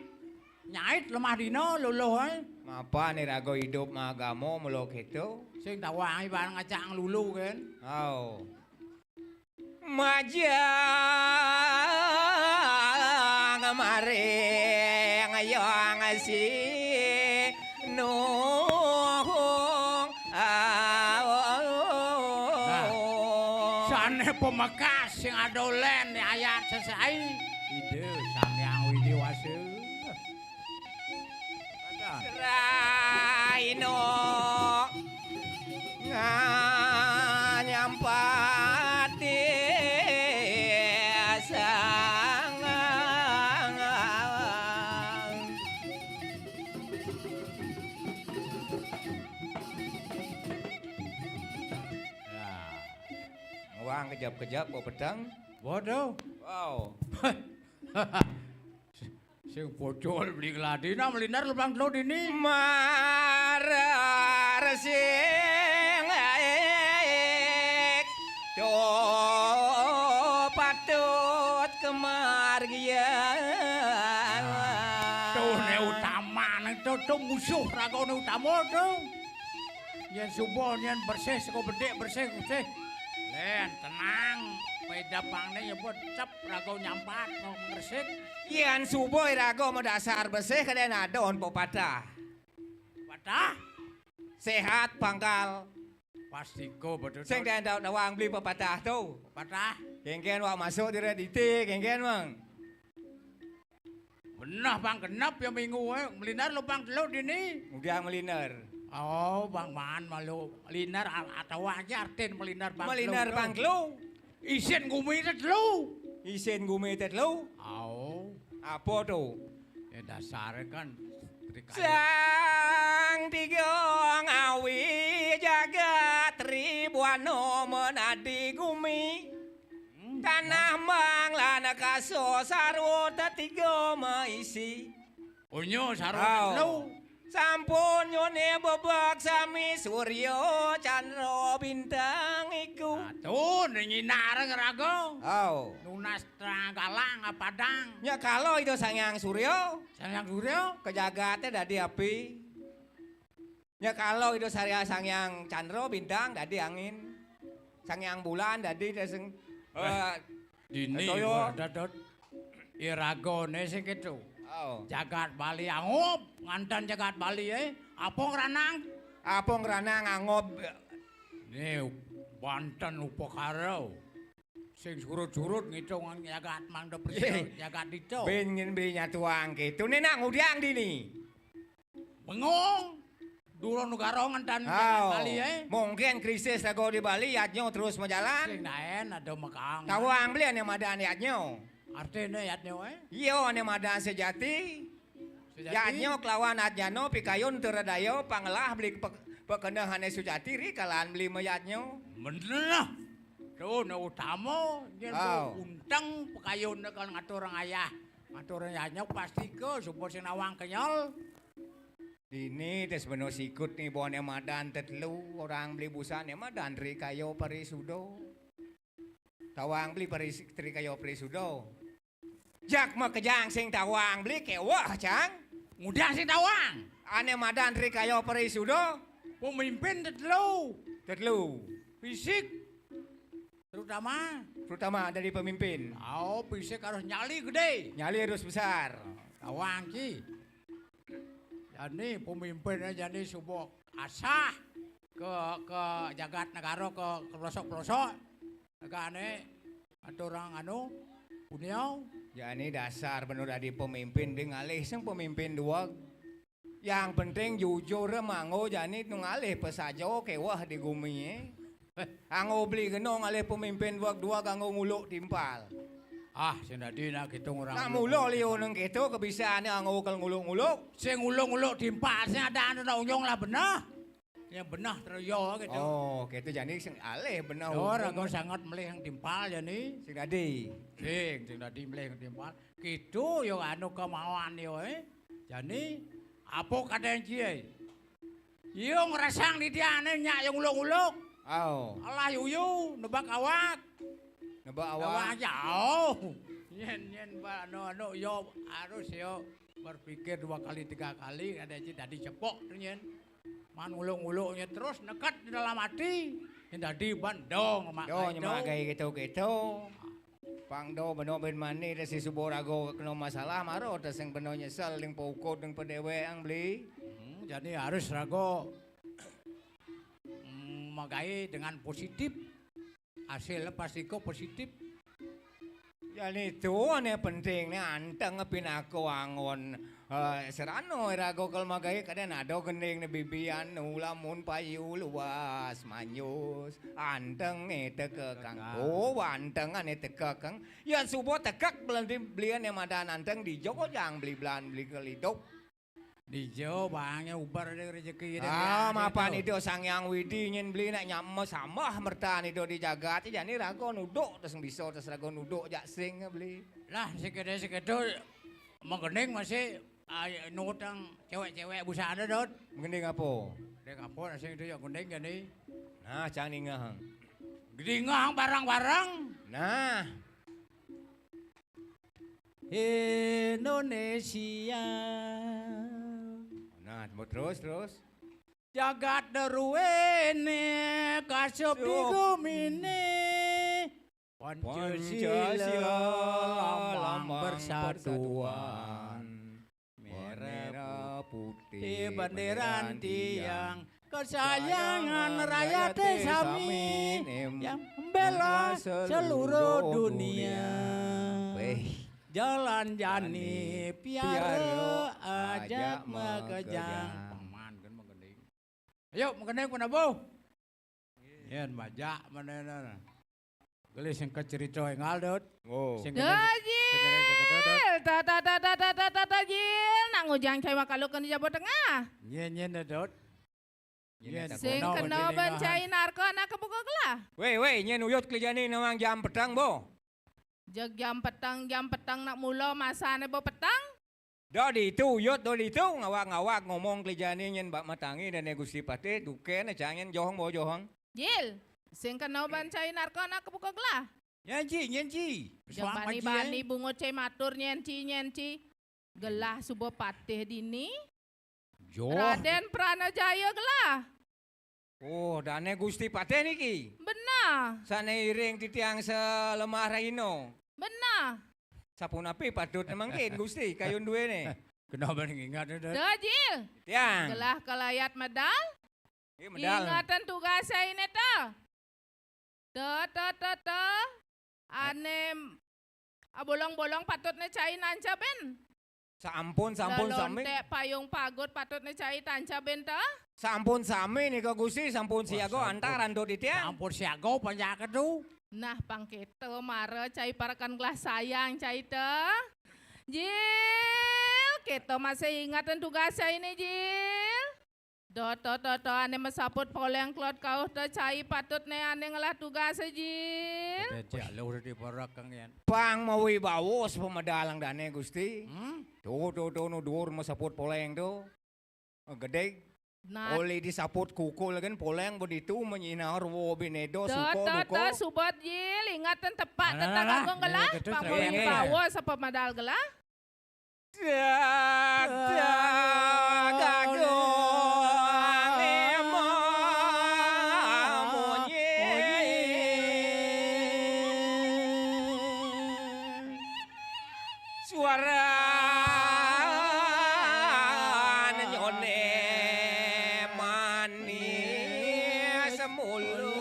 Nyait lemah dina luluh ae. Mapan iraga idup maagama mula keto. Sing tawang iban ngacang lulu kan. Au. Majeng maring Hyang Sinuhung. Nah, sané pamekas sing adolen ayat sesai. Ida Sang Hyang Widi Wasa. Seraina nganyampati sangang. Ya. Nguang kejap-kejap, bawa pedang. Waduh. Wow. Sing bocol beli keladi, nah, melindar lubang telur ini. Ma- Rarsing aik to patut kemargian. Tuh ne utama nang tuh, tuh musuh ragone utama tuh. Yen subuh yen bersih saka bedik bersih bersih. Len tenang. Peda pangne nyebut cep raga nyampat mau ngresik. Yen subuh raga mau dasar bersih kene nadon pepatah. Patah? Sehat pangkal. Pastiko betul. Sing den dawang beli pepatah tuh. Patah. Kengken wak masuk dire dite kengken mang. Benah bang genep ya minggu eh. Meliner lu bang telu dini. Udah meliner. Oh, bang man malu liner atau aja artin meliner bang Meliner telu. bang telu. Isin gumi telu. Isin gumi telu. Oh, Apa tuh? Ya dasar kan. Sang tiga ngawi jagat ribuan menadi gumi. Tanah mang lan kaso sarwa tetiga maisi. Unyu sarwa telu. Sampun nyone bebak sami surya candra bintang iku. Tuh nyinar ngerago. Au. Nunas terang galang apa dang. Nya kala ida Sang Hyang Surya. Sang Hyang Surya. Kejagate dadi api. Nya kala ida Sang Hyang Candra bintang dadi angin. Sang Hyang Bulan dadi sing eh, Dini Toyo. Dadot. Iragone sing ketu. Oh. Jagat Bali angup nganten jagat Bali eh. Apa ngranang? Apa ngranang angob? Nih banten upakara. Sing surut-surut ngitung jagat mangda Ih. jagat dito. Ben ngin be nyatuang ketu. Nek nak ngudiang dini. Bengong. Dulur negara ngentan Oh. Bali eh. Mungkin krisis raga di Bali yadnya terus Sing majalan. Daen ada mekang. Tawang beli ane madan yadnya. Artine yadnya eh. Iya ane madan sejati. Sejati. Yadnya kelawan adnyana pikayun teredaya pangelah beli pe- pekenehane sujati ri kalan beli mayadnya. Bener. Tuh ne utama yen Aw. Unteng pekayun kan ngatur ayah. Ngatur ayahnya pasti ke supaya sing nawang kenyal. Dini tes beno sikut ni bone madan tetelu orang beli busane madan ri kayo parisudo. Tawang beli paris ri kayo parisudo. Jak makejang sing tawang beli kewah cang. Mudah sing tawang. Ane madan ri kayo parisudo. Pemimpin tetelu. Tetelu. Fisik. Terutama. Terutama dari pemimpin. Oh, fisik harus nyali gede. Nyali harus besar. Tawang ki. Jani pemimpin jani subuh asah ke ke jagat negara ke pelosok-pelosok. Negane atur orang anu punyau. Jani dasar bener dadi pemimpin di ngalih sing pemimpin dua. Yang penting jujur manggo jani nu ngalih pesajo kewah di gumi eh. Anggo beli geno ngalih pemimpin dua dua anggo nguluk timpal. Ah, sing dadi nak gitu orang. Nak mulo liu neng keto kebisaan anggo kel nguluk-nguluk. Sing nguluk-nguluk timpal sing ada anu nak unyung lah benah. Ya benah terus yo gitu. Oh, keto jani sing alih benah. Yo hukum. Raga sangat melih yang timpal jani. Sing dadi. Sing sing dadi melih yang timpal. Gitu yo anu kemauan yo eh. Jani apa kadang cie? Yo ngerasang di diane nyak yang uluk-uluk. Oh. Alah yuyu nebak awak. Nebak Awak awak. Jauh. Nyen nyen ba anu anu yo harus yo berpikir dua kali tiga kali ada aja tadi cepok tu nyen. Man uluk-uluknya terus nekat di dalam hati. Yang tadi ban dong mak Do kai nyemak dong. Gai keto-keto. Pang do beno ben mani de si subo rago keno masalah maro de sing beno nyesel ning pokok ning pedewek ang beli. Hmm, jadi harus rago mm, magai dengan positif. Hasilnya pasti kok positif. Jani tuane penting ne anteng pinako angon eh, serano rago kel magai kaden ado gending ne bibian ulamun payu luas manjus anteng ne tekekang. Oh, anteng ne tekekang. Yan subo tekek belandi belian ne madan anteng di Joko jang beli belan beli kelidok. Di Jawa bangnya ubar ada rezeki ada Ah, ada mapan itu. Ida Sang Hyang Widi nyen beli nak nyama sambah mertan Ida di jagat jani raga nuduk terus bisa terus raga nuduk jak sing beli. Lah sekedar sekedar mengkening masih Ay, nutang cewek-cewek busana, Dot. Mending apa? Dek apa nak sing itu ya gending jani. Nah, cang ningahang. Gedingahang barang-barang. Nah. Indonesia. Nah, mau terus, terus. Jagat deruene kasep di Sup. Gumine. Pancasila Pancasila lambang lambang persatuan. Persatuan. Merah putih Di banderan tiang. Kesayangan rakyat sami. Yang membela seluruh dunia. Weh. Jalan jani piara aja makejang. Paman kan menggending. Ayo menggending pun abuh. Yen majak manehna. Gelis sing kacerita engal, Dot. Oh. Sing Dah, kena- sing kena- sing kena- Jil. Ta, ta, ta, ta, ta, ta, ta, ta, Jil. Nak ngujang cai makalukan di Jawa Tengah. Nyen, nyen, Dot. Nyen, Nyen. Sing Kena kena bending ban ahan. Cai narka nak kebuka gelah. Weh, weh, nyen uyut kelijani nawang jam petang, bo. Jeg jam petang, jam petang nak mula masane bo petang. Dah ditu, uyut dah ditu, ngawak-ngawak ngomong kelijani nyen bak matangi dane Gusti Patih, duken cang nyen johong bo johong. Jil, sing kena ban cai narka nak kebuka gelah. Nyen ci, nyen ci. Jeg Suang bani-bani maji, eh. Bungut cai matur nyen ci, nyen ci. Gelah suba patih dini. Joh. Raden Pranajaya gelah. Oh, dane Gusti Patih niki. Benar. Sane iring titiang selemah raino. Benar. Sapunapi patut mangkin Gusti kayun duene. Kenapa ning ingat, Dot? Dah, Jil. Tiang. Gelah kelayat medal. Nggih, medal. Ingatan tugas aine ta. Ta, ta, ta, ta. Ane abolong-bolong patutne cai nanca ben. Sampun, sampun sami. Lelontek payung pagut patutne cai tanca ben ta. Sampun sami nika Gusti, sampun siaga antar antuk titiang. Sampun siaga panjaka tu. Nah, pang kita mara cai parekan gelah sayang cai ta. Jil, kita masih ingatan tugas aine, Jil. Doto-toto ane masaput poleng kelod kauh ta cai patutne ane ngelah tugas, Jil. Dadi alur di parak kang yen. Pang mawibawa sepemedal dane, Gusti. Hmm? Tuh, tuh, tuh, nu dhuwur masaput poleng tuh. Gedeg. Nah. Oleh disaput kukul kan poleng beditu menyinaur wo binedo suko duko. Doto-toto subat, Jil, ingatan tepak. Nah, nah, tetap nah, agung nah. Gelah, Iya, betul, pang terus. Mawibawa sepemedal gelah. Dadah agung emang munyi. Suarane nyone manis mulu.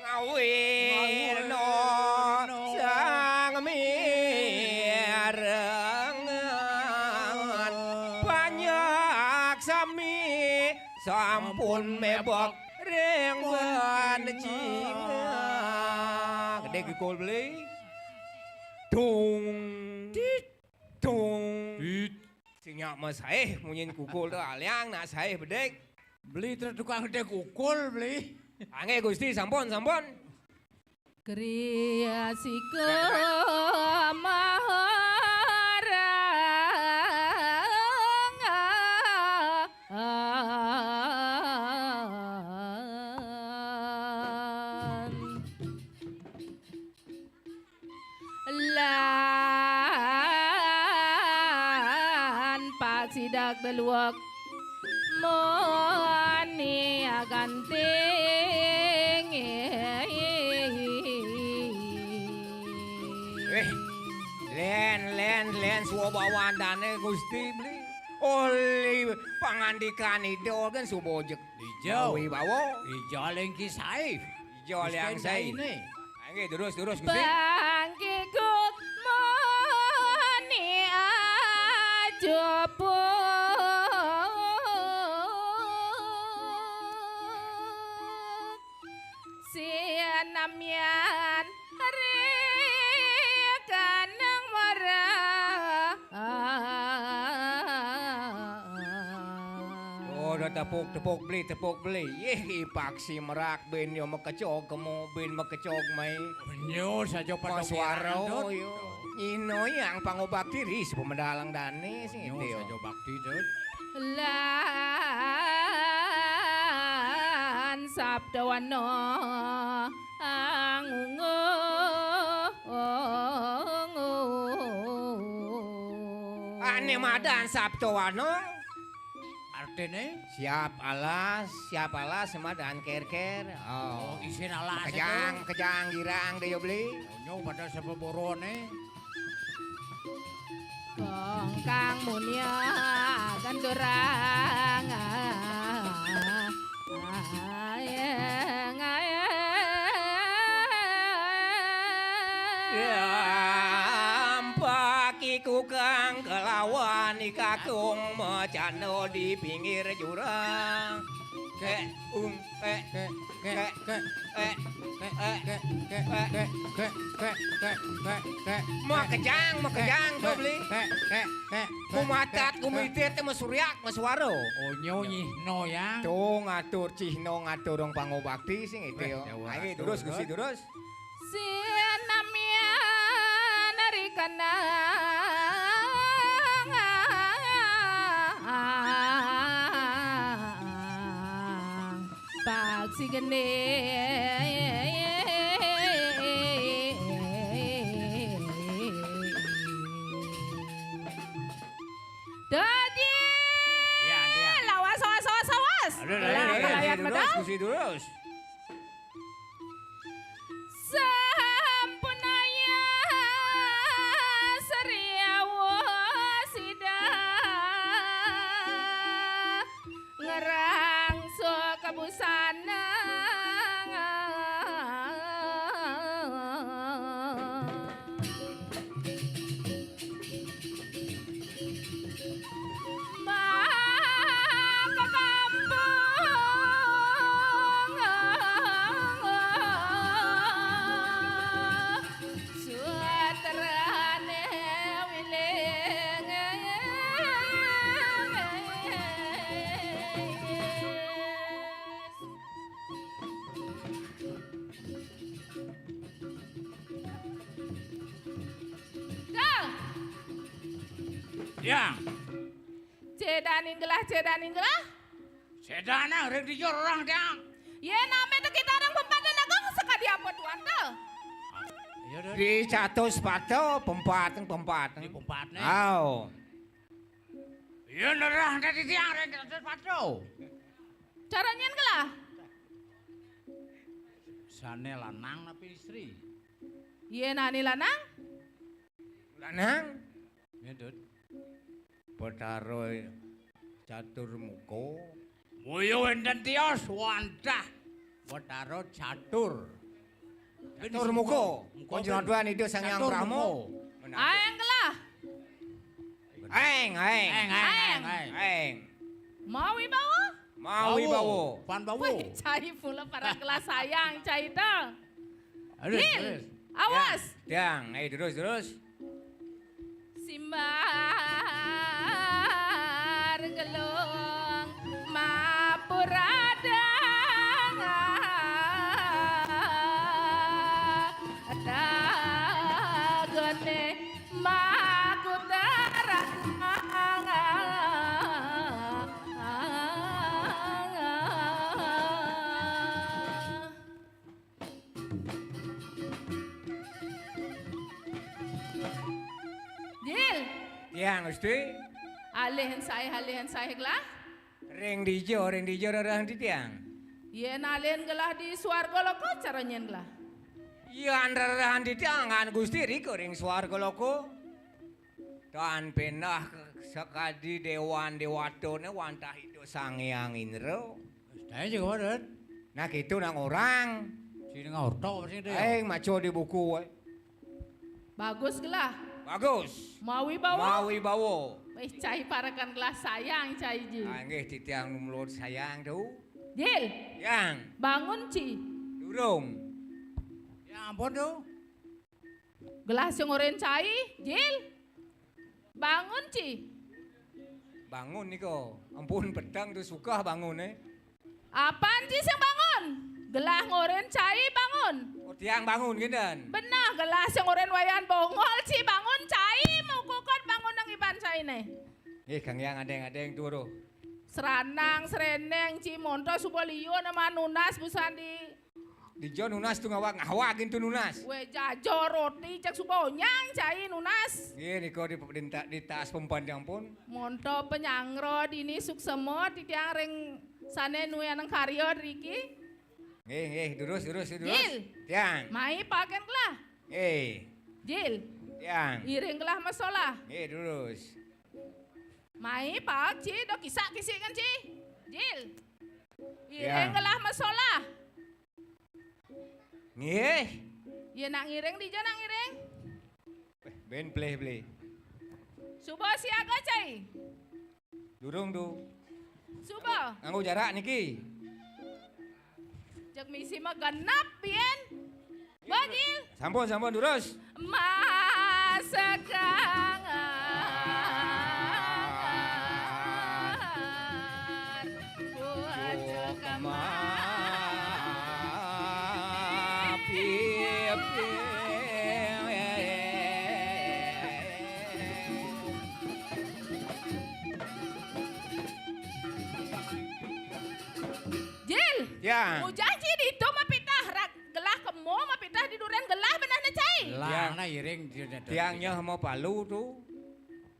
Ngawirna sang mirengan banyak sami sampun mebak ring bancingan. Gedeg kul beli. Dung. Tit. Dung. Tit. Sing nyak masaih munyin kukul tu aliang nak saih bedeg. Beli terus tukang gedeg kukul beli. Angge Gusti sampun, sampun. Kriya sika maharangan. Lan pasidak deluwek mani aganting. Weh, len, len, len, suwa bawandane Gusti beli. Oleh pangandikan Ida kan suba jek Ija. Wibawa. Ija lengki sae. Ija liang sae. Ini. Nggih, terus, terus, Gusti. Bangkikuk muni ajupuk. Sianamian ri kanang mara. Oh, dah Tepuk, tepuk beli, tepuk beli. Yeh, ipak si merak bin yo makecog kemo, bin makecog mai. Nyo sajo pada Mas Waro, yo. Nyino yang pangobak diri si pemedalang dane sing Nyo itu yo. Sajo bakti, Dut. Lan sabda wana angungu. Ane madan sabda wana. Artine? Siap alas, siap alas, semadan ker-ker. Oh. Oh, isin alas kejang, itu. Kejang, girang, deh, yo beli. Nyo pada sepeborone. Kongkang munia gandurang. Ayeng, ayeng. Dampak iku kang kelawan ikakung macana di pinggir jurang. Ke, ung, ke, ke, ke, ke, ke, ke, ke, ke, ke, ke, ke, ke, ke, ke, ke. Makejang, makejang, ke, Dobli. Ke, ke, ke, ke, Kumatat, ke, ke, kumitit, ke. Mesuriak, meswaro. Oh, nyo nyihno, ya. Tuh, ngatur cihno, ngatur dong pangobakti sing itu, eh, yo. Ayo, terus, Gusti, terus. Sinamian rikanang paksi geni. Dadi. Ya, ya. Lawas, awas, awas, awas. Aduh, aduh, aduh, aduh, terus, Gusti, terus. Sampunaya sriawa sida ngerangso kabusana. Maka kampung suaterane wiling. Kang. Ya. Cedaning gelah, cedaning gelah. Cedana ring dija rerah, Tiang. Yen ame teki tarang pempatne, Kang, sakadi apa tuan to? Iya, Dut. Di catus pato, pempat, pempat. Di pempatne. Au. Yen rerah tetiang ring catus pato. Cara nyen gelah? Sane lanang napi istri? Yen ane lanang? Lanang? Ya, Dut. Betara Catur Muka. Muyu wenten tios wantah Betara Catur. Catur Muka. Muka. Panjenengan Ida Sang Hyang Catur Brahma. Muka. Aeng gelah. Aeng, aeng. Aeng, aeng, aeng, aeng. Aeng. Mawi bawa? Mawi bawa. Bawa. Pan bawa. Wih, cai pula parang gelah sayang, cai to. Aduh, Din, terus. Awas. Ya, Tiang, ayo terus, terus. Simbar gelung mapuradang dagone makuterang. Jil. Tiang, Gusti. Alihan sae, alihan sae gelah. Ring dija, ring dija rerah titiang. Yen alihan gelah di swarga loka, cara nyen gelah. Yan rerah titiang, kan Gusti rika ring swarga loka. Tan pendah sakadi dewan dewatane wantah Ida Sang Hyang Indra. Wis dae sing ngono. Nah, gitu nang orang. Sing ngerti sing dia. Aing maca di buku wae. Bagus gelah. Bagus. Mawi bawa. Mawi bawa. Wis cai parekan gelah sayang cai ji. Ah, nggih titiang mulud sayang tu. Jil. Yang. Bangun ci. Durung. Ya ampun tu. Gelah sing oren cai, Jil. Bangun ci. Bangun nika. Ampun peteng tu sukah bangun, eh. Apan ci sing bangun? Gelah ngorin cai bangun. Oh, tiang bangun kinten. Beneh gelah sing ngorin Wayan Bongol ci bangun cai mukukut bangun nang iban caine. Nggih, Kang Hyang adeng-adeng turu. Sranang sreneng ci monto suba liu nama nunas busan di Dija nunas tu ngawag-ngawag intu nunas. Weh, jaja roti cek suba onyang cai nunas. Nggih, nika di, di, di taas pempan ampun. Monto panyanggra dini suksema titiang ring sane nuyanang karya driki. Nggih, nggih, durus, durus, durus. Jil. Tiang. Mai pagen gelah. Nggih. Jil. Tiang. Iring gelah masolah. Nggih, durus. Mai paek ci, do kisak-kisik kan ci. Jil. Iring gelah masolah. Nggih. Ya nak ngiring dija nak ngiring. Eh, ben pleh beli. Suba siaga cai. Durung tu. Suba. Nganggo jarak niki. Jeg misi mah genep, biyen. Bajil. Sampun, sampun, durus. Masekangan. Buat kemapipin. Jil. Ya. Ujang ci ditu mapitah rak gelah kemo mapitah di duren gelah benehne cai. Gelah ya. Nah iring dia. Tiang nyeh mapalu tu.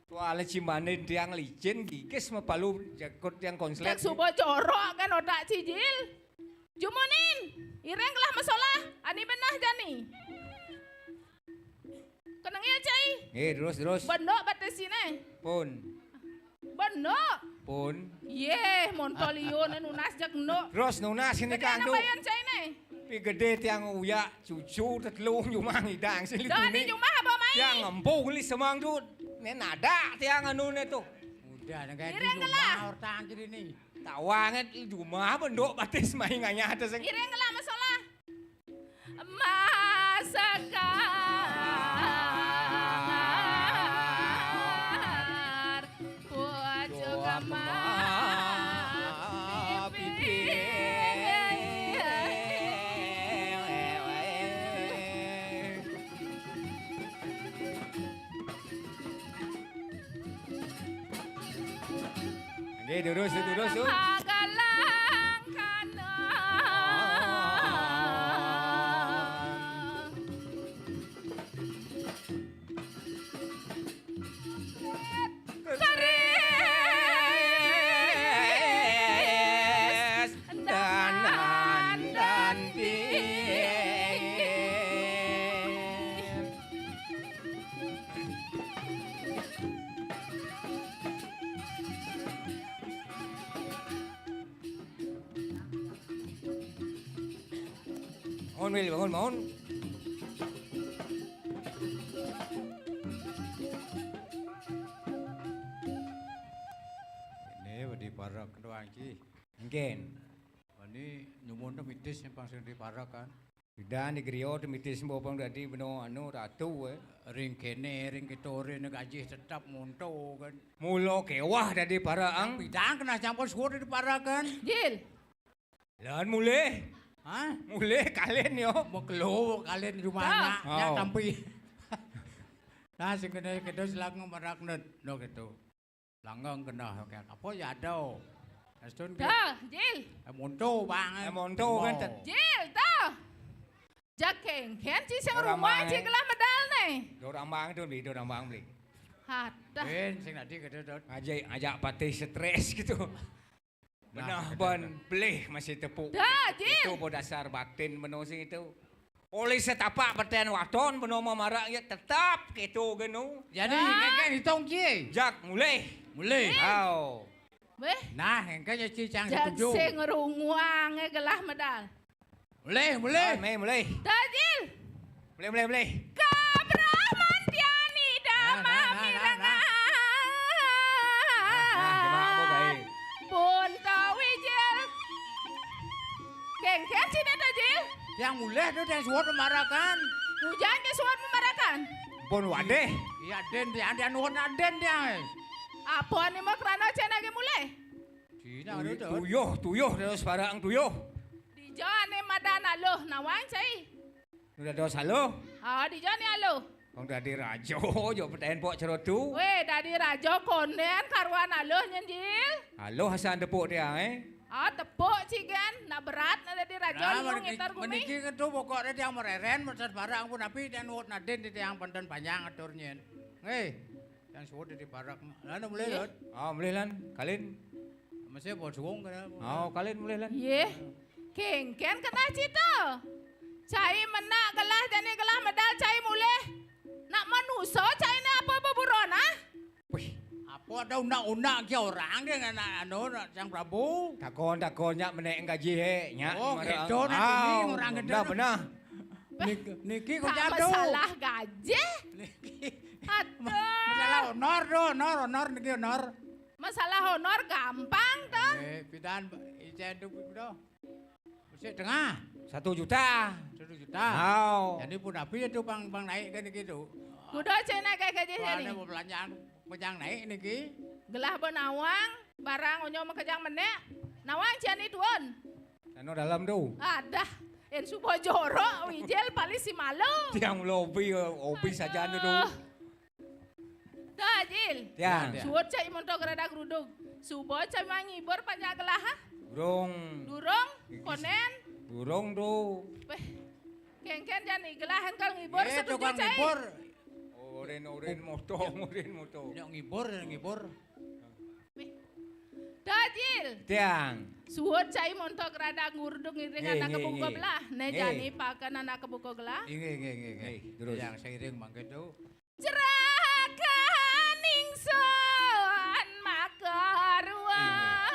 Tu ale cimbanin tiang licin gigis mapalu jakut tiang konslet. Cek suba jorok kan otak ci Jil. Jumunin, iring gelah masolah, ani beneh jani. Kenengil cai. Nggih, terus, terus. Bendok batis sine. Pun. Bendok. Pun. Yeh, montol iyo ne nunas jak endok. Terus nunas ini. Gede kang anak tu. Bayan cai ne. Pi gede tiang uyak cucu tetelu jumah ngidang sing dah litune. Di jumah apa mai? Tiang empu geli semang tu. Ne nadak tiang anu ne tu. Udah, nang gaji. Iring jumah gelah. Orang tangkir ini. Tawanget jumah bendok batis mai nganyah atas. Iring gelah masolah. Masekar pucuk kemah pipi. Nggih, durus, durus, durus. Magalang kana. Keris danan dan pir. Bangun, Wil, bangun, bangun. Ini wedi parak doang, Ci. Mungkin. Ini nyumun tu mitis yang pang sing diparak kan. Pidan di griya tu mitis mbok pang dadi bena anu ratu, eh. Ring kene, ring kita, ring gajih tetap monto kan. Mula kewah dadi parak, ang. Pidan kena campur suwur dadi parak kan. Jil. Lan mulih. Hah? Mulih kalen yo. Mekelo kalen rumah. Dah. Anak, nyak. Oh. Tampi. Nah, sing kena kita silang marak net, no gitu. Langgang kena, oke. Apa ya ada? Astun ke? Dah, Jil. Eh, monto bang. Eh, monto kan, tet-. Jil, dah. Jak kengken ci sing rumah ci gelah medal ne. Dorambang tu beli, dorambang beli. Hadah. Ben sing tadi kata dot. Ajak, ajak patih stres gitu. Nah, benar, benar, ban benar. Belih masih tepuk. Dah, Jil. Itu po dasar batin beno sing itu. Oleh setapak beten waton beno mamarak ya tetap keto genu. Jadi, ah, kengken hitung ci. Jak mulih. Mulih. Mulih. Au. Weh. Nah, engke ya ci cang jak setuju. Sing runguange gelah medal. Mulih, mulih. Ah, meh, mulih. Dajil. Mulih, mulih, mulih. Kabrah mantiani dama nah, nah, nah, nah, mirengan. Nah, nah, gimana, Bu, baik? Pun tawi jil. Kengken sini dajil. Yang mulih tu yang suwat memarakan. Hujan ke suwat memarakan. Pun wadih. Iya, den, dia, dia nuhun aden dia. Apa ané makrana cai nagih mulih? Dina anu, Tuyuh, tuyuh, tuyuh, terus barang tuyuh. Dija ané madan aluh, nawang cai. Nu dados aluh? Ah, dija ané aluh? Wong dadi raja, ja petaén pok cerotu. Wéh, dadi raja kondén karuan aluh nyén, Jil. Aluh asan tepuk tiang, eh. Ah, tepuk cigan, nak berat nak dadi raja. Nah, liu ngitar gumi. Meniki ketu pokokné tiang marérén, mesen barang pun napi tiang nuwun nadin di tiang penten panjang atur nyén. Nggih. Tiang suwun di barak. Lan mulih, Lun. Oh, mulih lan. Kalin. Mesti bos wong kena. Oh, kalin mulih lan. Yéh. Kéngkén kenah cita. Cai ménak gelah jani gelah medal cai mulih. Nak manusa cai né apa beburon, ah? Wih, apa ada unak-unak ki orang dia nak anu nak Sang Prabu? Takon, takon nyak menék gaji hé, nyak. Oh, mara- gitu, nak ini orang gitu. Benah, benah. Nik-, niki kok jatuh. Masalah gaji. Niki. Aduh. Masalah honor tuh, honor, honor niki honor. Masalah honor gampang tuh. Eh, pidan ijén tuh, tuh. Sik tengah. Satu juta. Satu juta. Hao. Jadi pun habis itu pang, pang naik kan gitu. Kuda cai naik gaji jani. Ada belanjaan, belanjaan naik niki. Gelah ba nawang, barang onyo makejang menék. Nawang cai ni tuun. Anu dalam tu. Adah, en suba jorok, Wijil paling si malu. Tiang lobi, obi saja tu. Aduh. Dah, Jil. Tiang. Tiang. Suud cai montok geradak geruduk. Suba cai mai ngibur panjak gelah, ha? Durung. Durung? Kondén? Durung tu. Wéh. Kéngkén jani gelah enggal ngibur. Eh, setuju tukang cai. Ngibur. Urin, urin motong, urin motong. Nyok ngibur, ngibur. Wéh. Dah, Jil. Tiang. Suud cai montok geradak geruduk ngiring anak kebuka belah. Né jani pakan anak kebuka gelah. Inggih, inggih, inggih, inggih. Terus. Yang seiring mangkin tu. Jerakan ingsun makaruan.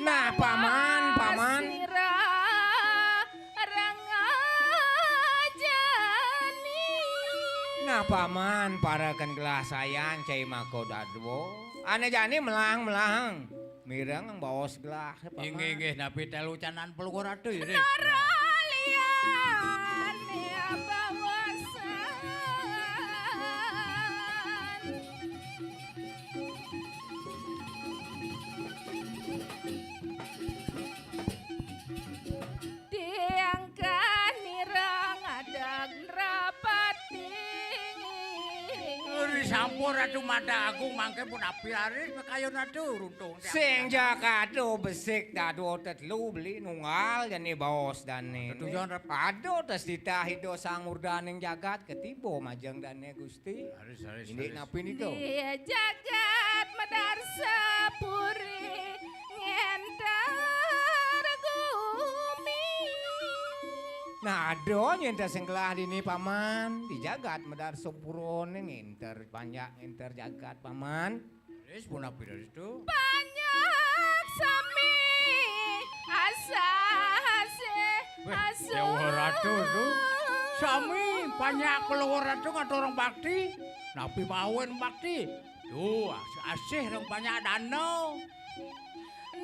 Nah, paman, paman. Sira rengajani. Nah, paman, parakan gelah sayan cai mako dadwo. Ané jani melang-melang. Mireng baos gelah, paman. Inggih, inggih, napi telu canan pelungguh ratu, inggih. Naralian ya bawasan. Tiang kanira ngadeg nrapati. Ri sampun Ratu Mada Agung mangke pun api laris pekayun Ratu runtung. Sing jagat besik dado tetelu beli nunggal jani baos dane. Tetujon rep- Ado tes titah Ida Sang Murdaning Jagat ketiba majeng dane Gusti. Indik napi nika? Di jagat madarsa puri ngenter gumi. Nah, ada nyenter sing gelah dini, Paman. Di jagat madarsa purane ngenter, banyak ngenter jagat, Paman. Wis, punapi dari itu? Banyak sami asah asih. Weh, asuh. Dewa Ratu tu. Sami banyak keluar Ratu ngaturang bakti. Napi bawen bakti? Yo, as-, asih rang banyak dana.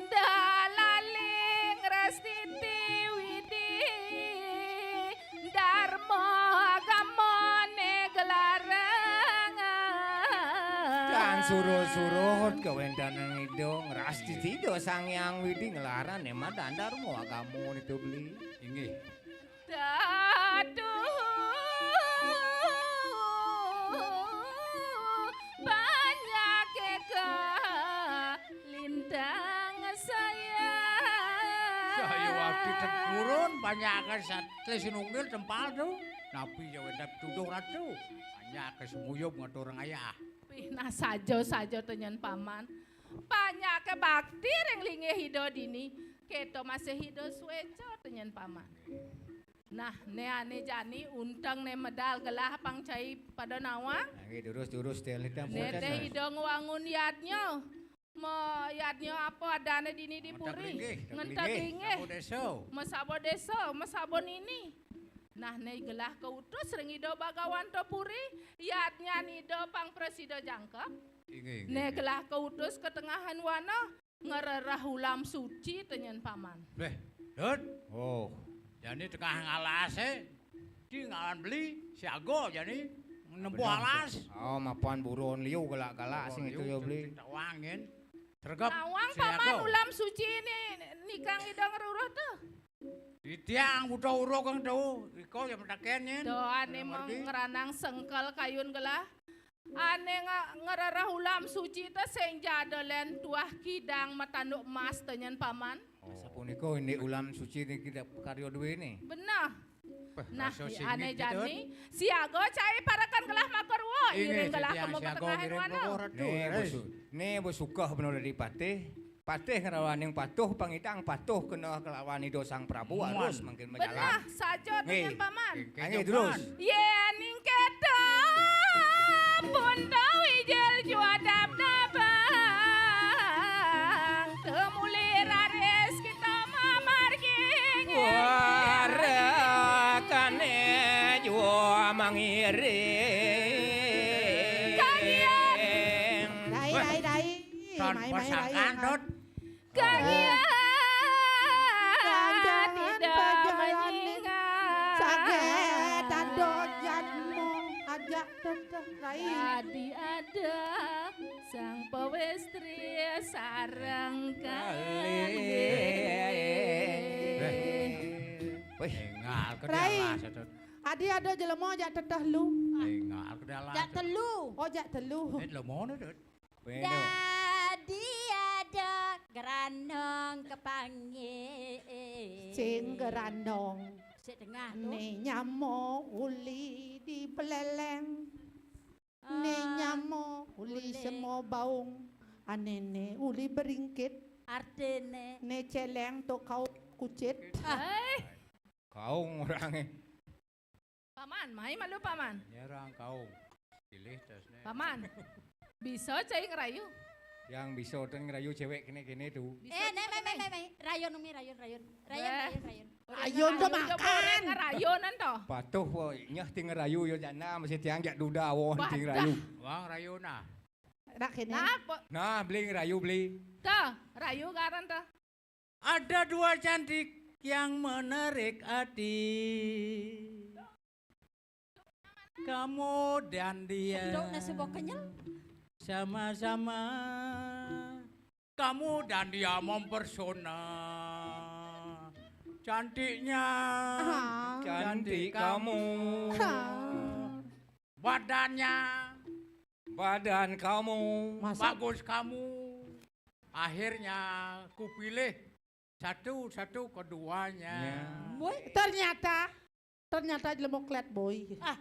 Dalaling rastiti widi. Darma agamane gelarangan. Dan surut-surut kawentanan Ida ngrastiti Ida Sang Hyang Widi nglarang nemat dan darma agamane to beli. Inggih. Aduh, banyak eka lintang saya. Saya waktu tempurun banyak akan satri sinunggil tempal tu. Napi jawab tuduh Ratu? Banyak ke semuyub ngatur ngayah. Pih, nah saja-saja tenyen Paman. Banyak ke bakti ring linggih Ida dini. Keto masih Ida sueca tenyen Paman. Nah, ne ane jani unteng ne medal gelah pang cai pada nawang. Nah, nggih, durus-durus teh litang. Ne teh Ida ngwangun yadnya. Ma yadnya apa adane dini di puri? Ngentek linggih. Ngentek linggih. Sabo desa. Masabo desa, masabo nini. Nah, ne gelah kautus ring Ida Bagawan to puri, yadnya Ida pang prasida jangkep. Inggih, inggih. Ne gelah kautus ke tengahan wana, ngrereh ulam suci tenyen Paman. Beh, Dut. Oh. Jani tengah ngalase, di ngalan beli, siaga jani. Nempuh alas. Oh, mapan buron liu galak-galak sing itu ya beli. Tawang, ngin. Sregep. Nawang paman ulam suci ni nikang ida ngruruh tu. Titiang buta uruk kang tu. Iko ya mataken, ngin. Tu ane mengranang sengkel kayun gelah. Ane nga-, ngrereh ulam suci tu sing jada len tuah kidang matanduk emas tu nyen paman. Oh. Sapunika indik ulam suci niki dak karya duwe ni. Beneh. Nah, ane jani siaga cai parekan gelah makarua, inggih, iring gelah titiang kemu siaga patengah ngiring anu. Nih, besu-, nih besukah bener dadi patih. Patih ngelawaning patuh, pangidang patuh kena kelawan Ida Sang Prabu. Muan. Harus mangkin majalan. Beneh saja. Nggih. Dengan paman. Nggih, nggih, terus. Yen ing keta punta wijil juadap nabang, temuli raris kita mamargi. Warakane jua mangiring. Kagiat. Rai, rai, rai. Tan mai, mai, rai, pasangkan, rai. Dot. Kagiat. Jangan tidak pajalan menyingat. Saget, ado jadmu, ajak teteh, rai. Tadi ada sang pawestri sareng kalih. Wih. Engal ke rai. Adi ada jelema ajak teteh lu. Engal ke dalam. Jak telu. Oh, jak telu. Eh, jelema ni, Dut. Dadi ada geranong kepanggih. Sing geranong. Sik tengah tu. Ni nyamo uli di beleleng. Ni nyamo uli semo baung. Ane ni uli beringkit. Artine. Ni celeng tu kau kucit. Ah. Kaung orange. Paman, mai malu paman. Nyerang kaum. Pilih tesne. Paman. Bisa cai ngerayu. Yang bisa ten ngerayu cewek kene-kene tu. Bisa. Eh, ne, mai, mai, mai, mai. Rayun, Umi, rayun, rayun. Rayun, rayun, rayun. Rayun tu makan. Ngerayu nan tu. Patuh po, nyeh ti ngerayu yo jana mesti tiang jak duda wo ti ngerayu. Wang rayu nah. Rak kene. Nah, beli ngerayu beli. Tuh, rayu karan tuh. Ada dua cantik yang menarik hati. Kamu dan dia. Dok, nasi bau kenyal. Sama-sama. Kamu dan dia mempesona. Cantiknya. Cantik kamu. Badannya. Badan kamu. Bagus kamu. Akhirnya kupilih satu-satu keduanya. Ya. Ternyata, ternyata jelema klet boy. Ah.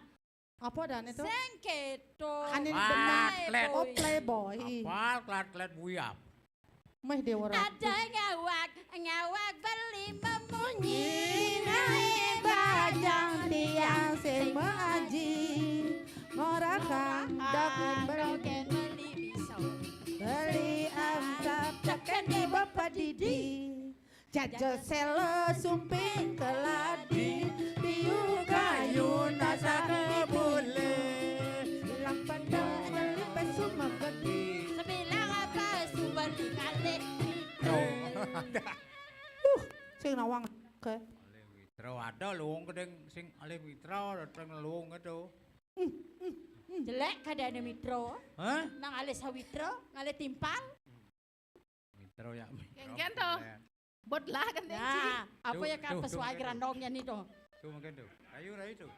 Apa dane tu? Sing keto. Ane benar. Klet. Oh, playboy. Apal klet-klet buyap. Meh dia orang. Ada ngawak, ngawak beli memunyi. Naik bajang tiang sing mengaji. Ngoraka doken beli. Beli amsap teken di bapak didi. Jaja sela sumping keladi, piu kayu nasa kebule. Bilang pada beli pesu magedi. Sebilang apa sumber di kali. Uh, sing nawang ke. Alih Witra ada luwung kedeng sing alih Witra dateng luwung itu. Jelek kadane Mitra. Hah? Nang alih Sawitra, ngalih timpal. Mitra ya. Mitra. Kengken to. Bot lah kan. Nah, apa ya kan pesuai gerandongnya nih tuh. Tuh mungkin tuh. Rayu, rayu tuh.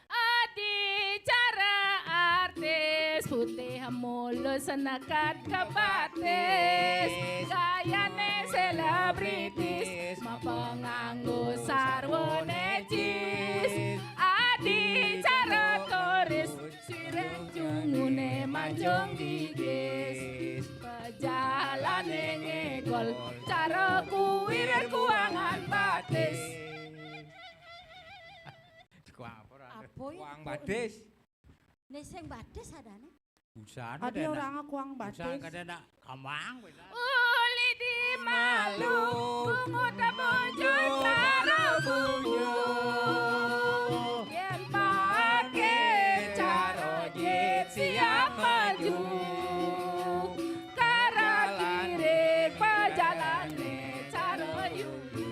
Adicara artis putih mulus nekat ke batis. Gayane selebritis mapenganggo sarwa necis. Adicara turis sirah jungune manjung gigis. Pejalane ngegol cara kuwir kuangan batis. Kuang apa ora? Apa ya? Kuang batis. Nek sing batis adane. Busan. Ade ora ngaku ang batis. Busan kada nak kamang kowe. Uli di malu bungut bojot karo bunyu. Yen pake cara jit siap maju. Kara kiri pejalane cara yuyu.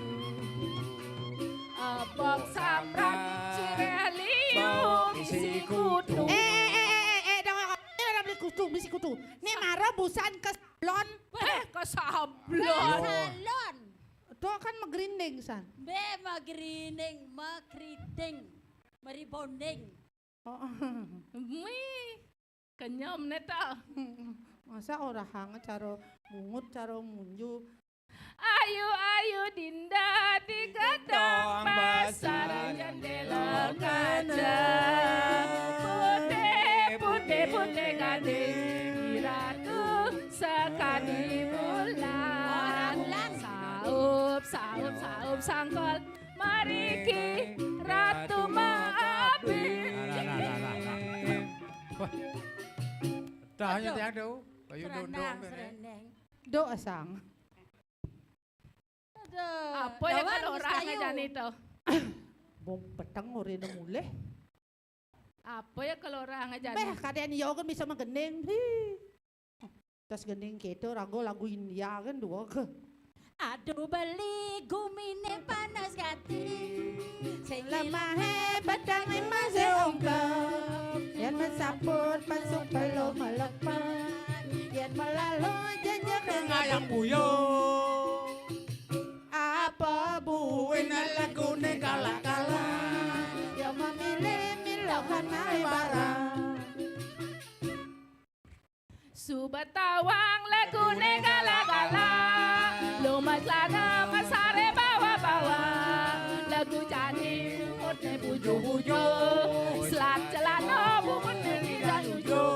Abang samrat sireh liu isi Megrinding san. Mbé megrinding, mekriting, meribonding. Oh. Mih, kenyem né to. Masa ora hang cara mungut, cara munju. Ayu-ayu Dinda di gedang pasar, jendela kaca. Putih, putih, putih gading, ratu sekali bulan. Saup, saup, saup sangkol, mariki ratu maabdi. Dah, nyetiak dong. Ayo, dong, dong, serendang, dong. Serendang. Dok asang. Aduh, apa ya kalau orang aja nih tuh? Bong peteng orina mulih. Apa ya kalau orang aja nih? Beh, kadén iya kan bisa magending. Hi. Tas gending kéto raga lagu India kan dua ke. Aduh beli guminé panas gati. Sing lemahé pedangé masih ungkep. Yén mesaput masuk belum melepat. Yén melalu jenjek ngayang buyung. Apa buin laguné galak-galak. Yang memilih milohan ai barang. Suba tawang laguné gala-gala, lumas lara mesaré bawa-bawa. Lagu jani mutné buju-buju, selat celana bubutné tidak nuju.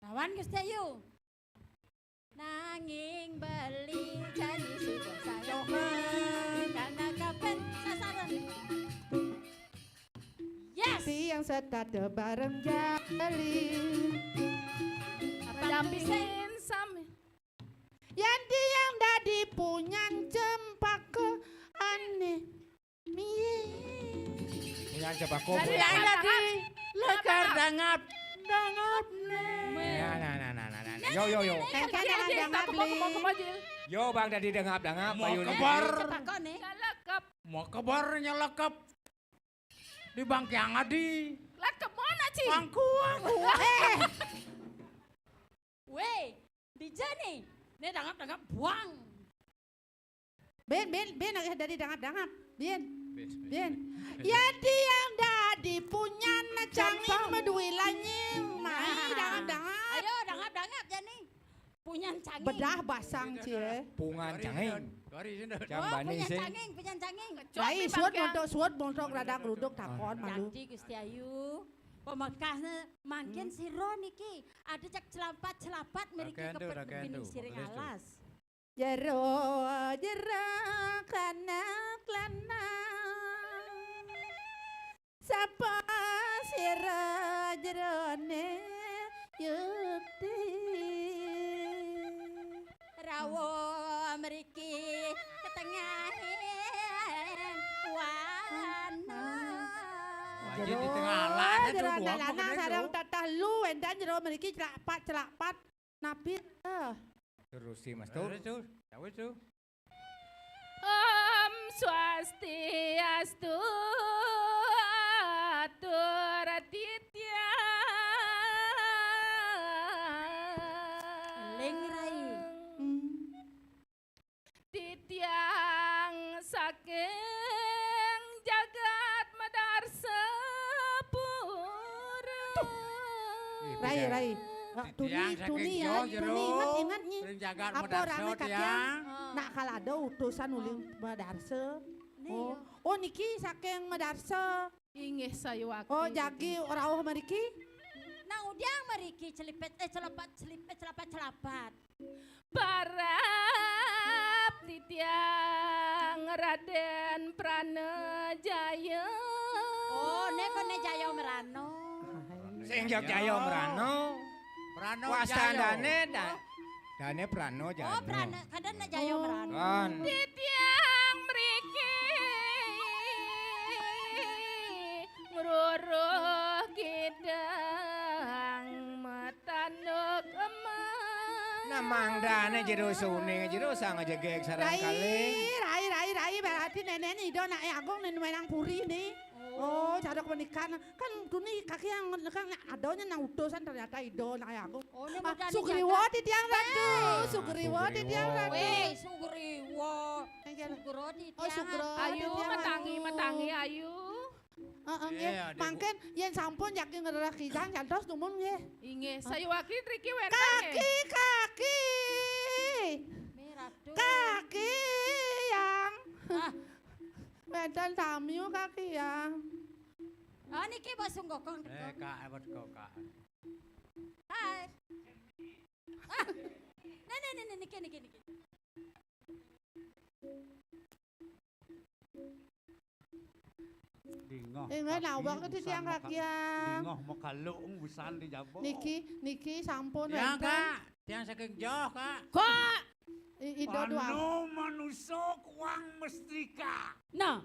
Lawan Gusti Ayu. Nanging beli jani suba salah. Karena kapan sasaran. Yes. Tiang setata bareng jali. Pendampingin sami. Yan tiang dadi punyan cempaka ané. Mie. Punyan cempaka. Dari dadi lekar dangap. Dangap né. Nah, nah, nah, nah, nah, nah. Yo, yo, yo. Kengkén dangap, dangap, Li. Yo, Bang dadi dangap, dangap. Mau kebar. Cempaka né. Nyelekep. Mau kebar nyelekep. Di bangkiang adi. Lah kemana, Ci? Mangkuang. Eh. Wéh, dija né. Né dangap-dangap buang. Bin, bin, bin, agak dadi dangap-dangap. Bin. Bin. Ya tiang dadi punyan canging madué lanying. Mai dangap-dangap. Ayo dangap-dangap jani. Punyan canging. Bedah basang, Ci. Punyan canging. Jambani sing. Punyan canging, punyan canging. Rai suud montok, suud montok rada gruduk takon malu. Dadi Gusti Ayu. Pamekasné mangkin sira niki ada cek celapat-celapat mriki kepet bini siring alas. Jero, jero, kanak lanang. Sapa sira jeroné yukti? Rawuh mriki ketengahing wana. Wajib di tengah alas, jero anak lanang sareng tatah lu, éndan jero mriki celapat-celapat. Napi, eh. Terusi, Mas Tur. Terus, Tur. Cawis, Tur. Om Swastiastu, atur titiang. Eling, Rai. Hmm. Titiang saking jagat Medarsapura. Rai, Rai. Tuni, tuni, ingat, ingat, nyi. Apa rame katiang? Nak kala ada utusan uli Medarsa. Oh, oh, niki saking Medarsa. Inggih sayuwakti. Oh, jagi rauh mriki? Nang udiang mriki celipet, eh, celepat, celipet, celapat, celapat. Parab titiang Raden Pranajaya. Oh, né koné Jaya Merana. Sing Jaya Merana. Prano Jaya. Wastandane da-, dane Prano Jaya. Oh, Prano, kadang nak Jaya Merana. Kan. Titiang mriki ngruruh kidang matanduk emas. Nah, mangdane jero sune, jero sang jegeg sareng Rai, kalih. Rai, Rai, Rai, berarti nenek ni ido nak Agung ning Wenang Puri ni. Oh, cara pernikahan. Kan duni kaki yang kan adanya nang utusan ternyata ido nak Agung. Oh, ini ah, Sugriwa titiang ratu, Sugriwa titiang ratu. Weh, Sugriwa. Sugro titiang. Oh, Sugro titiang. Ayu, matangi, matangi, ayu. Heeh, nggih. Mangkin yen sampun jagi ngrereh kidang, jantos dumun nggih. Inggih, sayuwakti mriki wénten nggih. Kaki, kaki. Kaki, Yang. Ah. Wénten sami, Kaki, Yang. Ah, niki Mbok Sungkokong teka. Eh, Kak, eh, teka, Kak. Hai. Ah. Nah, nah, nah, nah, niki, niki, niki. Dingeh. Inggih, nawak titiang Kaki, Yang. Dingeh makaluk wusan di jaba. Niki, niki sampun wénten. Ya, Kak. Tiang saking joh, Kak. Kak. I-, Ida dua. Ana manusa kuang mestika. Nah,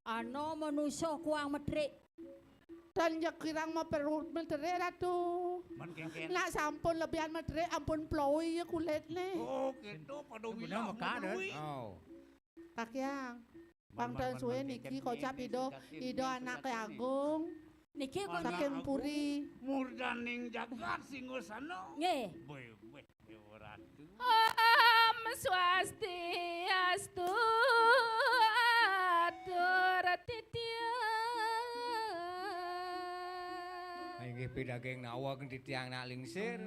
ana manusa kuang medrik. Tan ya kirang maperut medrik, Ratu. Men kéngkén. Nak sampun lebihan medrik, ampun ploi ya kulitné. Oh, gitu, pada wilah mekar, meperui. Oh. Kaki, Yang. Pang tan suwé niki kocap Ida, Ida anaké agung. Niki kocap saking puri. Murdaning jagat Singgasana. Nggih. Wéh, wéh, wéh, Ratu. Om Swastiastu, atur titiang. Inggih pidaging nawak titiang nak lingsir.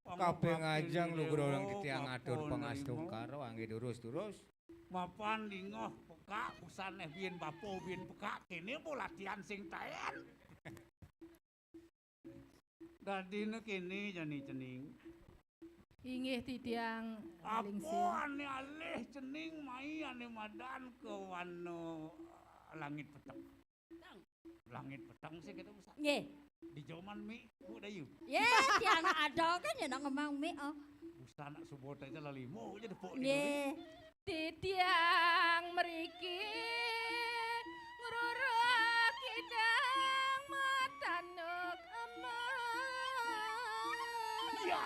Kabéh ngajeng lugra titiang atur pangastungkara, inggih durus-durus. Mapan dingeh pekak, usan eh biyen bapa biyen pekak, kéné apa latihan sing taén. Dadine kéné jani cening. Inggih titiang lingsir. Apa ané alih cening mai ané madan ka wana langit peteng. Langit peteng sih kita usah. Nggih. Di jaman mi, Bu Dayu. Yé, tiang ada kan ya nak ngomong mi, oh. Usah nak suba ta lali mau aja depok. Nggih. Titiang mriki ngruruh kidang matanduk emas. Iya.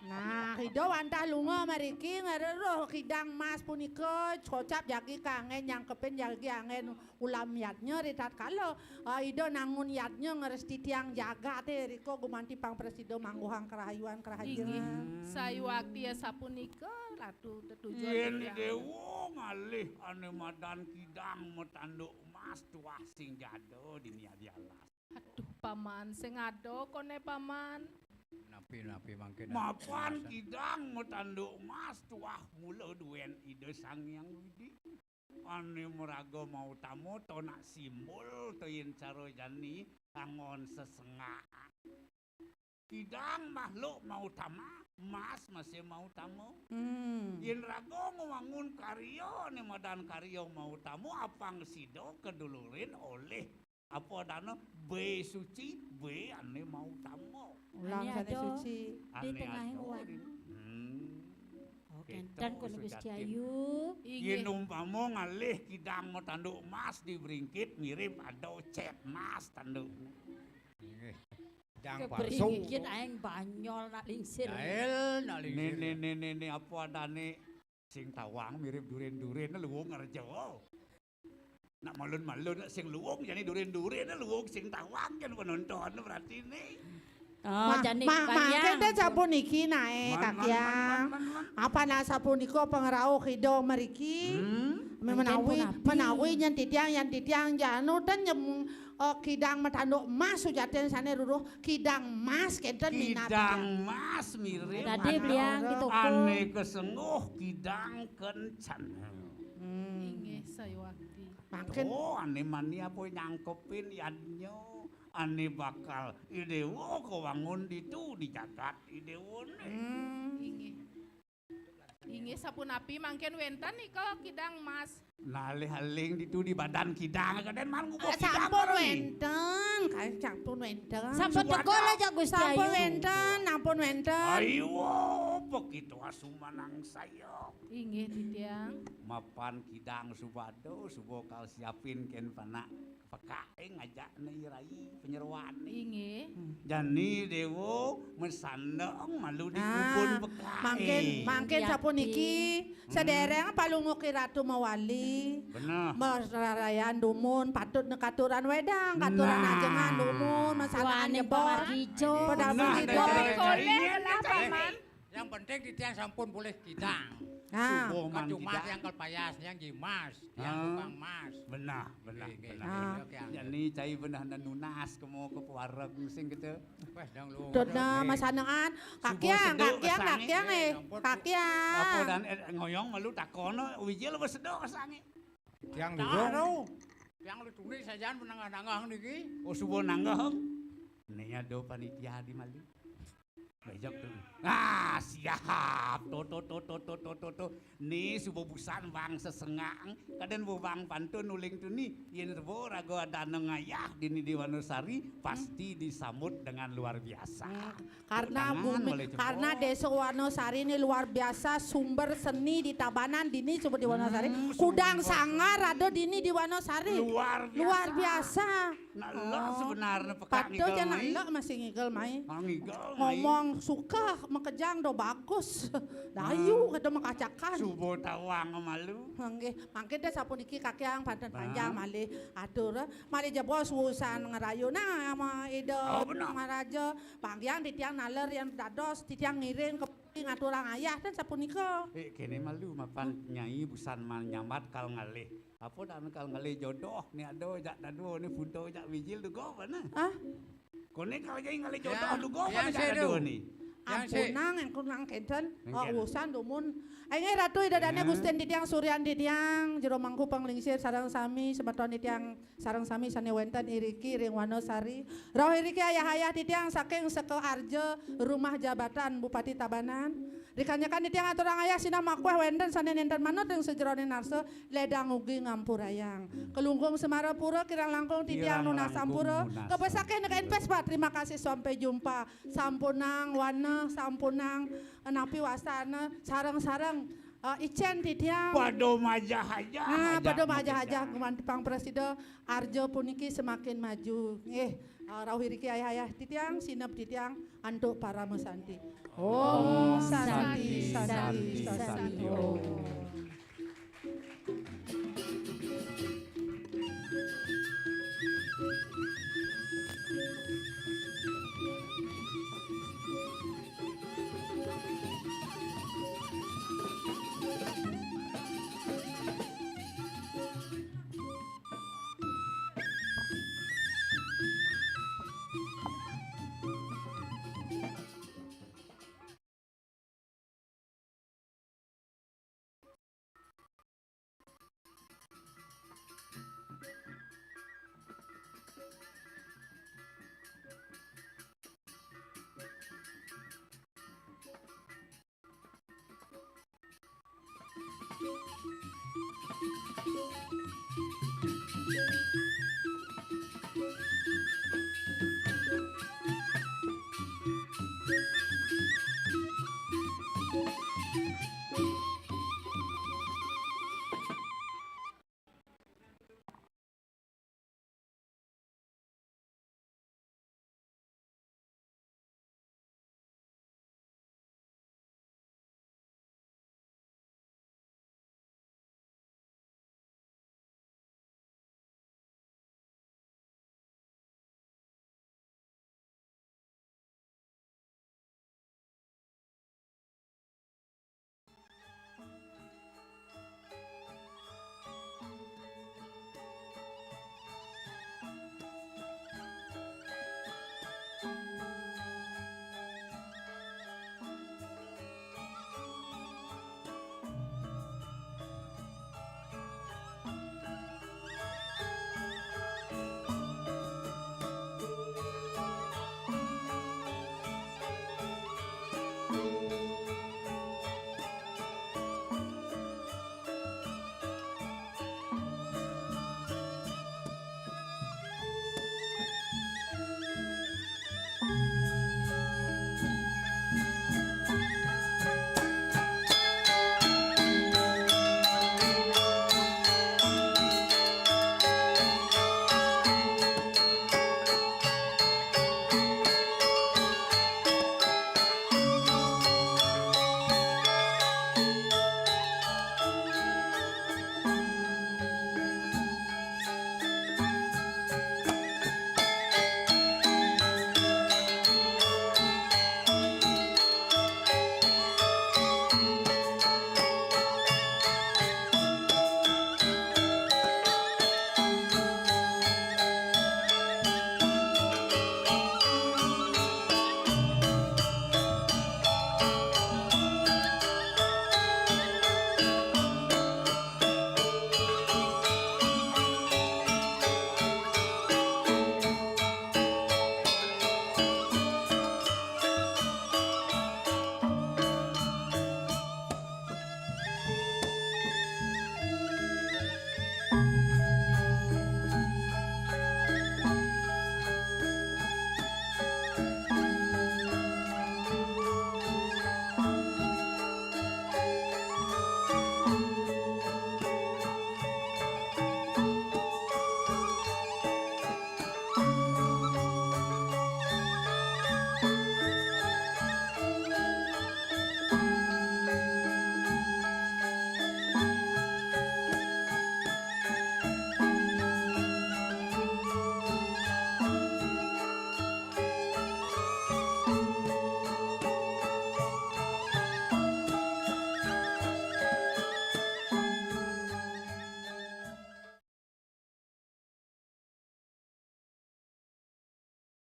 Nah, Ida wantah lunga mriki ngruruh kidang mas punika, kocap jagi kangen nyangkepin jagi angen ulam yadnya ritatkala, ah, Ida nangun yadnya ngresti tiang jagaté rika gumanti pang prasida mangguhang karahayuan karahajengan. Inggih, sayuwakti asapunika Ratu tetujon. Yén titiang. Déwa ngalih ané madan kidang matanduk emas tuah sing jada dini adi alas. Aduh, Paman, sing ada koné, Paman. Napi-napi mangkin. Mapan kidang matanduk emas tuah mula duén Ida Sang Hyang Widi. Ané maraga mautama ta nak simbol ta yén cara jani anggon sesengak. Kidang makhluk mautama, mas masih mautama. Hmm. Yén raga ngwangun karya né madan karya mautama, apang sida kadulurin olih apa dana bé suci, bé ané mautama. Ulam ané sané ada suci. Di tengahing ada uwan. Hmm. Oh, kénten koné Gusti Ayu. Inggih. Yén umpama ngalih kidang matanduk emas di bringkit mirip ada cét emas tanduk. Inggih. Kidang palsu. Bringkit aing banyol nak lingsir. Jail nak lingsir. Néné, néné, néné, apa adané sing tawang mirip durin-durin luwung ngerja. Nak malun-malun, nak sing luwung jani durin-durin, luwung sing tawang kan penonton berarti né. Oh, ma-, jani ma-, kalian. Mangkin dé sapuniki naé, man, man, Kakiang. Man, man, man, man. Apa nak sapunika pangrauh Ida mriki? Hmm. Menawi, mangkin punapi? Menawi yén titiang, yén titiang janu ten nyem, eh, kidang matanduk emas sujatin sané ruruh kidang emas kénten minat. Kidang emas mirip. Tadi anak beliang di toko. Ané kesengguh kidang kencana. Hmm. Inggih, sayuwakti. Mangkin. Oh, ané mani apa nyangkepin yadnya, ané bakal Idéwa kawangun ditu di jagat Idéwané. Hmm. Inggih. Inggih, sapunapi mangkin wénten nika kidang mas? Nalih aling ditu di badan kidang, kadén mal ngukuh kidang. Sampun wénten, kaé sampun wénten. Sampun tegol aja, Gusti Ayu. Sampun wénten, ampun wénten. Ayo, begitu asumanang saya. Inggih, titiang. Mapan kidang subado, suba kal siapin kén panak pekaké ngajak né rai penyeruan. Inggih. Jani Déwa mesandeng malu di kubun pekaké. Mangkin, mangkin sapuniki, hmm, sadéréng palungguh Ratu mawali. Bener. Merarayan dumun patut nekaturan wédang, katuran ajengan dumun, masalah nyebor. Pada begitu. Yang penting titiang sampun polih kidang. Ah. Subuh mang Cuma tidak. Tiang kal payas, tiang jimas, tiang Ah. tukang mas. Benah, benah, Nggih, nggih. Benah. Ah. Nggih, nggih. Jani cai benah nanunas kemo ke pewareg sing kita. Wah, dang lu. Dona Nggih. Masanaan. Subuh Kakiang, seduk kakiang, kesangi. Kakiang, eh. Nggih, ampun. Kakiang. Apa dan, eh, ngoyong malu takono, wijil apa seduk kesangi? Tiang Dah, dulu. Ro. Tiang lu tulis saja menengah-nengah niki. Oh, subuh nanggah. Nih ada panitia di malu. Bejak tu. Ah, siap. To, to, to, to, to, to, to, to. Ni subuh busan bang sesengak. Kadang bu bang pantun uling tu ni. Yen rebo raga ada ngayah di ni di Wanosari, pasti disambut dengan luar biasa. Hmm, karena Tangan bumi, boleh jempol. Karena Desa Wanosari ini luar biasa sumber seni di Tabanan dini coba di Wanosari. Hmm, Kudang sumber Sanggar seni. Ada dini di Wanosari. Luar biasa. Luar biasa. Nak elok Oh. Sebenarnya pekak Padahal ngigel jangan mai. Elok masih ngigel mai. Ah, ngigel mai. Ngomong suka makejang do bagus. Dayu Ah. Kata makacakan. Subuh tawang malu. Nggih, mangkin dah sapuniki kakiang panten Ah. Panjang malih atur. Malih jebos urusan ngerayu nah sama ida Oh, benar. Maraja. Pangiang titiang naler yang dados titiang ngiring ke ngaturang ayah dan sapunika. Eh, kene malu mapan nyai busan man nyambat kal ngalih. Apa dah kal ngalih jodoh ni ada jak dadu ni foto jak wijil tu go mana? Ah? Kone kal nyai ngalih jodoh Ya, tu go ya, mana jak saya dadu tu. Ni? Ya, saya Ampunang yang kunang kenten. Mungkin. Oh, urusan dumun. Inggih Ratu Ida Dane Ya. Gusten titiang Suryan titiang jero mangku panglingsir sareng sami semeton titiang sareng sami sane wenten iriki ring Wanosari. Rauh iriki ayah-ayah titiang saking Seka Arja, rumah jabatan Bupati Tabanan. Rikanyekan titiang aturang ayah sinah makueh wenten sane nenten manut ring sajeroning narsa, ledang ugi ngampurayang. Kelungkung Semarapura kirang langkung titiang Kirang nunas langkung sampura. Nunas Kebesakeh sampura. Nekain Vespa, terima kasih sampai jumpa. Sampunang wana, sampunang napi wastana, sareng-sareng eh, icen titiang. Pada majah aja, Ah, ajak pada majah makejang. Aja gumanti pang prasida arja puniki semakin maju. Nggih, eh, rauh iriki ayah-ayah titiang, sineb titiang antuk parama santi. Om Santi, Santi, Santi, Santi, Santi, Santi, Om. Om.